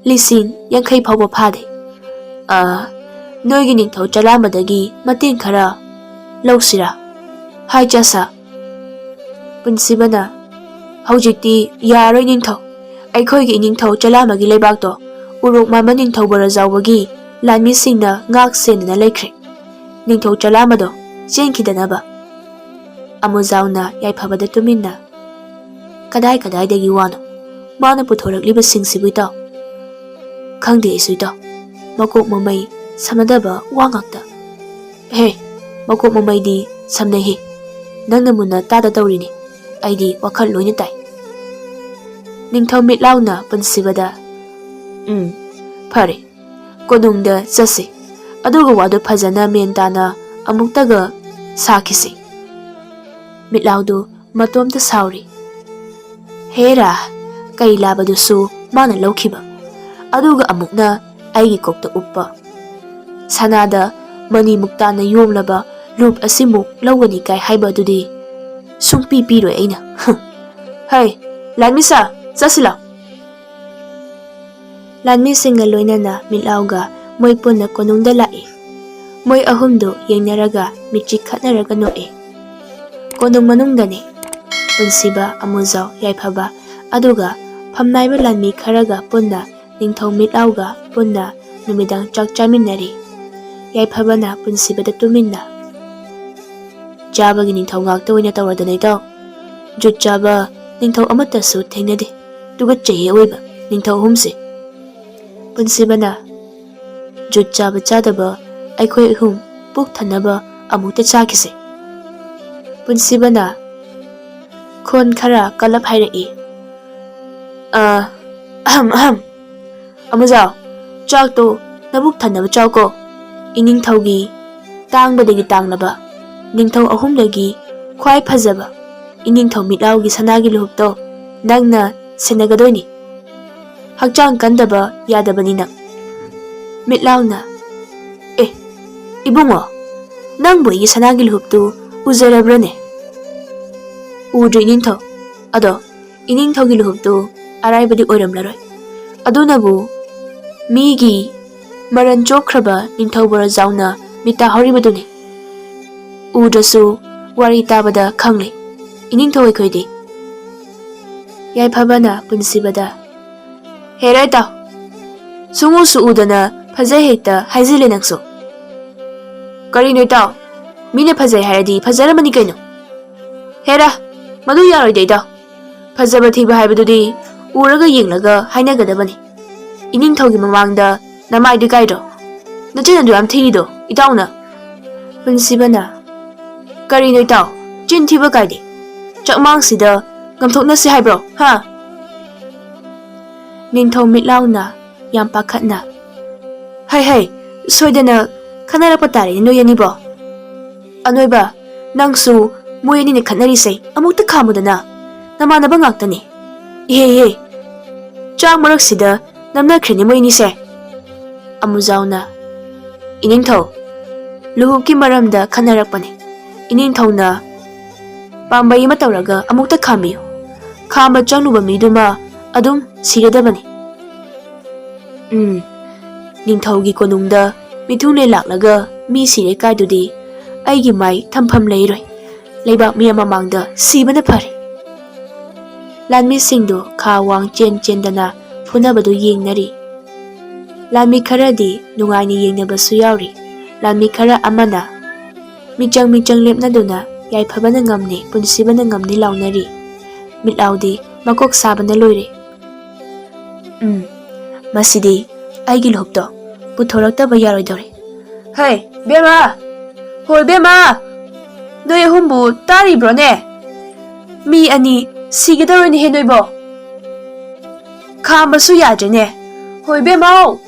ꯂꯤꯁꯤꯡ ꯌꯥꯡꯈꯩ ꯐꯥꯎꯕ ꯐꯥꯗꯦ꯫ ꯑ, ꯅꯣꯏꯒꯤ ꯅꯤꯡꯊꯧ ꯆꯂꯥꯝꯕꯗꯒꯤ ꯃꯇꯦꯡ ꯈꯔ ꯂꯧꯁꯤꯔꯥ?" "ꯍꯥꯏ ꯆꯁ꯫" ꯄꯨꯟꯁꯤꯕꯅ, "ꯍꯧꯖꯤꯛꯇꯤ ꯌꯥꯔꯣꯏ ꯅꯤꯡꯊꯧ꯫ ꯑꯩꯈꯣꯏꯒꯤ ꯏꯅꯤꯡꯊꯧ ꯆꯂꯥꯝꯕꯒꯤ ꯂꯩꯕꯥꯛꯇꯣ ꯎꯔꯣꯛ ꯃꯥꯟꯕ ꯅꯤꯡꯊꯧ ꯕꯣꯔꯖꯥꯎꯕꯒꯤ ꯂꯥꯟꯃꯤꯁꯤꯡꯅ ꯉꯥꯛ ꯁꯦꯟꯗꯨꯅ ꯂꯩꯈ꯭ꯔꯦ꯫ ꯅꯤꯡꯊꯧ ꯆꯂꯥꯝꯕꯗꯣ ꯆꯦꯟꯈꯤꯗꯅꯕ꯫" ꯑꯃꯨꯖꯥꯎꯅ ꯌꯥꯏꯐꯕꯗ ꯇꯨꯃꯤꯟꯅ, "ꯀꯗꯥꯏ ꯀꯗꯥꯏꯗꯒꯤ ꯋꯥꯅꯣ ꯃꯥꯅ ꯄꯨꯊꯣꯔꯛꯂꯤꯕꯁꯤꯡꯁꯤꯕꯨ ꯏꯇꯥꯎ?" "ꯈꯪꯗꯦ ꯑꯩꯁꯨ ꯏꯇꯥꯎ, ꯃꯀꯣꯛ ꯃꯃꯩ ꯁꯝꯅꯗꯕ ꯋꯥ ꯉꯥꯛꯇ꯫" "ꯍꯦ, ꯃꯀꯣꯛ ꯃꯃꯩꯗꯤ ꯁꯝꯅꯩꯍꯦ, ꯅꯪꯅ ꯃꯨꯟꯅ ꯇꯥꯗ ꯇꯧꯔꯤꯅꯤ, ꯑꯩꯗꯤ ꯋꯥꯈꯜ ꯂꯣꯏꯅ ꯇꯥꯏ꯫" ꯅꯤꯡꯊꯧ ꯃꯤꯠꯂꯥꯎꯅ ꯄꯨꯟꯁꯤꯕꯗ, "ꯎꯝ, ꯐꯔꯦ, ꯀꯣꯅꯨꯡꯗ ꯆꯠꯁꯤ, ꯑꯗꯨꯒ ꯋꯥꯗꯨ ꯐꯖꯅ ꯃꯦꯟ ꯇꯥꯅ ꯑꯃꯨꯛꯇꯒ ꯁꯥꯈꯤꯁꯤ꯫" ꯃꯤꯠꯂꯥꯎꯗꯨ ꯃꯇꯣꯝꯇ ꯁꯥꯎꯔꯤ꯫ ꯍꯦꯔꯥ, ꯀꯩ ꯂꯥꯕꯗꯨꯁꯨ ꯃꯥꯅ ꯂꯧꯈꯤꯕ, ꯑꯗꯨꯒ ꯑꯃꯨꯛꯅ ꯑꯩꯒꯤ ꯀꯣꯛꯇ ꯎꯞꯄ꯫ ꯁꯅꯥꯗ ꯃꯅꯤ ꯃꯨꯛꯇꯥꯅ ꯌꯣꯝꯂꯕ ꯂꯨꯞ ꯑꯁꯤꯃꯨꯛ ꯂꯧꯒꯅꯤ ꯀꯥꯏ ꯍꯥꯏꯕ ꯑꯗꯨꯗꯤ ꯁꯨꯡꯄꯤ ꯄꯤꯔꯣꯏ ꯑꯩꯅ꯫ "ꯍꯩ, ꯂꯥꯟꯃꯤꯁꯥ, ꯆꯠꯁꯤ ꯂꯥꯎ꯫" ꯂꯥꯟꯃꯤꯁꯤꯡꯒ ꯂꯣꯏꯅꯅ ꯃꯤꯠꯂꯥꯎꯒ ꯃꯣꯏ ꯄꯨꯟꯅ ꯀꯣꯅꯨꯡꯗ ꯂꯥꯛꯏ꯫ ꯃꯣꯏ ꯑꯍꯨꯝꯗꯨ ꯌꯦꯡꯅꯔꯒ ꯃꯤꯠꯆꯤ ꯈꯠꯅꯔꯒ ꯅꯣꯛꯏ꯫ ꯀꯣꯅꯨꯡ ꯃꯅꯨꯡꯗꯅꯤ꯫ ꯄꯨꯟꯁꯤꯕ, ꯑꯃꯨꯖꯥꯎ, ꯌꯥꯏꯐꯕ, ꯑꯗꯨꯒ ꯐꯝꯅꯥꯏꯕ ꯂꯥꯟꯃꯤ ꯈꯔꯒ ꯄꯨꯟꯅ ꯅꯤꯡꯊꯧ ꯃꯤꯠꯂꯥꯎꯒ ꯄꯨꯟꯅ ꯅꯨꯃꯤꯗꯥꯡ ꯆꯥꯛ ꯆꯥꯃꯤꯟꯅꯔꯤ꯫ ꯌꯥꯏꯐꯕꯅ ꯄꯨꯟꯁꯤꯕꯗ ꯇꯨꯃꯤꯟꯅ, "ꯆꯥꯕꯒꯤ ꯅꯤꯡꯊꯧ ꯉꯥꯛꯇ ꯑꯣꯏꯅ ꯇꯧꯔꯗꯅ ꯏꯇꯥꯎ꯫ ꯖꯨꯠ ꯆꯥꯕ ꯅꯤꯡꯊꯧ ꯑꯃꯠꯇꯁꯨ ꯊꯦꯡꯅꯗꯦ꯫ ꯇꯨꯒꯠꯆꯩꯌꯦ ꯑꯋꯣꯏꯕ ꯅꯤꯡꯊꯧ ꯑꯍꯨꯝꯁꯦ꯫" ꯄꯨꯟꯁꯤꯕꯅ, "ꯖꯨꯠ ꯆꯥꯕ ꯆꯥꯗꯕ ꯑꯩꯈꯣꯏ ꯑꯍꯨꯝ ꯄꯨꯛ ꯊꯟꯅꯕ ꯑꯃꯨꯛꯇ ꯆꯥꯈꯤꯁꯦ꯫" ꯄꯨꯟꯁꯤꯕꯅ ꯈꯣꯟ ꯈꯔ ꯀꯜꯂꯞ ꯍꯥꯏꯔꯛꯏ, "ꯑ, ꯑꯍꯝ ꯑꯍꯝ꯫ ꯑꯃꯨꯖꯥꯎ, ꯆꯥꯛꯇꯣ ꯅꯕꯨꯛ ꯊꯟꯅꯕ ꯆꯥꯎꯀꯣ꯫ ꯏꯅꯤꯡꯊꯧꯒꯤ ꯇꯥꯡꯕꯗꯒꯤ ꯇꯥꯡꯂꯕ, ꯅꯤꯡꯊꯧ ꯑꯍꯨꯝꯗꯒꯤ ꯈ꯭ꯋꯥꯏ ꯐꯖꯕ ꯏꯅꯤꯡꯊꯧ ꯃꯤꯠꯂꯥꯎꯒꯤ ꯁꯅꯥꯒꯤ ꯂꯨꯍꯨꯞꯇꯣ ꯅꯪꯅ ꯁꯦꯟꯅꯒꯗꯣꯏꯅꯤ꯫ ꯍꯛꯆꯥꯡ ꯀꯟꯗꯕ ꯌꯥꯗꯕꯅꯤ ꯅꯪ꯫" ꯃꯤꯠꯂꯥꯎꯅ, "ꯑꯦ, ꯏꯕꯨꯡꯉꯣ, ꯅꯪꯕꯨ ꯑꯩꯒꯤ ꯁꯅꯥꯒꯤ ꯂꯨꯍꯨꯞꯇꯨ ꯎꯖꯔꯕ꯭ꯔꯅꯦ?" "ꯎꯗ꯭ꯔꯤ ꯏꯅꯤꯡꯊꯧ꯫ ꯑꯗꯣ ꯏꯅꯤꯡꯊꯧꯒꯤ ꯂꯨꯍꯨꯞꯇꯨ ꯑꯔꯥꯏꯕꯗꯤ ꯑꯣꯏꯔꯝꯂꯔꯣꯏ꯫ ꯑꯗꯨꯅꯕꯨ ꯃꯤꯒꯤ ꯃꯔꯟ ꯆꯣꯛꯈ꯭ꯔꯕ ꯅꯤꯡꯊꯧ ꯕꯣꯔꯖꯥꯎꯅ ꯃꯤꯠ ꯇꯥꯍꯧꯔꯤꯕꯗꯨꯅꯤ꯫ ꯎꯗ꯭ꯔꯁꯨ ꯋꯥꯔꯤ ꯇꯥꯕꯗ ꯈꯪꯂꯦ ꯏꯅꯤꯡꯊꯧ ꯑꯩꯈꯣꯏꯗꯤ꯫" ꯌꯥꯏꯐꯕꯅ ꯄꯨꯟꯁꯤꯕꯗ, "ꯍꯦꯔꯥ ꯏꯇꯥꯎ, ꯁꯨꯡꯎꯁꯨ ꯎꯗꯅ ꯐꯖꯩ ꯍꯦꯛꯇ ꯍꯥꯏꯖꯤꯜꯂꯦ ꯅꯪꯁꯨ꯫ ꯀꯔꯤꯅꯣ ꯏꯇꯥꯎ, ꯃꯤꯅ ꯐꯖꯩ ꯍꯥꯏꯔꯗꯤ ꯐꯖꯔꯝꯃꯅꯤ ꯀꯩꯅꯣ꯫ ꯍꯦꯔꯥ, ꯃꯗꯨ ꯌꯥꯔꯣꯏꯗ ꯏꯇꯥꯎ꯫ ꯐꯖꯕ ꯊꯤꯕ ꯍꯥꯏꯕꯗꯨꯗꯤ ꯎꯔꯒ ꯌꯦꯡꯂꯒ ꯍꯥꯏꯅꯒꯗꯕꯅꯤ꯫ ꯏꯅꯤꯡꯊꯧꯒꯤ ꯃꯃꯥꯡꯗ ꯅꯃꯥꯏꯗꯨ ꯀꯥꯏꯗ꯭ꯔꯣ? ꯅꯆꯤꯟ ꯑꯗꯨ ꯌꯥꯝ ꯊꯤꯔꯤꯗꯣ ꯏꯇꯥꯎꯅ꯫" ꯄꯨꯟꯁꯤꯕꯅ, "ꯀꯔꯤꯅꯣ ꯏꯇꯥꯎ, ꯆꯤꯟ ꯊꯤꯕ ꯀꯥꯏꯗꯦ꯫ ꯆꯥꯛꯃꯥꯡꯁꯤꯗ ꯉꯝꯊꯣꯛꯅꯁꯤ ꯍꯥꯏꯕ꯭ꯔꯣ, ꯍꯥ?" ꯅꯤꯡꯊꯧ ꯃꯤꯠꯂꯥꯎꯅ ꯌꯥꯝ ꯄꯥꯈꯠꯅ, "ꯍꯩ ꯍꯩ, ꯁꯣꯏꯗꯅ ꯈꯟꯅꯔꯛꯄ ꯇꯥꯔꯦꯅꯦ ꯅꯣꯏ ꯑꯅꯤꯕꯣ꯫ ꯑꯅꯣꯏꯕ, ꯅꯪꯁꯨ ꯃꯣꯏ ꯑꯅꯤꯅ ꯈꯠꯅꯔꯤꯁꯦ ꯑꯃꯨꯛꯇ ꯈꯥꯝꯃꯨꯗꯅ, ꯅꯃꯥꯟꯅꯕ ꯉꯥꯛꯇꯅꯤ꯫ ꯏꯍꯦ ꯏꯍꯦ, ꯆꯥꯛ ꯃꯔꯛꯁꯤꯗ ꯅꯝꯅꯈ꯭ꯔꯦꯅꯦ ꯃꯣꯏ ꯑꯅꯤꯁꯦ꯫" ꯑꯃꯨꯖꯥꯎꯅ, "ꯏꯅꯤꯡꯊꯧ, ꯂꯨꯍꯨꯞꯀꯤ ꯃꯔꯝꯗ ꯈꯟꯅꯔꯛꯄꯅꯤ꯫ ꯏꯅꯤꯡꯊꯧꯅ ꯄꯥꯝꯕꯩ ꯑꯃ ꯇꯧꯔꯒ ꯑꯃꯨꯛꯇ ꯈꯥꯝꯕꯤꯌꯨ꯫ ꯈꯥꯝꯕ ꯆꯪꯂꯨꯕ ꯃꯤꯗꯨꯃ ꯑꯗꯨꯝ ꯁꯤꯔꯗꯕꯅꯤ꯫ ꯎꯝ, ꯅꯤꯡꯊꯧꯒꯤ ꯀꯣꯅꯨꯡꯗ ꯃꯤꯊꯨꯡꯂꯦꯟ ꯂꯥꯛꯂꯒ ꯃꯤ ꯁꯤꯔꯦ ꯀꯥꯏꯗꯨꯗꯤ ꯑꯩꯒꯤ ꯃꯥꯏ ꯊꯝꯐꯝ ꯂꯩꯔꯣꯏ꯫ ꯂꯩꯕꯥꯛ ꯃꯤꯌꯥꯝ ꯃꯃꯥꯡꯗ ꯁꯤꯕꯅ ꯐꯔꯦ꯫ ꯂꯥꯟꯃꯤꯁꯤꯡꯗꯨ ꯈꯥ ꯋꯥꯡ ꯆꯦꯟ ꯆꯦꯟꯗꯅ ꯐꯨꯅꯕꯗꯨ ꯌꯦꯡꯅꯔꯤ꯫ ꯂꯥꯟꯃꯤ ꯈꯔꯗꯤ ꯅꯨꯡꯉꯥꯏꯅ ꯌꯦꯡꯅꯕꯁꯨ ꯌꯥꯎꯔꯤ꯫ ꯂꯥꯟꯃꯤ ꯈꯔ ꯑꯃꯅ ꯃꯤꯆꯪ ꯃꯤꯆꯪ ꯂꯦꯞꯅꯗꯨꯅ ꯌꯥꯏꯐꯕꯅ ꯉꯝꯅꯤ, ꯄꯨꯟꯁꯤꯕꯅ ꯉꯝꯅꯤ ꯂꯥꯎꯅꯔꯤ꯫ ꯃꯤꯠꯂꯥꯎꯗꯤ ꯃꯀꯣꯛ ꯁꯥꯕꯅ ꯂꯣꯏꯔꯦ꯫ ꯎꯝ, ꯃꯁꯤꯗꯤ ꯑꯩꯒꯤ ꯂꯨꯍꯨꯞꯇꯣ ꯄꯨꯊꯣꯔꯛꯇꯕ ꯌꯥꯔꯣꯏꯗꯧꯔꯦ꯫ ꯍꯩ, ꯕꯦꯝꯃ! ꯍꯣꯏ, ꯕꯦꯝꯃ! ꯅꯣꯏ ꯑꯍꯨꯝꯕꯨ ꯇꯥꯔꯤꯕ꯭ꯔꯣꯅꯦ? ꯃꯤ ꯑꯅꯤ ꯁꯤꯒꯗꯧꯔꯦꯅꯦꯍꯦ ꯅꯣꯏꯕꯣ꯫ ꯈꯥꯝꯕꯁꯨ ꯌꯥꯗ꯭ꯔꯦꯅꯦ꯫ ꯍꯣꯏ, ꯕꯦꯝꯃꯧ!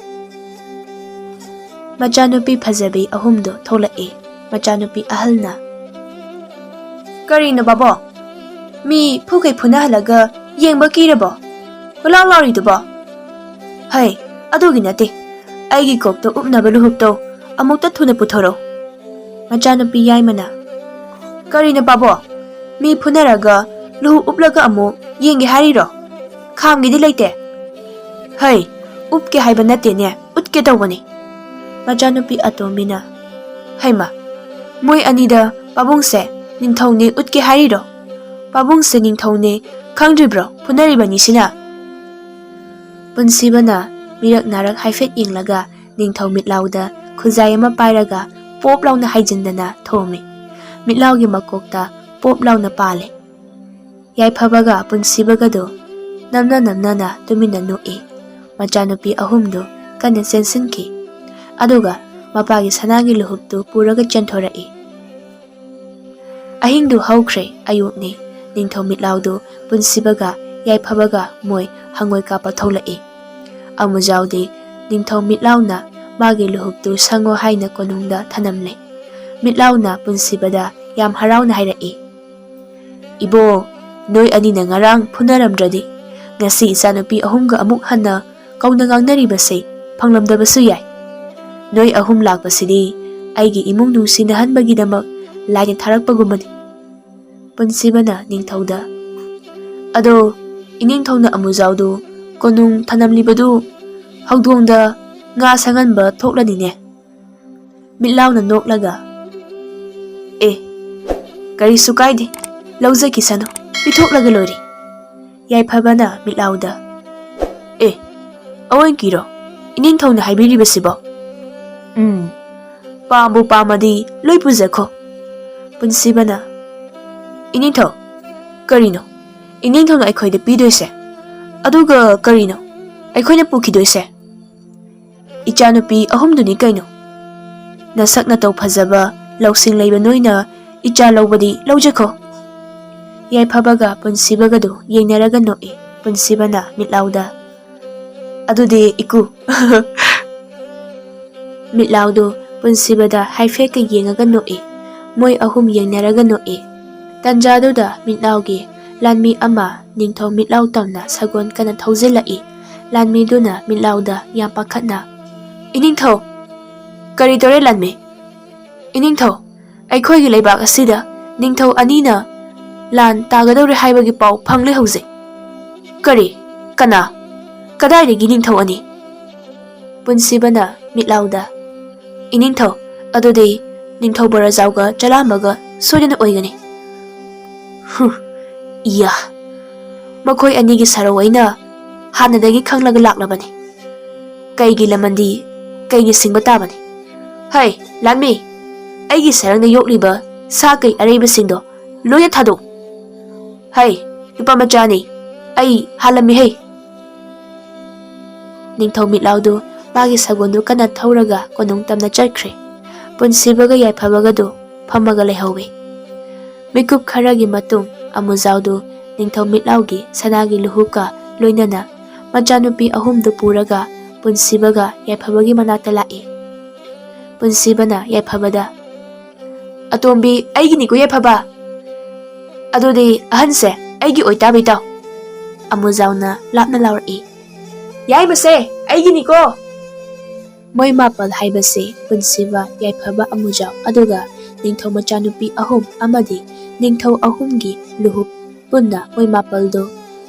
ꯃꯆꯥꯅꯨꯄꯤ ꯐꯖꯕꯤ ꯑꯍꯨꯝꯗꯨ ꯊꯣꯛꯂꯛꯏ꯫ ꯃꯆꯥꯅꯨꯄꯤ ꯑꯍꯜꯅ, "ꯀꯔꯤꯅꯣ ꯕꯥꯕꯣ? ꯃꯤ ꯐꯨꯈꯩ ꯐꯨꯅꯍꯜꯂꯒ ꯌꯦꯡꯕ ꯀꯤꯔꯕꯣ? ꯀꯣꯏꯂꯥꯎ ꯂꯥꯎꯔꯤꯗꯨꯕꯣ?" "ꯍꯩ, ꯑꯗꯨꯒꯤ ꯅꯠꯇꯦ꯫ ꯑꯩꯒꯤ ꯀꯣꯛꯇ ꯎꯞꯅꯕ ꯂꯨꯍꯨꯞꯇꯣ ꯑꯃꯨꯛꯇ ꯊꯨꯅ ꯄꯨꯊꯣꯔꯛꯎ꯫" ꯃꯆꯥꯅꯨꯄꯤ ꯌꯥꯏꯃꯅ, "ꯀꯔꯤꯅꯣ ꯄꯥꯕꯣ? ꯃꯤ ꯐꯨꯅꯔꯒ ꯂꯨꯍꯨꯞ ꯎꯞꯂꯒ ꯑꯃꯨꯛ ꯌꯦꯡꯒꯦ ꯍꯥꯏꯔꯤꯔꯣ? ꯈꯥꯝꯒꯦꯗꯤ ꯂꯩꯇꯦ꯫" "ꯍꯩ, ꯎꯞꯀꯦ ꯍꯥꯏꯕ ꯅꯠꯇꯦꯅꯦ, ꯎꯠꯀꯦ ꯇꯧꯕꯅꯤ꯫" ꯃꯆꯥꯅꯨꯄꯤ ꯑꯇꯣꯝꯕꯤꯅ, "ꯍꯩꯃ, ꯃꯣꯏ ꯑꯅꯤꯗ ꯄꯥꯕꯨꯡꯁꯦ ꯅꯤꯡꯊꯧꯅꯦ ꯎꯠꯀꯦ ꯍꯥꯏꯔꯤꯔꯣ? ꯄꯥꯕꯨꯡꯁꯦ ꯅꯤꯡꯊꯧꯅꯦ ꯈꯪꯗ꯭ꯔꯤꯕ꯭ꯔꯣ ꯐꯨꯅꯔꯤꯕ ꯑꯅꯤꯁꯤꯅ?" ꯄꯨꯟꯁꯤꯕꯅ ꯃꯤꯔꯛ ꯅꯥꯔꯛ ꯍꯥꯏꯐꯦꯠ ꯌꯦꯡꯂꯒ ꯅꯤꯡꯊꯧ ꯃꯤꯠꯂꯥꯎꯗ ꯈꯨꯖꯥꯏ ꯑꯃ ꯄꯥꯏꯔꯒ ꯄꯣꯞ ꯂꯥꯎꯅ ꯍꯥꯏꯖꯤꯟꯗꯅ ꯊꯣꯝꯃꯤ꯫ ꯃꯤꯠꯂꯥꯎꯒꯤ ꯃꯀꯣꯛꯇ ꯄꯣꯞ ꯂꯥꯎꯅ ꯄꯥꯜꯂꯦ꯫ ꯌꯥꯏꯐꯕꯒ ꯄꯨꯟꯁꯤꯕꯒꯗꯨ ꯅꯝꯅ ꯅꯝꯅꯅ ꯇꯨꯃꯤꯟꯅ ꯅꯣꯛꯏ꯫ ꯃꯆꯥꯅꯨꯄꯤ ꯑꯍꯨꯝꯗꯨ ꯀꯟꯅ ꯆꯦꯟꯁꯤꯟꯈꯤ꯫ ꯑꯗꯨꯒ ꯃꯄꯥꯒꯤ ꯁꯅꯥꯒꯤ ꯂꯨꯍꯨꯞꯇꯨ ꯄꯨꯔꯒ ꯆꯦꯟꯊꯣꯔꯛꯏ꯫ ꯑꯍꯤꯡꯗꯨ ꯍꯧꯈ꯭ꯔꯦ, ꯑꯌꯨꯛꯅꯤ꯫ ꯅꯤꯡꯊꯧ ꯃꯤꯠꯂꯥꯎꯗꯨ ꯄꯨꯟꯁꯤꯕꯒ ꯌꯥꯏꯐꯕꯒ ꯃꯣꯏ ꯍꯪꯉꯣꯏ ꯀꯥꯞꯄ ꯊꯣꯛꯂꯛꯏ꯫ ꯑꯃꯨꯖꯥꯎꯗꯤ ꯅꯤꯡꯊꯧ ꯃꯤꯠꯂꯥꯎꯅ ꯃꯥꯒꯤ ꯂꯨꯍꯨꯞꯇꯨ ꯁꯪꯉꯣ ꯍꯥꯏꯅ ꯀꯣꯅꯨꯡꯗ ꯊꯅꯝꯂꯦ꯫ ꯃꯤꯠꯂꯥꯎꯅ ꯄꯨꯟꯁꯤꯕꯗ ꯌꯥꯝ ꯍꯔꯥꯎꯅ ꯍꯥꯏꯔꯛꯏ, "ꯏꯕꯣ, ꯅꯣꯏ ꯑꯅꯤꯅ ꯉꯔꯥꯡ ꯐꯨꯅꯔꯝꯗ꯭ꯔꯗꯤ ꯉꯁꯤ ꯏꯆꯥꯅꯨꯄꯤ ꯑꯍꯨꯝꯒ ꯑꯃꯨꯛ ꯍꯟꯅ ꯀꯧꯅ ꯉꯥꯡꯅꯔꯤꯕꯁꯦ ꯐꯪꯂꯝꯗꯕꯁꯨ ꯌꯥꯏ꯫ ꯅꯣꯏ ꯑꯍꯨꯝ ꯂꯥꯛꯄꯁꯤꯗꯤ ꯑꯩꯒꯤ ꯏꯃꯨꯡ ꯅꯨꯡꯁꯤꯅꯍꯟꯕꯒꯤꯗꯃꯛ ꯂꯥꯏꯅ ꯊꯥꯔꯛꯄꯒꯨꯝꯕꯅꯤ꯫" ꯄꯨꯟꯁꯤꯕꯅ ꯅꯤꯡꯊꯧꯗ, ꯑꯗꯣ ꯏꯅꯤꯡꯊꯧꯅ ꯑꯃꯨꯖꯥꯎꯗꯨ ꯀꯣꯅꯨꯡ ꯊꯅꯝꯂꯤꯕꯗꯨ ꯍꯧꯗꯣꯡꯗ ꯉꯥ ꯁꯪꯍꯟꯕ ꯊꯣꯛꯂꯅꯤꯅꯦ꯫ ꯃꯤꯠꯂꯥꯎꯅ ꯅꯣꯛꯂꯒ, "ꯑꯦ, ꯀꯔꯤꯁꯨ ꯀꯥꯏꯗꯦ, ꯂꯧꯖꯈꯤꯁꯅꯨ, ꯄꯤꯊꯣꯛꯂꯒ ꯂꯣꯏꯔꯦ꯫" ꯌꯥꯏꯐꯕꯅ ꯃꯤꯠꯂꯥꯎꯗ, "ꯑꯦ, ꯑꯑꯣꯟꯀꯤꯔꯣ? ꯏꯅꯤꯡꯊꯧꯅ ꯍꯥꯏꯕꯤꯔꯤꯕꯁꯤꯕꯣ?" "ꯎꯝ, ꯄꯥꯝꯕꯨ ꯄꯥꯝꯃꯗꯤ ꯂꯣꯏ ꯄꯨꯖꯈꯣ꯫" ꯄꯨꯟꯁꯤꯕꯅ, "ꯏꯅꯤꯡꯊꯧ, ꯀꯔꯤꯅꯣ? ꯏꯅꯤꯡꯊꯧꯅ ꯑꯩꯈꯣꯏꯗ ꯄꯤꯗꯣꯏꯁꯦ? ꯑꯗꯨꯒ ꯀꯔꯤꯅꯣ ꯑꯩꯈꯣꯏꯅ ꯄꯨꯈꯤꯗꯣꯏꯁꯦ?" "ꯏꯆꯥꯅꯨꯄꯤ ꯑꯍꯨꯝꯗꯨꯅꯤ ꯀꯩꯅꯣ꯫ ꯅꯁꯛ ꯅꯇꯧ ꯐꯖꯕ, ꯂꯧꯁꯤꯡ ꯂꯩꯕ ꯅꯣꯏꯅ ꯏꯆꯥ ꯂꯧꯕꯗꯤ ꯂꯧꯖꯈꯣ꯫" ꯌꯥꯏꯐꯕꯒ ꯄꯨꯟꯁꯤꯕꯒꯗꯨ ꯌꯦꯡꯅꯔꯒ ꯅꯣꯛꯏ꯫ ꯄꯨꯟꯁꯤꯕꯅ ꯃꯤꯠꯂꯥꯎꯗ, "ꯑꯗꯨꯗꯤ ꯏꯀꯨ꯫" ꯃꯤꯠꯂꯥꯎꯗꯨ ꯄꯨꯟꯁꯤꯕꯗ ꯍꯥꯏꯐꯦꯠꯀ ꯌꯦꯡꯉꯒ ꯅꯣꯛꯏ꯫ ꯃꯣꯏ ꯑꯍꯨꯝ ꯌꯦꯡꯅꯔꯒ ꯅꯣꯛꯏ꯫ ꯇꯟꯖꯥꯗꯨꯗ ꯃꯤꯠꯂꯥꯎꯒꯤ ꯂꯥꯟꯃꯤ ꯑꯃ ꯅꯤꯡꯊꯧ ꯃꯤꯠꯂꯥꯎ ꯇꯝꯅ ꯁꯒꯣꯜ ꯀꯟꯅ ꯊꯧꯖꯤꯜꯂꯛꯏ꯫ ꯂꯥꯟꯃꯤꯗꯨꯅ ꯃꯤꯠꯂꯥꯎꯗ ꯌꯥꯝ ꯄꯥꯈꯠꯅ, "ꯏꯅꯤꯡꯊꯧ!" "ꯀꯔꯤ ꯇꯧꯔꯦ ꯂꯥꯟꯃꯤ?" "ꯏꯅꯤꯡꯊꯧ, ꯑꯩꯈꯣꯏꯒꯤ ꯂꯩꯕꯥꯛ ꯑꯁꯤꯗ ꯅꯤꯡꯊꯧ ꯑꯅꯤꯅ ꯂꯥꯟ ꯇꯥꯒꯗꯧꯔꯦ ꯍꯥꯏꯕꯒꯤ ꯄꯥꯎ ꯐꯪꯂꯦ ꯍꯧꯖꯤꯛ꯫" "ꯀꯔꯤ? ꯀꯅꯥ? ꯀꯗꯥꯏꯗꯒꯤ ꯅꯤꯡꯊꯧ ꯑꯅꯤ?" ꯄꯨꯟꯁꯤꯕꯅ ꯃꯤꯠꯂꯥꯎꯗ, "ꯏꯅꯤꯡꯊꯧ, ꯑꯗꯨꯗꯤ ꯅꯤꯡꯊꯧ ꯕꯣꯔꯖꯥꯎꯒ ꯆꯂꯥꯝꯕꯒ ꯁꯣꯏꯗꯅ ꯑꯣꯏꯒꯅꯤ꯫" "ꯍꯨ, ꯏꯌꯥ, ꯃꯈꯣꯏ ꯑꯅꯤꯒꯤ ꯁꯔꯧ ꯑꯩꯅ ꯍꯥꯟꯅꯗꯒꯤ ꯈꯪꯂꯒ ꯂꯥꯛꯂꯕꯅꯤ꯫ ꯀꯩꯒꯤ ꯂꯃꯟꯗꯤ ꯀꯩꯅ ꯁꯤꯡꯕ ꯇꯥꯕꯅꯤ꯫ ꯍꯩ, ꯂꯥꯟꯃꯤ, ꯑꯩꯒꯤ ꯁꯔꯪꯗ ꯌꯣꯛꯂꯤꯕ ꯁꯥ ꯀꯩ ꯑꯔꯩꯕꯁꯤꯡꯗꯣ ꯂꯣꯏꯅ ꯊꯥꯗꯣꯛ꯫ ꯍꯩ, ꯅꯨꯄꯥ ꯃꯆꯥꯅꯤ, ꯑꯩ ꯍꯥꯜꯂꯝꯃꯤ ꯍꯩ꯫" ꯅꯤꯡꯊꯧ ꯃꯤꯠꯂꯥꯎꯗꯨ ꯃꯥꯒꯤ ꯁꯒꯣꯜꯗꯨ ꯀꯟꯅ ꯊꯧꯔꯒ ꯀꯣꯅꯨꯡ ꯇꯝꯅ ꯆꯠꯈ꯭ꯔꯦ꯫ ꯄꯨꯟꯁꯤꯕꯒ ꯌꯥꯏꯐꯕꯒꯗꯨ ꯐꯝꯃꯒ ꯂꯩꯍꯧꯋꯤ꯫ ꯃꯤꯀꯨꯞ ꯈꯔꯒꯤ ꯃꯇꯨꯡ ꯑꯃꯨꯖꯥꯎꯗꯨ ꯅꯤꯡꯊꯧ ꯃꯤꯠꯂꯥꯎꯒꯤ ꯁꯅꯥꯒꯤ ꯂꯨꯍꯨꯞꯀ ꯂꯣꯏꯅꯅ ꯃꯆꯥꯅꯨꯄꯤ ꯑꯍꯨꯝꯗꯨ ꯄꯨꯔꯒ ꯄꯨꯟꯁꯤꯕꯒ ꯌꯥꯏꯐꯕꯒꯤ ꯃꯅꯥꯛꯇ ꯂꯥꯛꯏ꯫ ꯄꯨꯟꯁꯤꯕꯅ ꯌꯥꯏꯐꯕꯗ, "ꯑꯇꯣꯝꯕꯤ ꯑꯩꯒꯤꯅꯤꯀꯣ ꯌꯥꯏꯐꯕ꯫ ꯑꯗꯨꯗꯤ ꯑꯍꯟꯁꯦ ꯑꯩꯒꯤ ꯑꯣꯏꯇꯥꯕꯩ ꯇꯥꯎ꯫" ꯑꯃꯨꯖꯥꯎꯅ ꯂꯥꯞꯅ ꯂꯥꯎꯔꯛꯏ, "ꯌꯥꯏꯃꯁꯦ ꯑꯩꯒꯤꯅꯤꯀꯣ!" ꯃꯣꯏ ꯃꯥꯄꯜ ꯍꯥꯏꯕꯁꯤ ꯄꯨꯟꯁꯤꯕ, ꯌꯥꯏꯐꯕ, ꯑꯃꯨꯖꯥꯎ, ꯑꯗꯨꯒ ꯅꯤꯡꯊꯧ ꯃꯆꯥꯅꯨꯄꯤ ꯑꯍꯨꯝ ꯑꯃꯗꯤ ꯅꯤꯡꯊꯧ ꯑꯍꯨꯝꯒꯤ ꯂꯨꯍꯨꯞ ꯄꯨꯟꯅ ꯃꯣꯏ ꯃꯥꯄꯜꯗꯨ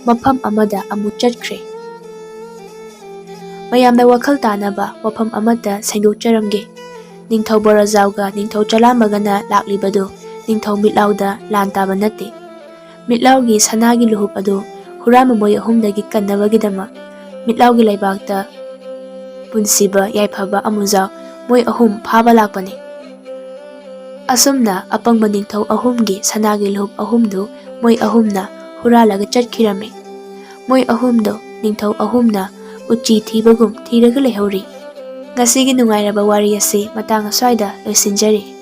ꯃꯐꯝ ꯑꯃꯗ ꯑꯃꯨꯛ ꯆꯠꯈ꯭ꯔꯦ꯫ ꯃꯌꯥꯝꯅ ꯋꯥꯈꯜ ꯇꯥꯅꯕ ꯋꯥꯐꯝ ꯑꯃꯠꯇ ꯁꯦꯡꯗꯣꯛꯆꯔꯝꯒꯦ꯫ ꯅꯤꯡꯊꯧ ꯕꯣꯔꯖꯥꯎꯒ ꯅꯤꯡꯊꯧ ꯆꯂꯥꯝꯕꯒꯅ ꯂꯥꯛꯂꯤꯕꯗꯨ ꯅꯤꯡꯊꯧ ꯃꯤꯠꯂꯥꯎꯗ ꯂꯥꯟ ꯇꯥꯕ ꯅꯠꯇꯦ꯫ ꯃꯤꯠꯂꯥꯎꯒꯤ ꯁꯅꯥꯒꯤ ꯂꯨꯍꯨꯞ ꯑꯗꯨ ꯍꯨꯔꯥꯟꯕ ꯃꯣꯏ ꯑꯍꯨꯝꯗꯒꯤ ꯀꯟꯅꯕꯒꯤꯗꯃꯛ ꯃꯤꯠꯂꯥꯎꯒꯤ ꯂꯩꯕꯥꯛꯇ ꯄꯨꯟꯁꯤꯕ ꯌꯥꯏꯐꯕ ꯑꯃꯨꯖꯥꯎ ꯃꯣꯏ ꯑꯍꯨꯝ ꯐꯥꯕ ꯂꯥꯛꯄꯅꯤ꯫ ꯑꯁꯨꯝꯅ ꯑꯄꯪꯕ ꯅꯤꯡꯊꯧ ꯑꯍꯨꯝꯒꯤ ꯁꯅꯥꯒꯤ ꯂꯨꯍꯨꯞ ꯑꯍꯨꯝꯗꯨ ꯃꯣꯏ ꯑꯍꯨꯝꯅ ꯍꯨꯔꯥꯜꯂꯒ ꯆꯠꯈꯤꯔꯝꯃꯤ꯫ ꯃꯣꯏ ꯑꯍꯨꯝꯗꯨ ꯅꯤꯡꯊꯧ ꯑꯍꯨꯝꯅ ꯎꯆꯤ ꯊꯤꯕꯒꯨꯝ ꯊꯤꯔꯒ ꯂꯩꯍꯧꯔꯤ꯫ ꯉꯁꯤꯒꯤ ꯅꯨꯡꯉꯥꯏꯔꯕ ꯋꯥꯔꯤ ꯑꯁꯤ ꯃꯇꯥꯡ ꯑꯁ꯭ꯋꯥꯏꯗ ꯂꯣꯏꯁꯤꯟꯖꯔꯤ꯫